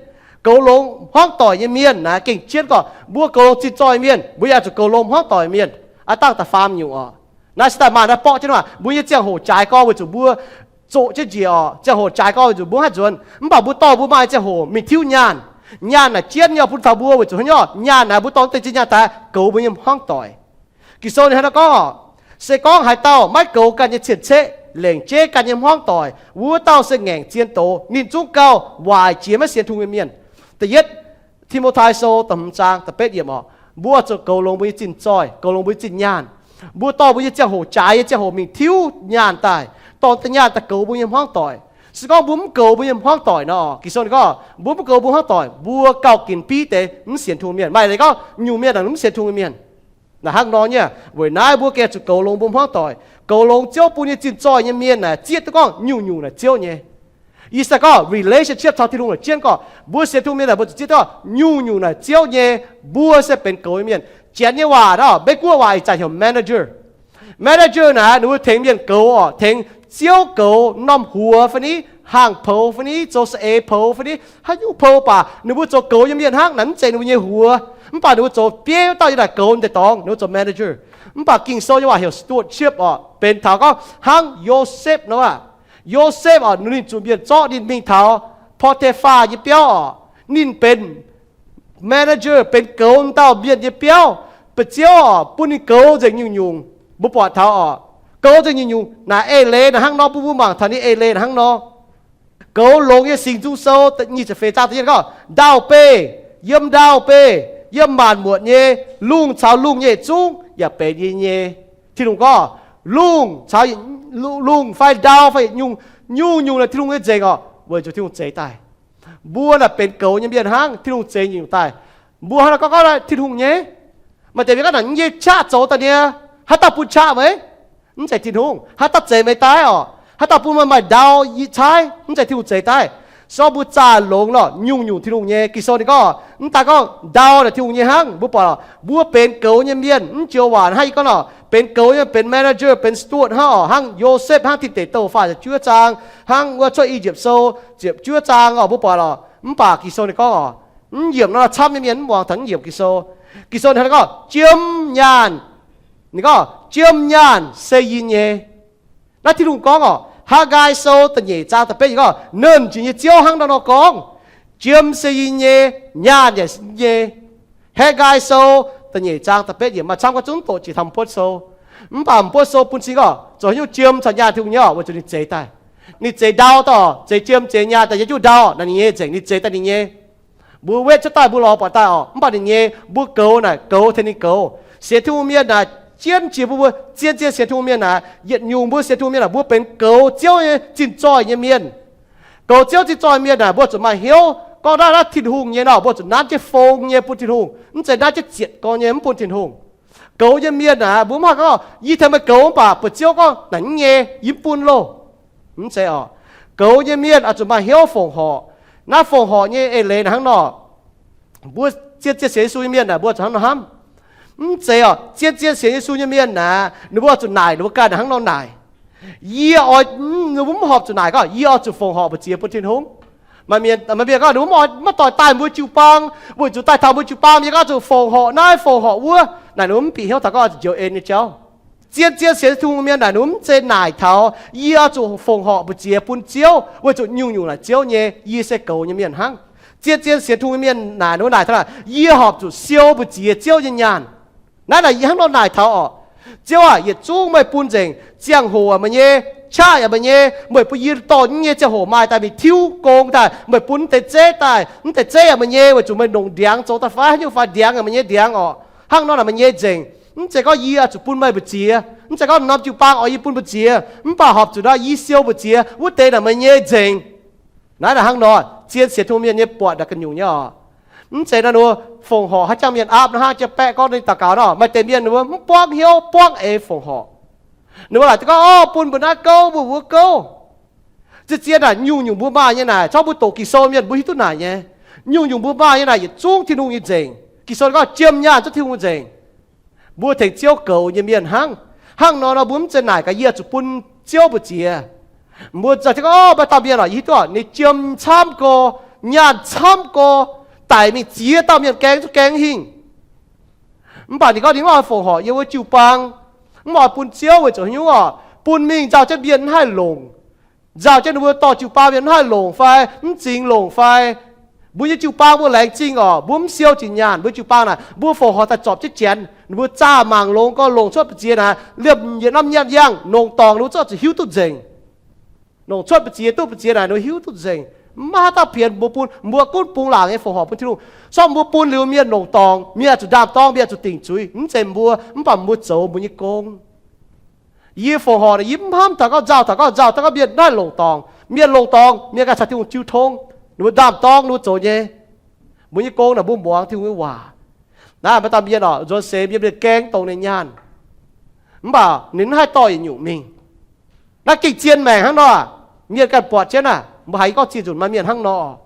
goux longx hmuangv doic nyei mienh naaic gengh jienv gorngv mbuo goux longx zinh zoih mienh, mbuo yaac zuqc goux longx hmuangv doic mienh. Aav dangh da'faam nyungc oc. Naaiv se daaih maaih naaiv borqv jienv waac mbuo nyei ziangh hoc jaaix gorx weic zuqc mbuo zoqc jienv njiec oc. Ziangh hoc jaaix gorx weic zuqc mbuo mv haih nzuonx, mv baac mbuo dorh mbuo maaih ziangh hoc mingh tiuv nyaanh. Nyaanh naaic jienv nyei bun taux mbuo weic zuqc haaix nyungc, nyaanh naaic mbuo dorh deix zinh nyaanh daaih goux mbuo nyei hmuangv doic. Ging-Sou ninh hnangv naaiv gorngv, se gorngv haaix dauh maiv goux ganh nyei cien-ceqv, lengc jeiv ganh nyei hmuangv doic, wuov dauh se ngaengc zien doz. Ninh zungv gauh waaic jiex maiv sienx Tin-Hungh nyei mienh. Da'yietv Ti^mo^tai Sou da'hmz zaang da'betv yiemc oc, mbuo zuqc goux longx mbuo nyei zinh zoih, goux longx mbuo nyei zinh nyaanh. Mbuo dorh mbuo nyei ziangh hoc, jaaix nyei ziangh hoc mingh tiuv nyaanh daaih, dorh deix nyaanh daaih goux mbuo nyei hmuangv doic. Se gorngv mbuo mv goux mbuo nyei hmuangv doic nor, Ging-Sou ninh gorngv mbuo mv goux mbuo hmuangv doic, mbuo gauh ginx biv deix mv sienx Tin-Hungh mienh. Maaih leiz gorngv nyungc mienh naaic mv sienx Tin-Hungh mienh. Naaic hnangv nor nyei, weic naaiv mbuo gengh zuqc goux longx mbuo hmuangv doic. Goux longx Ziouv bun nyei zinh zoih nyei mienh naaic zieqv duqv gorngv nyungc-nyungc naaic Ziouv nyei. Ih zanc gorngv relationship caux Tin-Hungh naaic jienv gorngv mbuo sienx Tin-Hungh mienh naaic mbuo zuqc zieqv duqv gorngv nyungc-nyungc naaic Ziouv nyei, mbuo se benx goux nyei mienh. Janx nyei waac nor, Meiv-Guoqv waac ih zanc heuc manager. Manager naaic ninh mbuo tengx mienh goux oc, tengx Ziouv goux, norm huox fai ni, hnaangx-poux fai ni, zoux saeng-eix poux fai ni, haaix nyungc poux baac ninh mbuo zoux goux nyei mienh hnangv, naaic mv zeiz ninh mbuo nyei huox. Mv baac ninh mbuo zoux bieiv dauh nyei naaic goux deix dorngx, ninh mbuo zoux manager. Mv baac Ging-Sou nyei waac heuc stewardship oc, benx taux gorngv hnangv Yosepv nor aac. Yosepv oc, ninh zuqc mienh zorqv ninh mingh taux Potiphaa nyei biauv oc. Ninh benx manager, benx goux dauh mienh nyei biauv. Ba'ziouv oc, bun ninh goux nzengc nyungc-nyungc. Mbuo buatc taux oc, goux nzengc nyungc-nyungc naaic eix leiz naaic hnangv nor, bun mbuo mangc taux ninh eix leiz naaic hnangv nor. Goux Longx Nyei Singx Nzung Sou nyic ziepc feix zaang da'yietv gorngv, ndau-beih, yiem ndau-beih, yiem maanc muotc nyei lungh caux lungh nyei yietc zungv yaac benx yie nyei. Tin-Hungh gorngv, lungh caux, lungh fai ndau fai yietc nyungc, nyungc-nyungc naaic Tin-Hungh nyei nzengc oc, weic zuqc Tin-Hungh zeix daaih. Mbuo naaic benx goux nyei mienh hnangv, Tin-Hungh zeix nyungc daaih. Mbuo hnangv naaic gorngv, gorngv Tin-Hungh nyei. Maaih deix mienh gorngv naaic, nyei qaqv zoux daaih nie, haaix dauh bun qaqv meih? Mv zeiz Tin-Hungh. Haaix dauh zeix meih daaih oc? Haaix dauh bun meih maaih ndau yie caaiv? Mv zeiz Tin-Hungh zeix daaih. Se gorngv mbuo zaah longx lorqc, nyungc-nyungc Tin-Hungh nyei. Ging-Sou ninh gorngv, mv daaih gorngv ndau naaic Tin-Hungh nyei hnangv. Mbuo buatc oc, mbuo benx goux nyei mienh, mv joux waac hnangv yie gorngv oc, benx goux nyei, benx manager, benx steward hnangv oc, hnangv Yosepv hnangv, Tin Deic Douh faah ziepc juov zaang, hnangv wuov Cuotv I^yipv Sou ziepc juov zaang oc, mbuo buatc oc. Mv baac Ging-Sou ninh gorngv oc, mv yiemc nor camv nyei mienh mv muangx taux mv yiemc Ging-Sou. Ging-Sou ninh gorngv, jiem nyaanh. Ninh gorngv, jiem nyaanh se yie nyei. Naaiv Tin-Hungh gorngv oc, Haagaa Sou da'nyeic zaang da'betv yiemc gorngv, Nernh Jiex nyei Ziouv hnangv nor nor gorngv, jiem se yie nyei, nyaanh yaac se yie nyei. Haagaa Sou da'nyeic zaang da'betv yiemc maaih camv gorngv zungv doqc jiex taux M'buoqv Sou. Mv baac M'buoqv Sou bun cing gorngv zoux haaix nyungc jiem caux nyaanh Tin-Hungh nyei oc, weic zuqc ninh zeix daaih. Ninh zeix ndau daaih, zeix jiem zeix nyaanh daaih, yiem jienv ndau naaic ninh nyei nzengc, ninh zeix daaih ninh nyei. Mbuo wetv cuotv daaih mbuo lorz buatc daaih oc, mv baac ninh nyei, mbuo goux naaic goux tengx ninh goux. Sienx Tin-Hungh mienh naaic jienv jiex mbuo, mbuo zien-zien sienx Tin-Hungh mienh naaic, yietc nyungc mbuo sienx Tin-Hungh mienh naaic, mbuo benx goux Ziouv nyei zinh zoih nyei mienh. Goux Ziouv zinh zoih mienh naaic, mbuo zuqc maaih hnyouv gorngv naaiv, naaiv Tin-Hungh nyei nor, mbuo zuqc nanv jienv fong nyei bun Tin-Hungh, mv zeiz nanv jienv zietc gorn nyei mv bun Tin-Hungh. Goux nyei mienh naaic, mbuo mv haih gorngv, yie tengx meih goux mv baac buoz Ziouv gorngv naaic mv nyei, yie mv bun loh. Mv zeiz oc. Goux nyei mienh oix zuqc maaih hnyouv fongc horc. Naaiv fongc horc nyei eix leiz naaic hnangv nor, mbuo zien-zien sienx Yesu nyei mienh naaic, mbuo zuqc hnangv nor hnamv. Mv zeiz oc, zien-zien sienx Yesu nyei mienh naaic, ninh mbuo oix zuqc naaic ninh mbuo ganh hnangv nor naaic. Yie oix, ninh mbuo mv horpc zuqc naaic gorngv, yie oix zuqc fongc horc mbu'ziex bun Tin-Hungh. Maaih mienh, maaih mienh gorngv, ninh mbuo mv oix, mv oix dorh daaih mbuo jiu-baang, weic zuqc daaih taux mbuo jiu-baang, yie gorngv zuqc fongc horc naaiv fongc horc wuov. Naaic ninh mbuo mv bieqc hnyouv taux gorngv oix zuqc njoux en nyei jauv. Zien-zien sienx Tin-Hungh mienh naaic, ninh mbuo mv zeiz naaic taux, yie oix zuqc fongc horc mbu'ziex bun Ziouv, weic zuqc nyungc-nyungc naaic Ziouv nyei, yie se goux nyei mienh hnangv. Zien-zien sienx Tin-Hungh mienh naaic, ninh mbuo naaic taux naaic, yie horpc zuqc siou mbu'ziex Ziouv nyei nyaanh. Naaiv naaic yie hnangv nor naaic taux oc. Ziouv aac, yietc zungv meih bun nzengc. Ziangh hoc aac meih nyei, qaqv yaac meih nyei. Meih bun yie dorh nyei ziangh hoc maaih daaih mingh tiuv gong daaih, meih bun mv deix zeiv daaih, mv deix zeiv yaac meih nyei, weic zuqc meih longc ndiangx zoux daaih fai haaix nyungc fai ndiangx yaac meih nyei ndiangx oc. Hnangv nor naaic meih nyei nzengc. Mv zeiz gorngv yie oix zuqc bun meih mbu'ziex, mv zeiz gorngv norm jiu-baang oix yie bun mbu'ziex, mv baac horpc zuqc naaiv yie siou mbu'ziex wuov deix naaic meih nyei nzengc. Naaiv naaic hnangv nor, zien sienx Tin-Hungh mienh nyei buatc naaic ga'nyungc nyei oc. Mv zeiz naaiv ninh mbuo fongc horc haaix jangx mienh aapv naaiv hnangv jiex baeqv gorngv ninh daux gaux nor, maaih deix mienh ninh mbuo mv buangv hnyouv buangv eix fongc horc. Ninh mbuo laaic gorngv, orv, bun mbuo naaiv gouv, mbuo wuov gouv. Zien-zien naaic nyungc-nyungc mbuo maaih nyei naaic, zorqv mbuo doqc Ging-Sou mienh mbuo hiuv duqv naaic nyei. Nyungc-nyungc mbuo maaih nyei naaic yietc zungv Tin-Hungh nyei nzengc. Ging-Sou gorngv jiem nyaanh zungv Tin-Hungh nzengc. Mbuo tengx Ziouv goux nyei mienh hnangv. Hnangv nor nor mbuo mv zeiz naaic gaax yie oix zuqc bun Ziouv mbu'ziex. Mbuo za'gengh gorngv, orv, maaih dauh mienh oc, yie hiuv duqv ninh jiem camv go, nyaanh camv go, daic mingh ziex dauh mienh gaeng zungv gaeng hingh. Mv baac ninh gorngv ninh mv oix fongc horc yiem wuov jiu-baang, mv oix bun Ziouv weic zuqc haaix nyungc oc, bun mingh nzauh jienv mienh mv haih longc. Nzauh jienv ninh mbuo dorh jiu-baang mienh mv haih longc fai mv zingx longc fai. Mbuo nyei jiu-baang mbuo laengz zingh oc, mbuo mv siou jiex nyaanh, mbuo jiu-baang naaic mbuo fongc horc daaih zorpc jienv janx, ninh mbuo zaah mangc longx gorx, longc cuotv mbu'ziex naaic, liemh yietc norm nyaanh yangh, longc dorngc ninh mbuo zungv zuqc hiuv duqv nzengc. Longc cuotv mbu'ziex, duqv mbu'ziex naaic ninh mbuo hiuv duqv nzengc. Mv maaih haaix dauh pienx mbuo bun, mbuo gunv bungx laangc nyei fongc horc bun Tin-Hungh. Se gorngv mbuo bun liuz mienh longc dorngc, mienh zuqc ndaam-dorng, mienh zuqc dingc zuiz, mv zeiz mbuo, mv baac mbuo zoux mbuo nyei gong. Yie fongc horc naaic, yie mv hnamv taux gorngv nzauh, taux gorngv nzauh, taux gorngv mienh mv haih longc dorngc. Mienh longc dorngc, mienh ganh caux Tin-Hungh jiu tong, ninh mbuo ndaam-dorng ninh mbuo zoux nyei. Mbuo nyei gong naaic mbuo muangx Tin-Hungh nyei waac. Naaiv maaih dauh mienh oc, nzuonx seix mienh, mienh gaeng dongh ninh nyaanh, mv baac ninh mv haih dorh yietc nyungc mingh. Naaiv gengh zien maengc hnangv nor. Mienh ganh buatc jienv naaic, mbuo haiz gorngv ziex nzunc maaih mienh hnangv nor.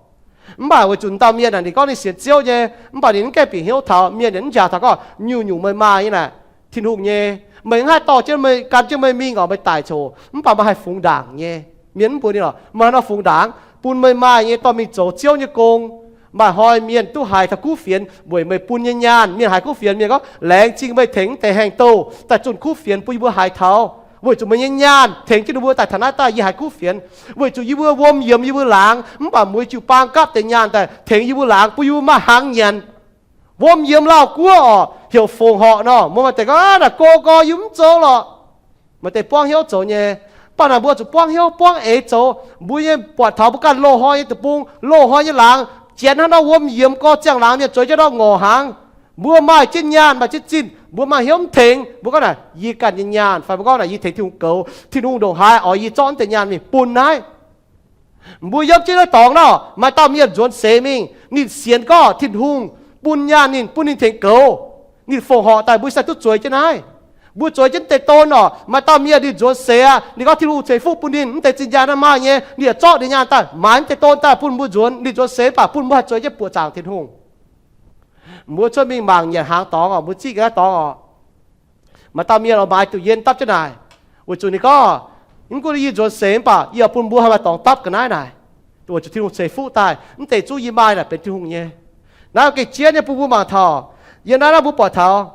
Mv baac weic zuqc dauh mienh naaic ninh gorngv ninh sienx Ziouv nyei, mv baac ninh mv gaengh bieqc hnyouv taux, mienh ninh mv njaaux taux gorngv nyungc-nyungc meih maaih nyei naaic, Tin-Hungh nyei. Meih mv haih dorh jienv meih, gan jienv meih mingh oc, meih daic coc, mv baac meih haih fungx ndaangc nyei. Mienh mv mbuox ninh oc, meih haaix nor fungx ndaangc? Bun meih maaih nyei dorh mingh zoux Ziouv nyei gong. Maaih hnoi mienh duqv haiz taux kuv fienx weic meih bun nyei nyaanh. Mienh haiz kuv fienx, mienh gorngv, laengz zingh meih tengx mv deix haengh douh daaih zunh kuv fienx bun yie mbuo haiz taux. Weic zuqc meih nyei nyaanh tengx jienv ninh mbuo daaih taux naaiv daaih yie haiz kuv fienx. Weic zuqc yie mbuo wuom yiemx yie mbuo laangz, mv baac mueiz jiu-baang gapv deix nyaanh daaih tengx yie mbuo laangz bun yie mbuo maaih hnaangx nyanc. Wuom yiemx Lauv guoqv orqc, heuc fongc horc nor, mbuo maaih deix gorngv, Aav, naaic go gorx yie mv zoux lorqc. Maaih deix buangv hnyouv zoux nyei. Mv baac naaic mbuo zuqc buangv hnyouv buangv eix zoux. Mbuo nyei buatc taux mbuo ganh loz-hnoi nyei deic-bung, loz-hnoi nyei laangz, janx hnangv nor wuom yiemx gorx ziangh laangz mienh zueiz jienv nor ngorc hnaangx. Mbuo maaih jienv nyaanh, maaih jienv zinh, mbuo maaih hnyouv mv tengx. Mbuo gorngv naaic, yie ganh nyei nyaanh, fai mbuo gorngv naaic, yie tengx Tin-Hungh goux, Tin-Hungh ndongc haaix oix yie zorqv naaiv deix nyaanh mingh bun naaiv. Mbuo yiem jienv naaiv dorngx nor, maaih dauh mienh nzuonx seix mingh, ninh sienx gorngv Tin-Hungh bun nyaanh ninh, bun ninh tengx goux. Ninh fongc horc daaih mbuo sai duqv zueiz jienv naaiv. Mbuo zueiz jienv deix don orqc, maaih dauh mienh ninh nzuonx seix aqv, ninh gorngv Tin-Hungh ceix fuqv bun ninh, mv deix zinh nyaanh naaiv maaih nyei, ninh yaac zorqv ninh nyaanh daaih maaiz mv deix don daaih bun mbuo nzuonx. Ninh nzuonx seix mv baac bun mbuo haih zueiz jienv buoqc zaangc Tin-Hungh. Mbuo cuotv mingh mangc nyanc hnaangx dorngx orqc, mbuo ziqv ga'naaiv dorngx orqc, maaih dauh mienh oix maaiz duqv yie dapv jienv naaic, weic zuqc ninh gorngv, Mv gunv yie nzuonx seix mv baac yie oix bun mbuo haih maaih dorngx dapv ga'naaiv naaic, weic zuqc Tin-Hungh ceix fuqv daaih mv deix zungv yie maaih naaic benx Tin-Hungh nyei. Naaiv gengh jienv nyei, bun mbuo mangc taux. Yiem naaiv naaiv mbuo buatc taux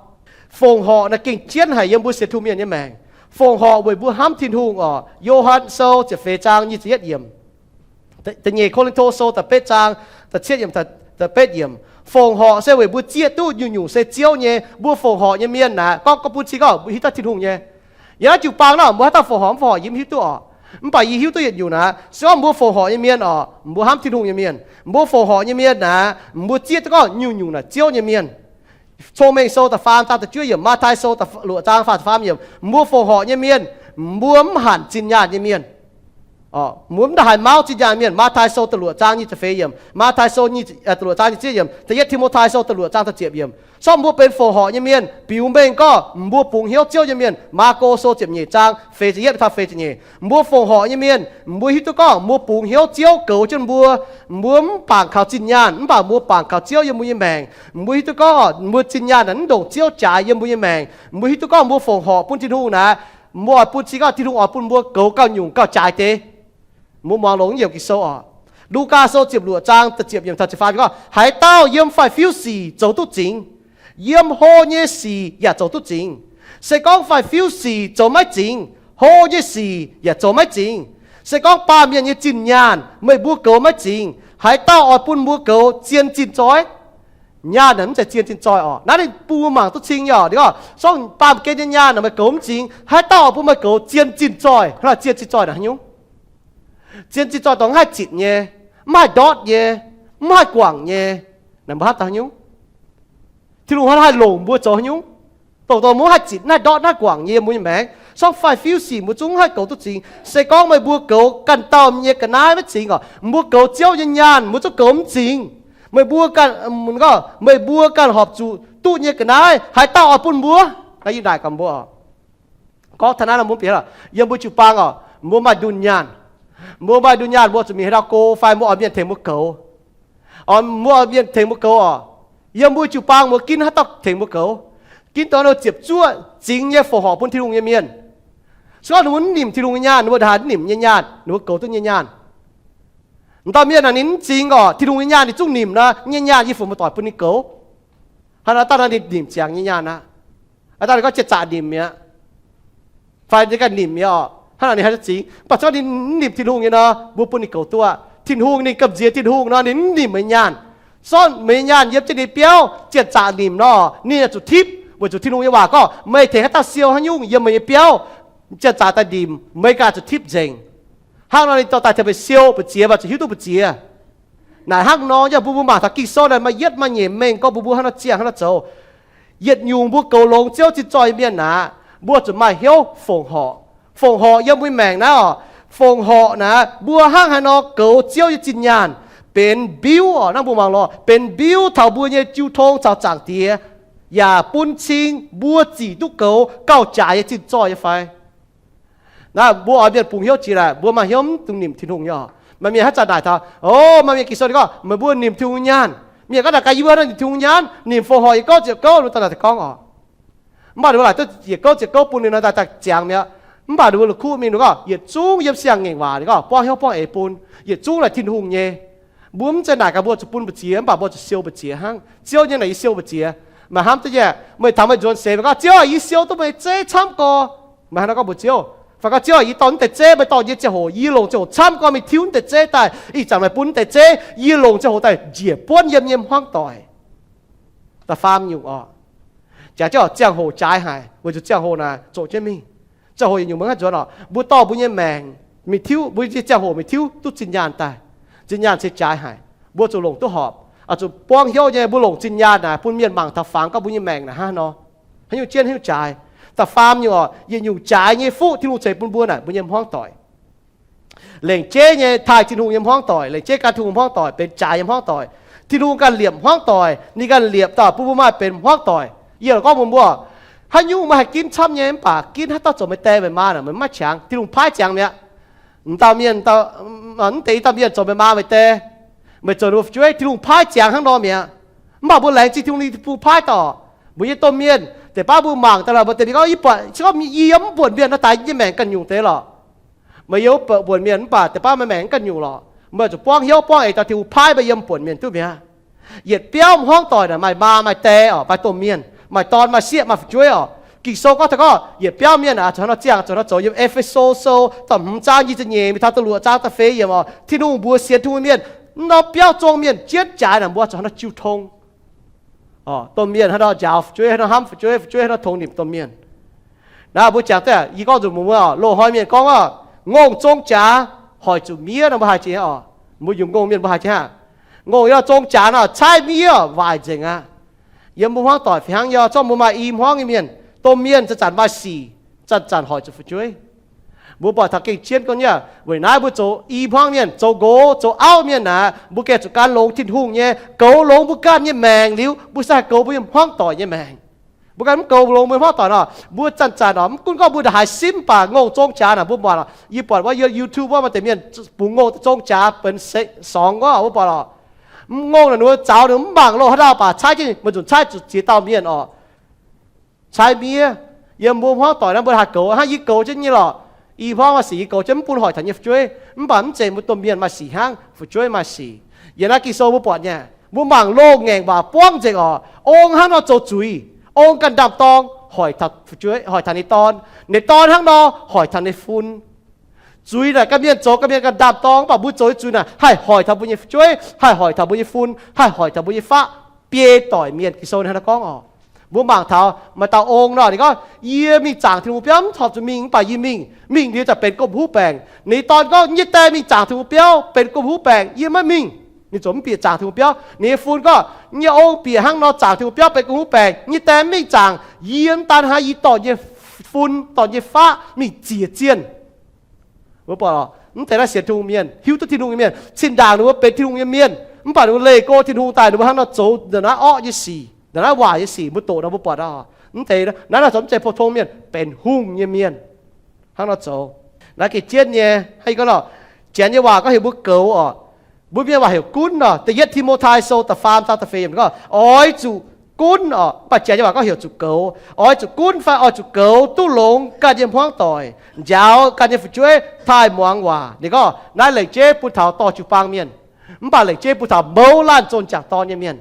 fongc horc naaiv gengh jienv haic yiem mbuo sienx Tin-Hungh mienh nyei maengc. Fongc horc weic mbuo hnamv Tin-Hungh orqc. Yo^han Sou ziepc feix zaang nyic ziepc yietv yiemc, da'nyeic Ko^lin^to Sou da'betv zaang da'cietv yiemc, da'betv yiemc. Fongc horc se weic mbuo zieqv duqv nyungc-nyungc se Ziouv nyei. Mbuo fongc horc nyei mienh naaic, gorngv, gorngv bun cing gorngv mbuo hiuv duqv Tin-Hungh nyei. Yiem naaiv jiu-baang nor, mbuo haaix dauh fongc horc mv fongc horc yie mv hiuv duqv orqc. Mv baac yie hiuv duqv yietc nyungc naaic, se gorngv mbuo fongc horc nyei mienh orqc, mbuo hnamv Tin-Hungh nyei mienh. Mbuo fongc horc nyei mienh naaic, mbuo zieqv duqv gorngv nyungc-nyungc naaic Ziouv nyei mienh. Cong-Mengh Sou da'faam zaang da'juov yiemc, Matv^tai Sou da'luoqc zaang faah da'faam yiemc, mbuo fongc horc nyei mienh, mbuo mv hanc zinh nyaanh nyei mienh. Mbuo mv daaih haiz mauv zinh nyaanh mienh. Matv^tai Sou da'luoqc zaang nyic ziepc feix yiemc, Matv^tai Sou da'luoqc zaang nyic ziepc yiemc, da'yietv Ti^mo^tai Sou da'luoqc zaang da'ziepc yiemc. Se gorngv mbuo benx fongc horc nyei mienh, biux mengh gorngv mbuo bungx hnyouv Ziouv nyei mienh. Maako Sou ziepc nyeic zaang feix ziepc yietv taux feix ziepc nyeic, mbuo fongc horc nyei mienh, mbuo hiuv duqv gorngv mbuo bungx hnyouv Ziouv goux jienv mbuo. Mbuo mv bangc kaux zinh nyaanh, mv baac mbuo bangc kaux Ziouv yiem mbuo nyei maengc. Mbuo hiuv duqv gorngv mbuo zinh nyaanh naaic mv ndongc Ziouv jaaix yiem mbuo nyei maengc. Mbuo hiuv duqv gorngv mbuo fongc horc bun Tin-Hungh naaic, mbuo oix bun cing gorngv Tin-Hungh oix bun mbuo goux gauh nyungc gauh jaaix deix. Mbuo muangx longx nyungc Ging-Sou orqc. Lugaa Sou ziepc luoqc zaang da'ziepc yiemc taux ziepc faam gorngv, Haaix dauh yiem faix-fiuv sic zoux duqv zingx, yiem hlo nyei sic yaac zoux duqv zingx. Se gorngv faix-fiuv sic zoux maiv zingx, hlo nyei sic yaac zoux maiv zingx. Se gorngv baamh mienh nyei zinh nyaanh meih mbuo goux maiv zingx, haaix dauh oix bun mbuo goux zien zinh zoih? Nyaanh naaic mv zeiz zien zinh zoih orqc. Naaiv ninh bun mbuo mangc duqv cing nyei orqc. Ninh gorngv, se gorngv baamh gen nyei nyaanh naaic meih goux mv zingx, haaix dauh oix bun meih goux zien zinh zoih? Hnangv naaic zien zinh zoih naaic haaix nyungc? Zien zinh zoih dongh mv haih zitc nyei, mv haih ndortv nyei, mv haih guangc nyei, naaic mbuo hnamv daaih haaix nyungc? Tin-Hungh hnangv haih longc mbuo zoux haaix nyungc? Dongh dongh mbuo mv haih zitc, mv haih ndortv, mv haih guangc nyei yiem mbuo nyei maengc. Se gorngv faix-fiuv sic mbuo zungv mv haih goux duqv zingx. Se gorngv meih mbuo goux ganh dauh nyei ga'naaiv maiv zingx orqc, mbuo goux Ziouv nyei nyaanh mbuo zungv goux mv zingx. Meih mbuo ganh, meih mbuo ganh horpc zuqc duqv nyei ga'naaiv, haaix dauh oix bun mbuo? Naaiv yie naaic gaax mbuo orqc. Gorngv taux naaiv nor mbuo bieqc, yiem mbuo jiu-baang orqc, mbuo maaih ndunh nyaanh. Mbuo maaih ndunh nyaanh, mbuo zuqc mingh haaix ndau go fai mbuo oix mienh tengx mbuo goux. Mbuo oix mienh tengx mbuo goux orqc. Yiem mbuo jiu-baang mbuo ginv haaix dauh tengx mbuo goux? Ginv dongh ziepc zuoqv zingx nyei fongc horc bun Tin-Hungh nyei mienh. Se gorngv ninh mbuo mv nimc Tin-Hungh nyei nyaanh, ninh mbuo ndongc haaix nimc nyei nyaanh, ninh mbuo goux duqv nyei nyaanh? M'dauh mienh naaic ninh mv zingx orqc, Tin-Hungh nyei nyaanh ninh zungv nimc nor, nyei nyaanh yie fungc muoz-doic bun ninh goux. Hnangv naaic daaih nor ninh nimc ziangx nyei nyaanh aqv. Aa, daaih ninh gorngv jiex zaqc nimc mi'aqv, fai ninh ganh nimc mi'aqv orqc. Hnangv naaic ninh haih zingx. Mv baac se gorngv ninh mv nimc Tin-Hungh nyei nor, mbuo bun ninh goux duqv. Tin-Hungh ninh gamh nziex Tin-Hungh nor, ninh mv nimc meih nyaanh. Se gorngv meih nyei nyaanh yiem jienv ninh biauv jiex zaqc nimc nor, ninh yaac zuqc tipv, weic zuqc Tin-Hungh nyei waac gorngv, meih tengx haaix dauh siou haaix nyungc yiem meih nyei biauv, jiex zaqc daaih nimc, meih ganh zuqc tipv nzengc. Hnangv nor ninh dorh daaih tengx meih siou mbu'ziex, meih zuqc hiuv duqv mbu'ziex. Naaic hnangv nor, yie mbuo mbuo mangc taux Ging-Sou naaic maaih yietv maaih nyeic mengh gorngv mbuo mbuo hnangv nor ziangh hnangv nor zoux. Yietc nyungc mbuo goux longx Ziouv zinh zoih mienh aqv, mbuo zuqc maaih hnyouv fongc horc. Fongc horc yiem mbuo maengc naaiv orqc. Fongc horc naaic, mbuo hnangv haaix nor goux Ziouv nyei zinh nyaanh, benx mbiuv orqc. Hnangv mbuo mangc lorqc, benx mbiuv taux mbuo nyei jiu tong caux Zaangc Diex, yaac bun cing mbuo zic duqv goux gauh jaaix nyei zinh zoih nyei fai? Naaiv mbuo oix mienh bungx hnyouv jiex naaic, mbuo maaih hnyouv mv dungx nimc Tin-Hungh nyei orqc. Maaih mienh haaix zanc naaic taux, o, maaih mienh Ging-Sou ninh gorngv, meih mbuo nimc Tin-Hungh nyaanh. Mienh gorngv naaic gaax, yie mbuo hnangv nimc Tin-Hungh nyaanh, nimc fongc horc yietc gouv ziepc gouv, ninh mbuo daaih naaic daaih gorngv orqc. Mv baac ninh mbuo laaic duqv yietc gouv ziepc gouv bun ninh nor daaih daaih ziangx mi'aqv. Mv baac ninh mbuo la'kuqv mingh ninh gorngv yietc zungv yiem siang-ngaengc waac, ninh gorngv buangv hnyouv buangv eix bun, yietc zungv naaic Tin-Hungh nyei. Mbuo mv zeiz naaic gaax mbuo zuqc bun mbu'ziex, mv baac mbuo zuqc siou mbu'ziex hnangv. Ziouv nyei naaic yie siou mbu'ziex. Meih hnamv duqv nyei, meih taux meih nzuonx seix meih gorngv, Ziouv aah, yie siou duqv meih zeiv camv gorx. Meih hnangv nor gorngv mbuox Ziouv, Fai gorngv, Ziouv, yie dorh wuov deix zeiv, meih dorh yie ziangh hoc, yie longc ziangh hoc camv gorngv meih tiuv wuov deix zeiv daaih. Ih zanc meih bun wuov deix zeiv, yie longc ziangh hoc daaih njiec buonv yiem nyei hmuangv doic. Da'faam nyungc oc, jaax jienv ziangh hoc jaaix haic, weic zuqc ziangh hoc naaic zoqc jienv mingh. Ziangh hoc yietc nyungc mbuo maiv haih nzuonx oc. Mbuo dorh mbuo nyei maengc mingh tiuv, mbuo nyei ziangh hoc mingh tiuv duqv zinh nyaanh daaih. Zinh nyaanh se jaaix haic, mbuo zuqc longc duqv horpc. Oix zuqc buangv hnyouv nyei, mbuo longc zinh nyaanh naaic bun mienh mangc taux fangx gorngv mbuo nyei maengc naaic hnangv nor, haaix nyungc jienv haaix nyungc jaaix. Da'faam nyungc oc, yietc nyungc jaaix nyei fuqv Tin-Hungh ceix bun mbuo naaic mbuo nyei hmuangv doic. Lengc jeiv nyei taaih Tin-Hungh nyei hmuangv doic, lengc jeiv gan Tin-Hungh hmuangv doic benx jaaix nyei hmuangv doic. Tin-Hungh ganh liepc hmuangv doic, ninh ganh liepc daaih bun mbuo maaih benx hmuangv doic. Yie lorqc gorngv mbuox mbuo, haaix nyungc meih haih ginv camv nyei mv baac ginv haaix dauh zoux meih die meih maa naaic meih maiv qangx. Tin-Hungh paaiv ziangx mi'aqv. M'dauh mienh, m'deix dauh mienh zoux meih maa meih die, meih zoux ninh mbuo fu'jueiv, Tin-Hungh paaiv ziangx hnangv nor mi'aqv. Mv baac mbuo laengz zingh Tin-Hungh ninh bun paaiv daaih oc. Mbuo nyei domh mienh deix baav mbuo mangc daaih lorqc, mbuo deix mienh gorngv, Yie mbuo, se gorngv yie yiem mv buonc mienh nor daaih nyei maengc ganh nyungc deix lorqc. Meih yiem mv buonc mienh mv baac deix baav meih maengc ganh nyungc lorqc. Meih zuqc buangv hnyouv buangv eix daaih Tin-Hungh paaiv meih yiem buonc mienh duqv mi'aqv. Yietc biauv hmuangv doic naaic maaih maa maaih die oc, maaih domh mienh, maaih dorn maaih sieqv maaih fu'jueiv oc. Ging-Sou gorngv taux gorngv yietc biauv mienh aqv, zuqc hnangv nor ziangh, zuqc hnangv nor zoux. Yiem E^fe^so Sou da'hmz zaang nyic ziepc nyeic mingh taux da'luoqc zaang da'feix yiemc oc, Tin-Hungh mbuox sienx Tin-Hungh mienh, mv norm biauv zong mienh jienv jaaix naaic mbuo zuqc hnangv nor jiu tong. Domh mienh hnangv nor njaaux fu'jueiv, hnangv nor hnamv fu'jueiv, fu'jueiv hnangv nor tongx nimc domh mienh. Naaiv mbuo jangx daaih, yie gorngv nzunc mbuox mbuo oc, loz-hnoi mienh gorngv oc, ngongh zong jaax hoic zuqc miev nor mbuo haiz jiex oc. Mbuo yungz ngongh mienh mbuo haiz jiex aqv. Ngongh yie nor zong jaax nor caaiv miev oc, waaic nzengc aqv. Yiem mbuo hmuangv doic fih hnangv, yie zorqv mbuo maaih i hmuangv nyei mienh, domh mienh zanc-zanc maaih sic, zanc-zanc hoic zuqc fu'jueiv. Mbuo buatc taux gengh jienv gorngv nyei, weic naaiv mbuo zoux i hmuangv mienh, zoux nqox zoux auv mienh naaic, mbuo gengh zuqc gan longx Tin-Hungh nyei, goux longx mbuo ganh nyei maengc liuz, mbuo se haih goux mbuo nyei hmuangv doic nyei maengc. Mbuo ganh mv goux longx mbuo nyei hmuangv doic nor, mbuo zanc-zanc oc, mv gunv gorngv mbuo ndongc haaix simv baac ngongh zong jaax naaic mbuo buatc oc. Yie buatc wuov yiem YouTube wuov maaih deix mienh bungx ngongh zong jaax benx sorngx wuov, mbuo buatc oc. Mv ngongh naaic ninh mbuo zaux ninh mv mangc loh haaix dauh baac caaiv jienv, meih nzunc caaiv zuqc ziex dauh mienh oc. Caaiv miev. Yiem mbuo hmuangv doic naaiv mbuo haih goux hnangv, yie goux jienv nyei lorqc. I hmuangv maaih sic yie goux jienv, mv bun hoic taux nyei fu'jueiv, mv baac mv zeiz mbuo domh mienh maaih sic hnangv, fu'jueiv maaih sic. Yiem naaiv Ging-Sou mbuo buatc nyei, mbuo mangc loh ngaengc waac buangv nzengc oc. Ong hnangv nor zoux zuiz, ong ganh ndaam-dorng hoic taux fu'jueiv, hoic taux ninh dorn, ninh dorn hnangv nor hoic taux ninh fun. Zuiz naaic ganh mienh zoux, ganh mienh ganh ndaam-dorng, mv baac mbuo zoux nyei zuiz naaic haih hoic taux mbuo nyei fu'jueiv, haih hoic taux mbuo nyei fun, haih hoic taux mbuo nyei faqv, biei doic mienh. Ging-Sou hnangv naaiv gorngv oc. Mbuo mangc taux maaih dauh ong nor, ninh gorngv, Yie mingh zaangc Tin-Hungh biauv mv horpc zuqc mingh, mv baac yie mingh. Mingh liuz ziouc benx gomh huv baengc. Ninh dorn gorngv, Nyei die mingh zaangc Tin-Hungh biauv benx gomh huv baengc, yie maiv mingh. Ninh ziouc mv bieqc zaangc Tin-Hungh biauv. Ninh nyei fun gorngv, Nyei ong bieqc hnangv nor zaangc Tin-Hungh biauv benx gomh huv baengc, nyei die mv mingh zaangc, yie mv daan haaix, yie dorh nyei fun, dorh nyei faqv mingh ziec zienh. Mbuo buatc oc, mv deix naaiv sienx Tin-Hungh mienh, hiuv duqv Tin-Hungh nyei mienh, zinh ndaangc ninh mbuo benx Tin-Hungh nyei mienh, mv baac ninh mbuo leih go Tin-Hungh daaih, ninh mbuo hnangv nor zoux ndongc naaiv orqv nyei sic, ndongc naaiv waaic nyei sic, mbuo doqc nor mbuo buatc oc. Mv deix naaiv nor zoux mv zeiz pou-tong mienh, benx hungh nyei mienh hnangv nor zoux. Naaiv gengh jienv nyei. Hnangv yie gorngv nor, Janx nyei waac gorngv heuc mbuo goux oc. Mbuo mienh waac heuc gunv oc. Da'yietv Ti^mo^tai Sou da'faam zaang da'feix yiemc gorngv, Oix zuqc gunv oc. Mv baac Janx nyei waac gorngv heuc zuqc goux. Oix zuqc gunv fai oix zuqc goux duqv longx ganh nyei hmuangv doic, njaaux ganh nyei fu'jueiv taaih muangx waac. Ninh gorngv naaiv lengc jeiv bun taux dorh jiu-baang mienh, mv baac lengc jeiv bun taux mouz laanh zoux m'jangc dorn nyei mienh.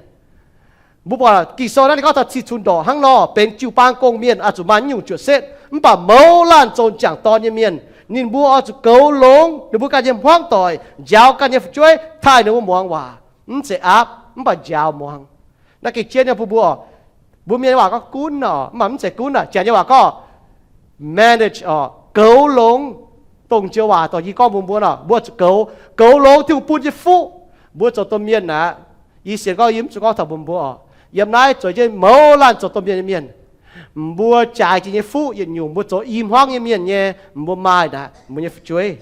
Mbuo buatc Ging-Sou naaiv ninh gorngv taux cih cunx ndorqc hnangv nor, benx jiu-baang gong-mienh oix zuqc maaih naaiv nyungc juoqc setv. Mv baac mouz laanh zoux m'jangc dorn nyei mienh, ninh mbuo oix zuqc goux longx ninh mbuo ganh nyei hmuangv doic, njaaux ganh nyei fu'jueiv taaih ninh mbuo muangx waac. Mv zeiz aapv, mv baac njaaux muangx. Naaiv gengh jienv nyei bun mbuo oc. Mbuo mienh nyei waac gorngv gunv oc, mv baac mv zeiz gunv aqv. Janx nyei waac gorngv manage oc, goux longx. Dongh njoux waac dorh yie gorngv mbuox mbuo nor, mbuo zuqc goux, goux longx Tin-Hungh bun nyei fuqv. Mbuo zoux domh mienh aqv, yie sienx gorngv yie mv zuqc gorngv taux mbuox mbuo oc. Yiem naaiv zueiz jienv mouz laanh zoux domh mienh nyei mienh, mbuo jaaix jiex nyei fuqv yietc nyungc mbuo zoux i hmuangv nyei mienh nyei, mbuo maaih naaic mbuo nyei fu'jueiv.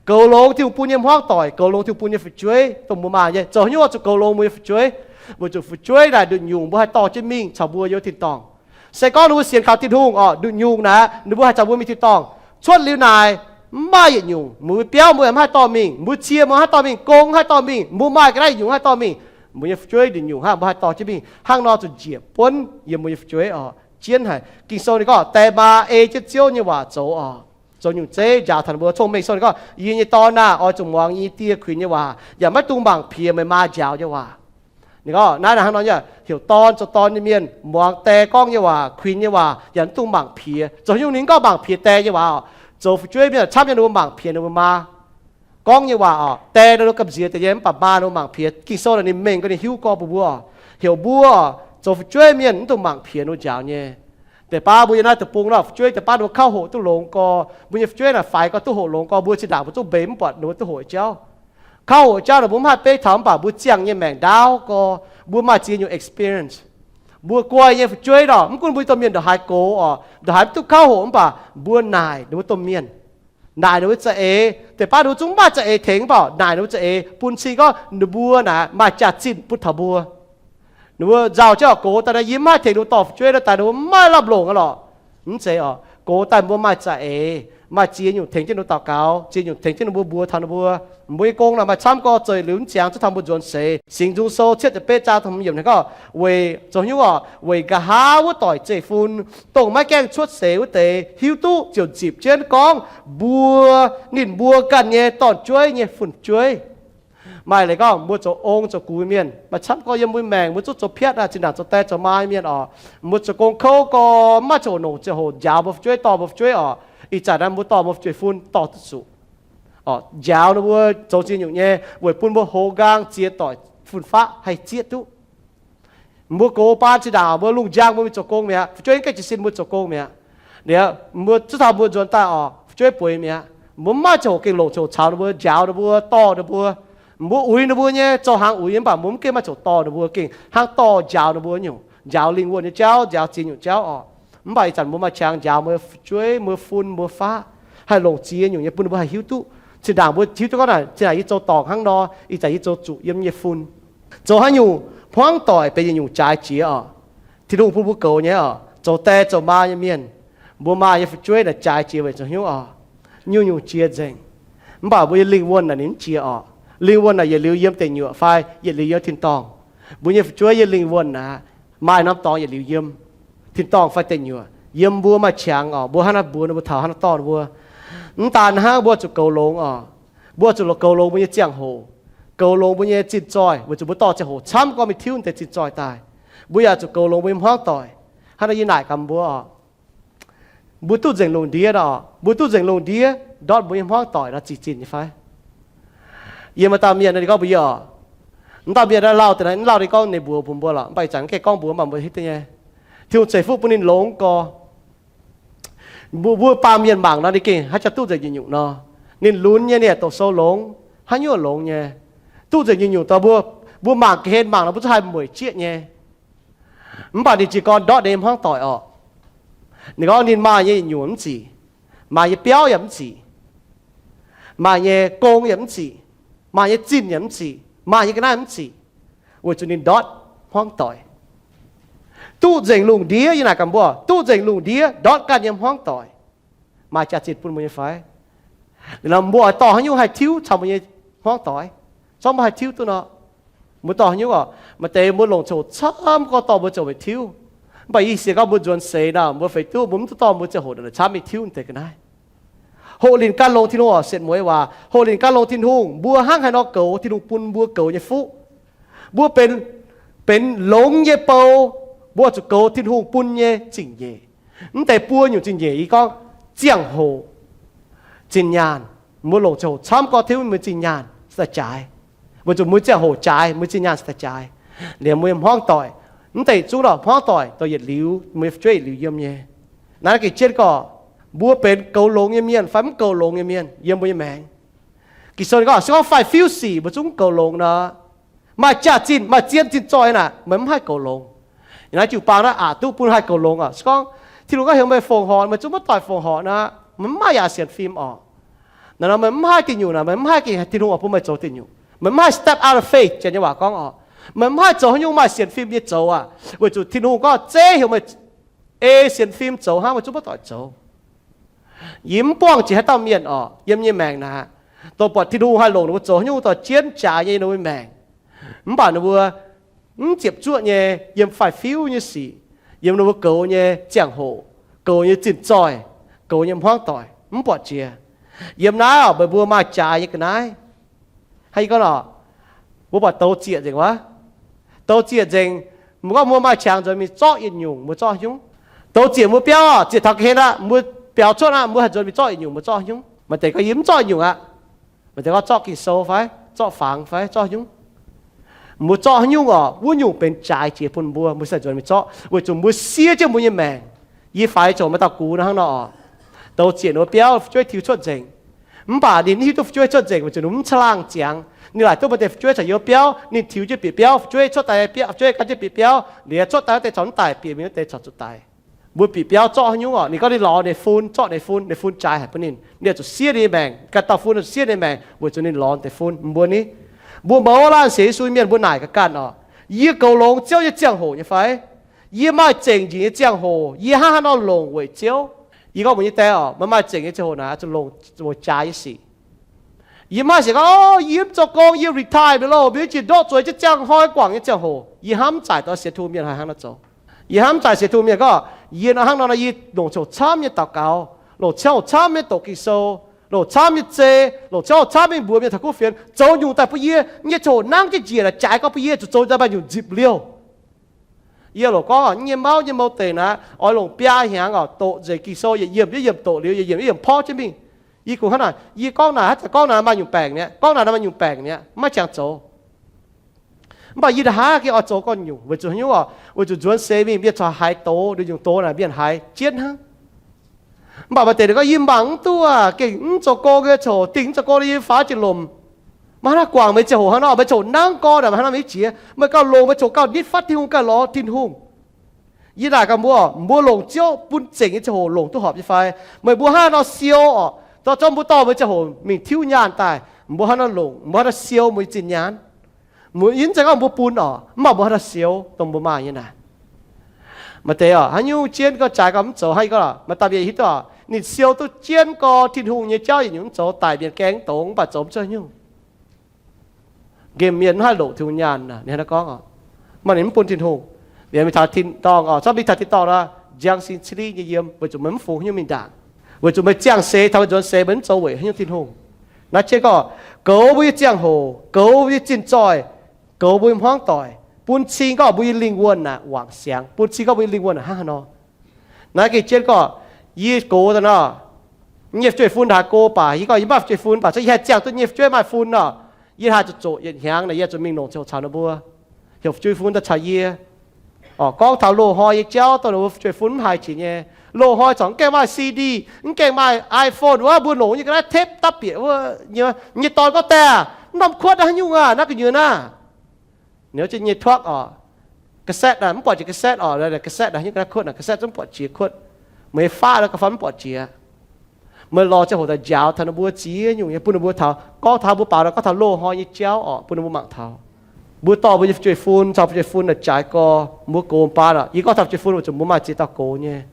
Goux longx Tin-Hungh bun nyei hmuangv doic, goux longx Tin-Hungh bun nyei fu'jueiv dongh mbuo maaih nyei. Zoux haaix nyungc oix zuqc goux longx mbuo nyei fu'jueiv? Weic zuqc fu'jueiv naaic nduqc nyungc mbuo haih dorh jienv mingh caux mbuo yiem tin-dorngh. Se gorngv ninh mbuo sienx kaux Tin-Hungh oc, nduqc nyungc naaic ninh mbuo haih caux mbuo mingh tin-dorngh. Cuotv liuz naaic, mv maaih yietc nyungc, mbuo biauv mbuo mv haih dorh mingh, mbuo cie mbuo mv haih dorh mingh, gong mv haih dorh mingh, mbuo maaih ga'naaiv yietc nyungc mv haih dorh mingh. Mbuo nyei fu'jueiv nduqc nyungc hnangv mbuo haih dorh jienv mingh. Hnangv nor zuqc njiec buonv yiem mbuo nyei fu'jueiv oc. Jienv haic. Ging-Sou ninh gorngv die maa ei jienv Ziouv nyei waac zoux oc. Zoux nyungc zeiv njaaux taux ninh mbuo. Cong-Mengh Sou ninh gorngv, Yie nyei dorn aah! Oix zuqc muangx yie die kuinx nyei waac, yaac maiv dungx mangc piex meih maa njaaux nyei waac. Ninh gorngv naaiv hnangv nor nyei, heuc dorn zoux dorn nyei mienh muangx die gorngv nyei waac, kuinx nyei waac, yaac maiv dungx mangc piex. Zoux nyungc ninh gorngv mangc piex die nyei waac oc. Zoux fu'jueiv mienh camv nyei ninh mbuo mangc piex ninh mbuo maa gorngv nyei waac oc. Die ninh mbuo gamh nziex deix nyei, mv baac maa ninh mbuo mangc piex. Ging-Sou naaic ninh mengh gorngv ninh hiuv gorngv mbuox mbuo oc, heuc mbuo zoux fu'jueiv mienh mv dungx mangc piex ninh mbuo njaaux nyei. Deix baav mbuo yiem naaiv deic-bung nor, fu'jueiv deix baav ninh mbuo kauv hoqc duqv longx gorx, mbuo nyei fu'jueiv naaic faix gorx duqv hoqc longx gorx, mbuo zinh ndaangc mbuo zungv mbeix mv buatc ninh mbuo duqv hoqc jauv. Kauv hoqc jauv nor mbuo mv haih beiv taux, mv baac mbuo ziangh nyei maengc ndaauv gorx, mbuo maaih ziex nyungc experience. Mbuo guai nyei fu'jueiv nor, mv gunv mbuo domh mienh ndongc haaix gox oc, ndongc haaix mv duqv kauv hoqc, mv baac mbuo naaic ninh mbuo domh mienh, naaic ninh mbuo za'eix. Deix baav ninh mbuo zungv mv maaih za'eix tengx, mv baac naaic ninh mbuo za'eix bun cing gorngv ninh mbuo naaic maaih jaax-zinh bun taux mbuo. Ninh mbuo nzauh jienv oc, gox daaih naaic yie mv haih tengx ninh mbuo dorh fu'jueiv nor, daaih ninh mbuo mv maaih lamh longc aqv lorqc. Mv zeiz oc. Gox daaih mbuo maaih za'eix, maaih ziex nyungc tengx jienv ninh mbuo daux gaux, ziex nyungc tengx jienv ninh mbuo mbuox taux ninh mbuo. Mbuo nyei gong naaic maaih camv gorx, zoux yietc liuz mv ziangx, zuov taux mbuo nzuonx seix. Singx Nzung Sou cietv ziepc betv zaang taux hmz yiemc naaic gorngv, weic, zoux haaix nyungc oc, weic nqa'haav wuov doic zeiv-fun, dongh maiv gaengh cuotv seix wuov deix hiuv duqv ziouc nzipc jienv gorngv mbuo, ninh mbuo ganh nyei dorn-jueiv nyei fun-jueiv. Maaih leiz gorngv mbuo zoux ong zoux gux mienh, maaih camv gorx yiem mbuo maengc mbuo zungv zoux piatv aqv, zinh ndaangc zoux die zoux maa mienh oc. Mbuo zoux gong kouv gorx mv maaih ziangh hoc longc ziangh hoc njaaux mbuo fu'jueiv, dorh mbuo fu'jueiv oc. Ih zanc naaiv mbuo dorh mbuo fu'jueiv fun dorh duqv zuqc oc, njaaux ninh mbuo zoux ziex nyungc nyei weic bun mbuo hoz nqaang ziex doic fun-faqv haih zieqv duqv. Mbuo gox baan zinh ndaangc mbuo lungh njang mbuo mingh zoux gong mi'aqv, fu'jueiv gaengh jiez sin mbuo zoux gong mi'aqv. Liuz mbuo zuov taux mbuo nzuonx daaih oc, fu'jueiv bueix mi'aqv. Mbuo mv maaih ziangh hoc gengh longc ziangh hoc caux ninh mbuo, njaaux ninh mbuo, dorh ninh mbuo. Mbuo uix ninh mbuo nyei, zoux hnaangx uix nyei, mv baac mbuo mv gengh maaih ziangh hoc dorh ninh mbuo, gengh hnangv dorh njaaux ninh mbuo nyungc, njaaux lingh wuonh nyei jauv, njaaux ziex nyungc jauv oc. Mv baac ih zanc mbuo maaih qangx njaaux mbuo fu'jueiv, mbuo fun, mbuo faqv, haih longc ziex nyungc nyei bun ninh mbuo haih hiuv duqv. Zinh ndaangc mbuo hiuv duqv gorngv naaic, zinh ndaangc yie zoux dorngc hnangv nor, ih zanc yie zoux zuqc yiem nyei fun. Zoux haaix nyungc hmuangv doic benx yietc nyungc jaaix jiex oc. Tin-Hungh bun mbuo goux nyei oc, zoux die zoux maa nyei mienh, mbuo maa nyei fu'jueiv naaic jaaix jiex weic zoux haaix nyungc oc. Nyungc-nyungc jiex nzengc. Mv baac mbuo nyei lingh wuonh naaic ninh mv jiex oc. Lingh wuonh naaic yietc liuz yiem deic nyuoqc fai yietc liuz yiem tin-dorngh. Mbuo nyei fu'jueiv nyei lingh wuonh naaic maaih norm dorngx yietc liuz yiem tin-dorngh fai deic nyuoqc. Yiem mbuo maaih qangx oc, mbuo hnangv naaiv mbuox ninh mbuo, taux hnangv naaiv dorh ninh mbuo. Mv daan hnangv, mbuo zuqc goux longx oc. Mbuo zuqc goux longx mbuo nyei ziangh hoc, goux longx mbuo nyei zinh zoih, weic zuqc mbuo dorh ziangh hoc camv gorngv mingh tiuv deix zinh zoih daaih. Mbuo yaac zuqc goux longx mbuo nyei hmuangv doic. Hnangv naaiv yie naaic gaax mbuo oc, mbuo duqv nzengc lungh ndiev oc, mbuo duqv nzengc lungh ndiev ndortv mbuo nyei hmuangv doic nor zic zinh nyei fai? Yiem maaih dauh mienh ninh gorngv mbuox yie oc, wuov dauh mienh lauh deix naaiv, lauh ninh gorngv ninh mbuox bun mbuo lorqc, mv baac ih zanc mv gaengh gorngv mbuox, mv baac mbuo hiuv duqv nyei. Tin-Hungh ceix fuqv bun ninh longx gorx. Mbuo, mbuo baamh mienh mangc nor ninh gengh haaix jaax duqv nzengc nyungc-nyungc nor. Ninh lunx nyei, ninh yaac doqc sou longx, haaix nyungc longx nyei. Duqv nzengc nyungc-nyungc dongh mbuo, mbuo mangc ga'hlen mangc nor mbuo zungv haih mueic jieqv nyei. Mv baac ninh jiez gorn ndortv ninh nyei hmuangv doic oc. Ninh gorngv ninh maaih nyei yietc nyungc mv zic, maaih nyei biauv yaac mv zic, maaih nyei gong yaac mv zic, maaih nyei zinh yaac mv zic, maaih nyei ga'naaiv mv zic, weic zuqc ninh ndortv hmuangv doic. Duqv nzengc lungh ndiev, yie naaic gaax mbuo, duqv nzengc lungh ndiev ndortv ganh nyei hmuangv doic. Maaih jaax-zinh bun mbuo nyei fai? Liuz nor mbuo oix dorh haaix nyungc haih tiuv caux mbuo nyei hmuangv doic? Zorqv mbuo haih tiuv duqv nor, mbuo dorh haaix nyungc oc? Maaih deix mbuo longc ziangh hoc camv gorngv dorh mbuo ziangh hoc mingh tiuv. Mv baac yie sienx gorngv mbuo nzuonx seix nor, mbuo feix duqv mbuo mv duqv dorh mbuo ziangh hoc naaic camv mingh tiuv deix ga'naaiv. Hoqc linc gan longx Tin-Hungh oc, setv mueiz waac, hoqc linc gan longx Tin-Hungh, mbuo hnangv haaix nor goux Tin-Hungh bun mbuo goux nyei fuqv. Mbuo benx, benx longx nyei bou, mbuo oix zuqc goux Tin-Hungh bun nyei zingh nyeic. Mv deix buo nyungc zingh nyeic yie gorngv ziangh hoc, zinh nyaanh. Mbuo longc ziangh hoc camv gorngv tiuv mbuo zinh nyaanh cingx daaih jaaix, weic zuqc mbuo ziangh hoc jaaix, mbuo zinh nyaanh cingx daaih jaaix. Liemh mbuo nyei hmuangv doic, mv deix zungv lorqc, hmuangv doic dorh yietc liuz, mbuo nyei fu'jueiv yietc liuz yiem nyei. Naaiv gengh jienv gorngv mbuo benx goux longx nyei mienh fai mv goux longx nyei mienh yiem mbuo nyei maengc. Ging-Sou gorngv, se gorngv faix-fiuv sic mbuo zungv mv goux longx nor, maaih jaax-zinh, maaih zien zinh zoih naaic, meih mv haih goux longx. Yiem naaiv jiu-baang naaiv aqc duqv bun haih goux longx oc. Se gorngv Tin-Hungh gorngv heuc meih fongc horc, meih zungv maiv doic fongc horc nor, meih mv maaih yaac sienx fim oc. Naaiv nor meih mv haih dingc nyungc naaic, meih mv haih gengh Tin-Hungh oix bun meih zoux dingc nyungc. Meih mv haih step out of faith, Janx nyei waac gorngv oc. Meih mv haih zoux haaix nyungc maaih sienx fim nyei zoux aqv, weic zuqc Tin-Hungh gorngv zeiv heuc meih ei sienx fim zoux hnangv, meih zungv maiv doic zoux. Yie mv buangh jiex haaix dauh mienh oc, yiem nyei maengc naaic, dongh buatc Tin-Hungh haih longc ninh mbuo zoux haaix nyungc daaih jienv jaaix nyei ninh mbuo maengc, mv baac ninh mbuo mv ziepc zuoqv nyei yiem faix-fiuv nyei sic, yiem ninh mbuo goux nyei ziangh hoc, goux nyei zinh zoih, goux nyei hmuangv doic mv buatc jiex. Yiem naaiv oc, meih mbuo maaih jaaix nyei ga'naaiv. Hnangv yie gorngv oc, mbuo buatc douz ziec nzengc wuov. Douz ziec nzengc, mbuo gorngv mbuo maaih qangx nzuonx mingh zorqv yietc nyungc, mbuo zorqv haaix nyungc? Douz ziec mbuo biauv oc, ziec taux ga'hlen aqv, mbuo biaux cuotv aqv, mbuo haih nzuonx mingh zorqv yietc nyungc, mbuo zorqv haaix nyungc? Maaih deix gorngv yie mv zorqv nyungc aqv. Maaih deix gorngv zorqv Ging-Sou fai zorqv fangx fai zorqv haaix nyungc. Mbuo zorqv haaix nyungc orqc, wuov nyungc benx jaaix jiex bun mbuo, mbuo se nzuonx mingh zorqv, weic zuqc mbuo siev jienv mbuo nyei maengc. Yie faix nyei ziangh hoc maaih dauh gux nor hnangv nor orqc, douz zieqc ninh mbuo biauv fu'jueiv tiux cuotv nzengc. Mv baac ninh hiuv duqv fu'jueiv cuotv nzengc weic zuqc ninh mv caangh laangh ziangx. Ninh laaic duqv maaih deix fu'jueiv caux yiem biauv, ninh tiux jienv bieqc biauv, fu'jueiv cuotv daaih biauv, fu'jueiv gan jienv bieqc biauv, liuz cuotv daaih wuov deix corc mv daic, bieqc mingh wuov deix corc zuqc daic. Mbuo bieqc biauv zorqv haaix nyungc orqc? Ninh gorngv ninh lorz ninh fun, zorqv ninh fun, ninh fun jaaix haic bun ninh, ninh zuqc siev ninh nyei maengc. Ganh dauh fun zuqc siev ninh nyei maengc weic zuqc ninh lorz deix fun. Mbuo ni, mbuo mouz laanh sienx Yesu mienh mbuo naaic ga'ganh orqc, yie goux longx Ziouv nyei ziangh hoc nyei fai? Yie maaih zengc njiec nyei ziangh hoc yie hnangv haaix nor longc weic Ziouv? Yie gorngv mbuox nyei die orqc, meih maaih zengc nyei ziangh hoc naaic zuqc longc weic jaaix nyei sic. Yie mv haih sienx gorngv, o, yie mv zoux gong, yie retire mi'aqv loh, mbuo jiex ndoqv zueiz jienv ziangh hnoi guangc nyei ziangh hoc. Yie hnamv mv zaaic dorh sienx tungh mienh haih hnangv nor zoux. Yie hnamv mv zaaic sienx tungh mienh gorngv, yie nor hnangv nor nor, yie longc ziangh hoc camv nyei daux gaux, longc ziangh hoc camv nyei doqc Ging-Sou, longc camv nyei zei, longc ziangh hoc camv mingh mbuox mienh taux kuv fienx, zoux nyungc daaih bun yie nyei ziangh hoc nangv jienv njiec laaix jaaix gorngv bun yie zuqc zoux daaih maaih nyungc nzipc liouh. Yie loc gorngv, yie nyei mauv nyei mou deic naaiv oix longc biaa hnyangx orqc, doqc nzengc Ging-Sou, yietc yiemc yietc yiemc doqc liuz, yietc yiemc yietc yiemc porv jienv mingh. Yie kungx hnangv naaic, yie gorngv naaic, haaix zanc gorngv naaic maaih nyungc baengc mi'aqv, gorngv naaic maaih nyungc baengc mi'aqv, maiv jangx zoux. Mv baac yie ndongc haaix gengh oix zoux ganh nyungc, weic zuqc haaix nyungc orqc? Weic zuqc nzuonx seix mingh mienh corc haiz doz, nduqc nyungc doz naaic mienh haiz jienv hnangv. Mv baac maaih deix ninh gorngv, yie mangc mv duqv aac, gengh mv zoux gong nyei ziangh hoc, dingh mv zoux gong nor yie faaux jiex lomc. Maaih hnangv naaiv guangc meih ziangh hoc hnangv nor, meih ziangh hoc nangv gorn, maaih hnangv naaiv mv jiex. Meih gauh longc meih ziangh hoc gauh nitv fatv Tin-Hungh, gauh lorz Tin-Hungh. Yie naaic gaax mbuo, mbuo longc Ziouv bun zengc nyei ziangh hoc longc duqv horpc nyei fai? Meih mbuo hnangv nor siou orqc, dorh zorqv mbuo dorh meih ziangh hoc mingh tiuv nyaanh daaih, mbuo hnangv nor longc, mbuo hnangv nor siou mbuo nyei zinh nyaanh. Mbuo yie mv zeiz gorngv mbuo bun orqc, mv baac mbuo hnangv nor siou dongh mbuo maaih nyei naaic. Maaih deix orqc, haaix nyungc jienv gauh jaaix gauh mv zoux, hnangv yie gorngv, maaih dauh mienh hiuv duqv orqc, ninh siou duqv jienv gorx Tin-Hungh nyei jauv yietc nyungc mv zoux, daic mienh gaeng mv dongz, mv baac zoux mv cuotv nyungc. Nqemh mienh mv haih longc Tin-Hungh nyaanh naaic, ninh hnangv nor gorngv orqc. Mv baac ninh mv bun Tin-Hungh. Liuz mingh taux tin-dorngh orqc, zorqv mingh taux tin-dorngh nor, nziang sin ciliv nyei yiem, weic zuqc meih mv fungx haaix nyungc mingh ndaangc. Weic zuqc meih ziangh seix taux meih nzuonx seix meih mv zoux weic haaix nyungc Tin-Hungh. Naaiv jienv gorngv, goux mbuo nyei ziangh hoc, goux mbuo nyei zinh zoih, goux mbuo nyei hmuangv doic, bun cing gorngv mbuo nyei lingh wuonh naaic wangc siangx, bun cing gorngv mbuo nyei lingh wuonh naaic hnangv haaix nor. Naaiv gengh jienv gorngv, yie gox daaih nor, nyei fu'jueiv-fun haiz go baac, yie gorngv yie mv maaih fu'jueiv-fun baac, se yie haih ziangh duqv nyei fu'jueiv maaih fun nor, yie haih zuqc zoqc yietc hnyangx naaic, yie zuqc mingh longc ziangh hoc caux ninh mbuo, heuc fu'jueiv-fun daaih caux yie. Orqc, gorngv taux loz-hnoi nyei jauv dongh ninh mbuo fu'jueiv-fun mv haiz jiex nyei. Loz-hnoi corc mv gaengh maaih C D, mv gaengh maaih iPhone wuov, mbuo longc nyei ga'naaiv tape dapv bieqc wuov. Nyei dorn gorngv, daaih, mv norm kuotv naaiv haaix nyungc aac, naaiv gu'nyuoz naaiv. Ninh wuov nyei tuakv orqc, cassette naaic mv buatc jiex cassette orqc, cassette naaic haaix nyungc ga'naaiv kuotv naaic, cassette zungv mv buatc jiex kuotv. Meih nyei faqv nor ga'fai mv buatc jiex. Meih lorz ziangh hoc daaih njaaux taux ninh mbuo ziex nyungc nyei bun ninh mbuo taux, gorngv taux mbuo baaux nor gorngv taux loz-hnoi nyei jauv orqc, bun ninh mbuo mangc taux. Mbuo dorh mbuo nyei fu'jueiv-fun caux fu'jueiv-fun naaic jaaix gorx, mbuo gox baan orqc. Yie gorngv taux fu'jueiv-fun weic zuqc mbuo maaih ziex dauh gox nyei.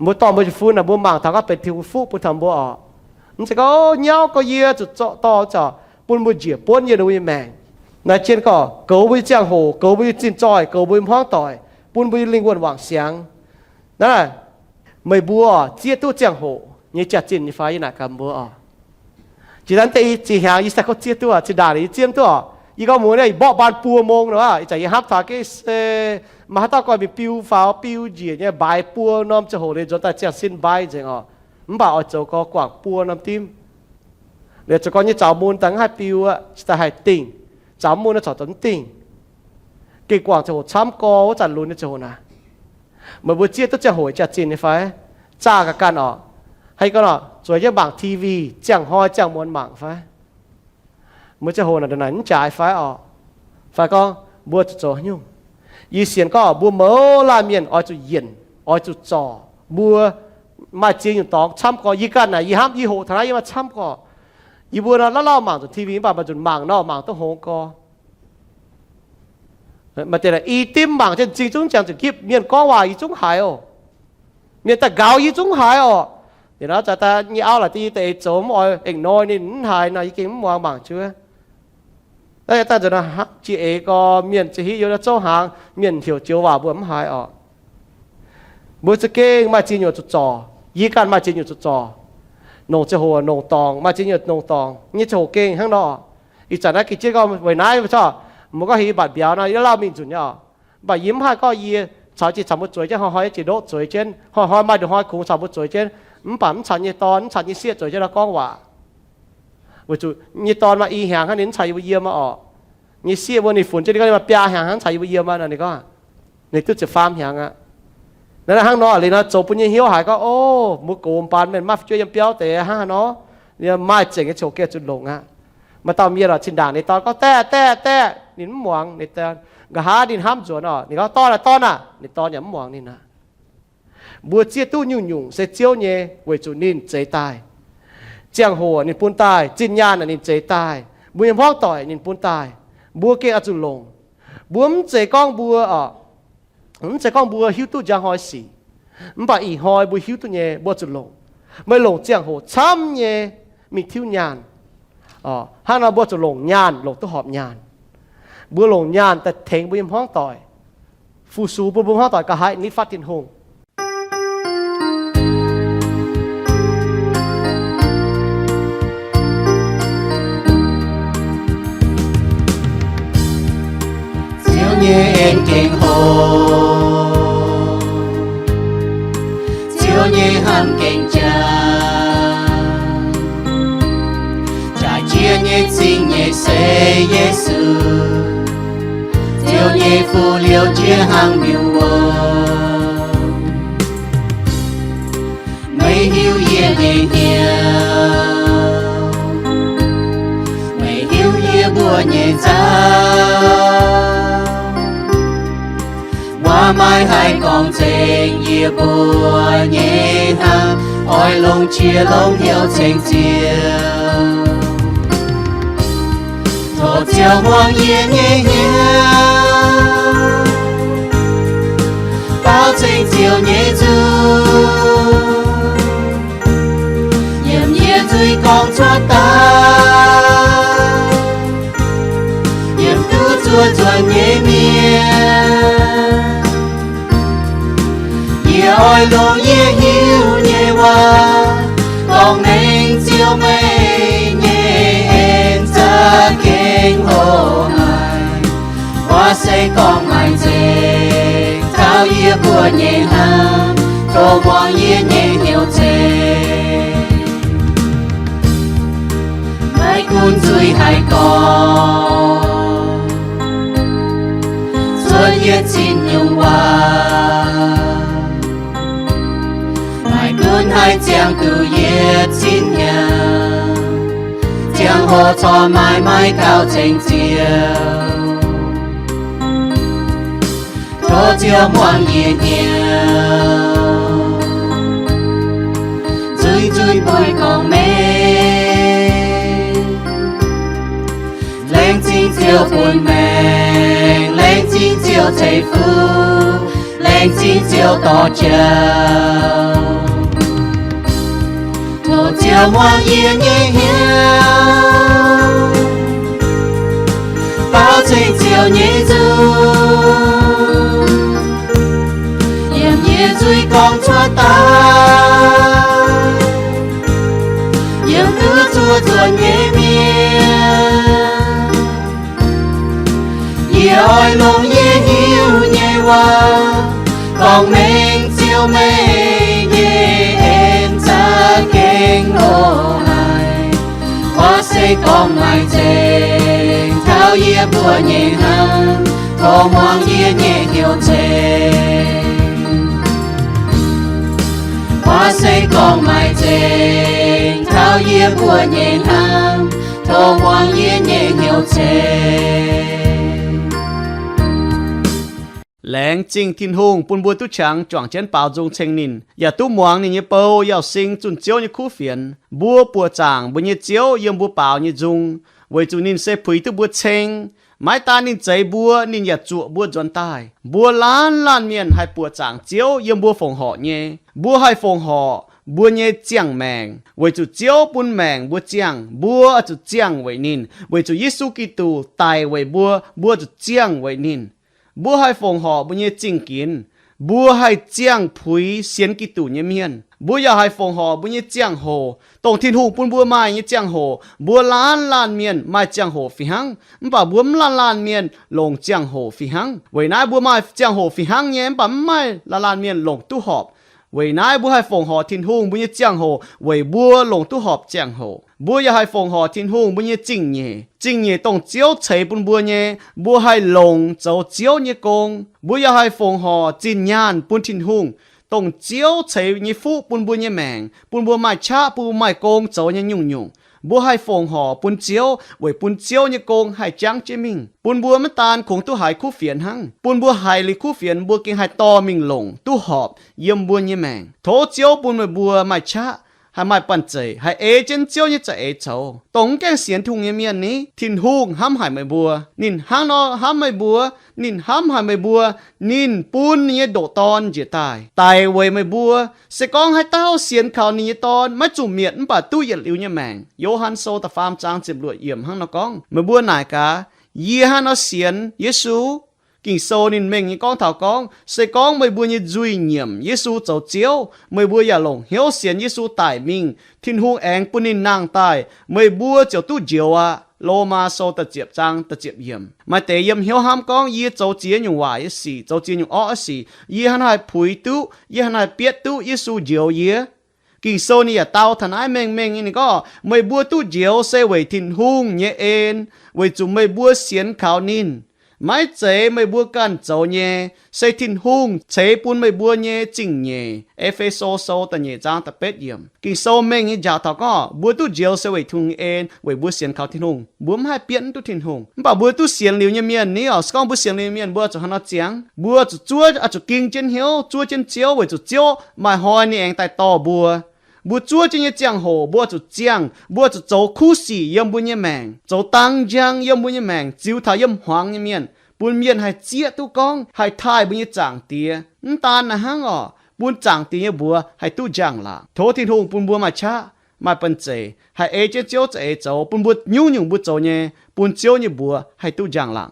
Mbuo dorh mbuo nyei fu'jueiv-fun naaic mbuo mangc taux gorngv benx Tin-Hungh fuqv bun taux mbuo orqc. Mv zeiz gorngv nyauv gorx yie zuqc zorqv dorh, bun mbuo njiec buonv yie ninh mbuo nyei maengc. Naaiv jienv gorngv goux mbuo nyei ziangh hoc, goux mbuo nyei zinh zoih, goux mbuo nyei hmuangv doic, bun mbuo nyei lingh wuonh wangc siangx. Naaiv, meih mbuo zieqv duqv ziangh hoc nyei jaax-zinh nyei fai? Yie naaic gaax mbuo orqc. Jiex daaih deix zinh hnyangx yie sai kouv zieqv duqv, zinh ndaangc yie zieqv duqv orqc. Yie gorngv mbuox ninh, yie mborqv mbaan buo mong nor, ih zanc yie hnamv taux gengh se maaih haaix dauh gorngv mingh biu faaux biu njiec nyei mbaix buo norm ziangh hoc liuz nzuonx daaih ziangh sin mbaix nzengc orqc. Mv baac oix zoux gorx guangc buo norm dimv. Liuz zoux gorx nyei zaux mun daaih mv haih biu aqv, cingx daaih haih dingh. Zaux mun nor corc zoux mv dingh. Gengh guangc ziangh hoc camv gorx wuov zanc lunx nyei ziangh hoc naaic. Meih mbuo zieqv duqv ziangh hoc jaax-zinh nyei fai? Zaah ga'ganh orqc. Haaix gorngv nor, zueiz jienv mangc T V, ziangh hnoi ziangh muonz mangc fai? Mbuo ziangh hoc naaic ndongc naaic mv jaaix fai orqc? Fai gorngv mbuo zuqc zoux haaix nyungc? Yie sienx gorngv mbuo mouz laanh mienh oix zuqc yienc, oix zuqc zorc mbuo maaih ziex nyungc dorngx camv gorx. Yie ganh naaic yie hnamv yie hoqc taux naaiv yie maaih camv gorx. Yie mbuo nor lauh lauh mangc nzunc T V mv baac maaih nzunc mangc nor mangc duqv hngongx gorx. Maaih deix naaic i dimv mangc jienv m'zing zungv jangx zuqc gipv, mienh gorngv waac yie zungv haiz oc. Mienh daaih nqaaux yie zungv haiz orqc. Liuz nor zanc daaih nyei auv laaic deix yie daaih eix zoux mv oix eng noi ninh mv haiz nor yie gengh mv muangx mangc jienv. Daaih nzunc jiex eix gorx mienh za'hingv yiem naaiv zouv hnaangx, mienh heuc joux waac mbuo mv haiz orqc. Mbuo za'gengh maaih ziex nyungc zuqc zorc. Yie ganh maaih ziex nyungc zuqc zorc. Nongc ziangh hoc nongc dorngc, maaih ziex nyungc nongc dorngc nyei ziangh hoc gengh hnangv nor. Ih zanc naaiv gengh jienv gorngv weic naaiv mbuo corc, mbuo gorngv heuc yie mbatc mbiauz nor, yie lauh mingh nzunc nyei orqc. Mv baac yie mv haih gorngv yie caux jiex caux mbuo zueiz jienv, hnoi-hnoi yie jiex ndoqv zueiz jienv, hnoi-hnoi maaih nduqc hnoi kungx caux mbuo zueiz jienv. Mv baac mv caux nyei dorn, mv caux nyei sieqv zoux jienv nor gorngv waac. Weic zuqc nyei dorn maaih i hnyangx hnangv, ninh mv caux yie mbuo yiem aqv orqc. Nyei sieqv mbuo ninh funx jienv ninh gorngv ninh maaih biaa hnyangx hnangv, mv caux yie mbuo yiem aqv nor. Ninh gorngv ninh duqv ziepc faam hnyangx aqv. Naaiv hnangv nor liuz nor, zoux bun nyei hnyouv haiz gorngv, o, mbuo gox mbaan mienh maiv fu'jueiv yiem biauv deix hnangv haaix nor, maaih zengc nyei coc geh zuqc longc aqv. Maaih dauh mienh oc, zinh ndaangc ninh dorn gorngv, Daeh, daeh, daeh! Ninh mv muangx ninh. Nqa'haav ninh hnamv nzuonx oc, ninh gorngv, Dorn aac, dorn aac! Ninh dorn yaac mv muangx ninh aqv. Mbuo zieqv duqv nyungc-nyungc se Ziouv nyei, weic zuqc ninh zeix daaih. Ziangh hoc ninh bun daaih, zinh nyaanh ninh zeix daaih, mbuo nyei hmuangv doic ninh bun daaih, mbuo gengh oix zuqc longc. Mbuo mv zeiz gorngv mbuo oc, mv zeiz gorngv mbuo hiuv duqv njang hnoi sic, mv baac ih hnoi mbuo hiuv duqv nyei, mbuo zuqc longc. Meih longc ziangh hoc camv nyei mingh tiuv nyaanh. Hnangv nor mbuo zuqc longc nyaanh, longc duqv horpc nyaanh. Mbuo longc nyaanh daaih tengx mbuo nyei hmuangv doic, fu-sux bun mbuo hmuangv doic ga'haaix nitv fatv Tin-Hungh. Ziouv nyei en gengh hoc, Ziouv nyei hnamv gengh jaax. Jaaix jiex nyei cing nyei se Yesu, Ziouv nyei fu'liouh jiex hnangv miuc-wuom. Meih hiuv yie nyei hnyouv, meih hiuv yie mbuo nyei nzauh. Waac maiv haih gorngv nzengc yie mbuo nyei hnamv, oix longc qiex longc hnyouv ceng Ziouv. Tov Ziouv muangx yie nyei hnyouv, baaux ceng Ziouv nyei nzung, yiem yie nzuih gorngv cuotv daaih, yiem duqv zuov nzuonx nyei mienh. Yie oix longc yie hiuv nyei waac gorngv mengh Ziouv meih nyei en za'gengh hoc haic. Waac se gorngv maaih nzengc taux yie mbuo nyei hnamv, tov muangx yie nyei hnyouv ceng. Maiv gunv nzuih haih gorngv cuotv yietc zinh nyungc waac, maiv gunv haih ziangh duqv yietc zinh hnyangx, ziangh hoc corc maaih maiv gauh ceng Ziouv. Tov Ziouv muangx yie hnyouv, nzuih nzuih buiv gorngv mengh. Laengz zingh Ziouv bun maengc, laengz zingh Ziouv ceix fuqv, laengz zingh Ziouv dorh jauv. Tov Ziouv muangx yie nyei hnyouv, baaux ceng Ziouv nyei nzung, yiem yie nzuih gorngv cuotv daaih, yiem duqv zuov nzuonx nyei mienh. Yie oix longc yie hiuv nyei waac gorngv mengh Ziouv meih nyei en za'gengh hoc haic. Waac se gorngv maaih nzengc taux yie mbuo nyei hnamv, tov muangx yie nyei hnyouv ceng. Waac se gorngv maaih nzengc taux yie mbuo nyei hnamv, tov muangx yie nyei hnyouv ceng. Laengz zingh Tin-Hungh bun mbuo duqv qangx juangc jienv baaux nzung ceng ninh, yaac duqv muangx ninh nyei bou, yauh sing zunh Ziouv nyei kuv fienx. Mbuo buoqc zaangc mbuo nyei Ziouv yiem mbuo baaux nyei nzung, weic zuqc ninh se puix duqv mbuo ceng. Maiv daan ninh zeix mbuo, ninh yaac zuoqc mbuo nzuonx daaih. Mbuo laanh laanh mienh haih buoqc zaangc Ziouv yiem mbuo fongc horc nyei. Mbuo haih fongc horc mbuo nyei ziangh maengc, weic zuqc Ziouv bun maengc mbuo ziangh. Mbuo zuqc ziangh weic ninh, weic zuqc Yesu Giduc daic weic mbuo, mbuo zuqc ziangh weic ninh. Mbuo haih fongc horc mbuo nyei zingh ginx. Mbuo haih ziangh puix sienx Giduc nyei mienh. Mbuo yaac haih fongc horc mbuo nyei ziangh hoc, dongh Tin-Hungh bun mbuo maaih nyei ziangh hoc. Mbuo laanh laanh mienh maaih ziangh hoc fih hnangv, mv baac mbuo mv laanh laanh mienh longc ziangh hoc fih hnangv. Weic naaiv mbuo maaih ziangh hoc fih hnangv nyei, mv baac mv maaih laanh laanh mienh longc duqv horpc. Weic naaiv mbuo haih fongc horc Tin-Hungh mbuo nyei ziangh hoc weic mbuo longc duqv horpc ziangh hoc. Mbuo yaac haih fongc horc Tin-Hungh mbuo nyei zingh nyeic. Zingh nyeic dongh Ziouv ceix bun mbuo nyei, mbuo haih longc zoux Ziouv nyei gong. Mbuo yaac haih fongc horc zinh nyaanh bun Tin-Hungh, dongh Ziouv ceix nyei fuqv bun mbuo nyei maengc, bun mbuo maaih qaqv, bun mbuo maaih gong zoux nyei nyungc-nyungc. Mbuo haih fongc horc bun Ziouv weic bun Ziouv nyei gong haih jangv jienv mingh, bun mbuo maiv daan kungx duqv haiz kuv fienx hnangv, bun mbuo haiz liuz kuv fienx mbuo gengh haih dorh mingh longc duqv horpc yiem mbuo nyei maengc. Tov Ziouv bun meih mbuo maaih qaqv, haih maaih banh zeic, haih ei jienv Ziouv nyei za'eix coux. Dongh mv gaengh sienx Tin-Hungh nyei mienh ni, Tin-Hungh hnamv haic meih mbuo. Ninh hnangv nor hnamv meih mbuo. Ninh hnamv haic meih mbuo. Ninh bun ninh nyei ndoqc Dorn njiec daaih daic weic meih mbuo. Se gorngv haaix dauh sienx kaux ninh nyei Dorn maiv zuqc mietc mv baac duqv yietc liuz nyei maengc. Yo^han Sou da'faam zaang ziepc luoqc yiemc hnangv nor gorngv. Meih mbuo naaic gaax, yie hnangv nor sienx Yesu? Ging-Sou ninh mengh nyei gorngv taux gorngv, se gorngv meih mbuo nyei nzuih nyiemc Yesu zoux Ziouv, meih mbuo yaac longc hnyouv sienx Yesu daic mingh, Tin-Hungh aengx bun ninh nangh daaih, meih mbuo ziouc duqv njoux aqv. Lomaa Sou da'ziepc zaang da'ziepc yiemc. Maaih deix yiem hnyouv hnamv gorngv, yie zoux ziex nyungc waaic nyei sic, zoux ziex nyungc orqv nyei sic, yie hnangv naaiv haih puix duqv, yie hnangv naaiv haih bietv duqv Yesu njoux yie. Ging-Sou ninh yaac dau taux naaiv mengh mengh nyei, ninh gorngv, meih mbuo duqv njoux se weic Tin-Hungh nyei en, weic zuqc meih mbuo sienx kaux ninh. Maiv zeiz meih mbuo ganh zoux nyei, se Tin-Hungh ceix bun meih mbuo nyei zingh nyeic. E^fe^so Sou da'nyeic zaang da'betv yiemc. Ging-Sou mengh nyei njaaux taux gorngv mbuo duqv njoux se weic Tin-Hungh nyei en, weic mbuo sienx kaux Tin-Hungh. Mbuo mv haih bietv mv duqv Tin-Hungh. Mv baac mbuo duqv sienx liuz nyei mienh ni oc, se gorngv mbuo sienx liuz nyei mienh, mbuo zuqc hnangv nor ziangx, mbuo zuqc zuov, oix zuqc ging jienv hnyouv, zuov jienv Ziouv, weic zuqc Ziouv maaih hnoi ninh aengx daaih dorh mbuo. Mbuo zuov jienv nyei ziangh hoc mbuo zuqc ziangh, mbuo zuqc zoux kuv sic yiem mbuo nyei maengc, zoux dang njang yiem mbuo nyei maengc, ziux taux yiem hmuangx nyei mienh, bun mienh haih zieqv duqv gorngv haih taaih mbuo nyei Zaangc Diex. Mv daan naaiv hnangv oc, bun Zaangc Diex nyei mbuox haih duqv njang-laangc. Tov Tin-Hungh bun mbuo maaih qaqv, maaih banh zeic, haih ei jienv Ziouv za'eix zoux, bun mbuo nyungc-nyungc mbuo zoux nyei, bun Ziouv nyei mbuox haih duqv njang-laangc.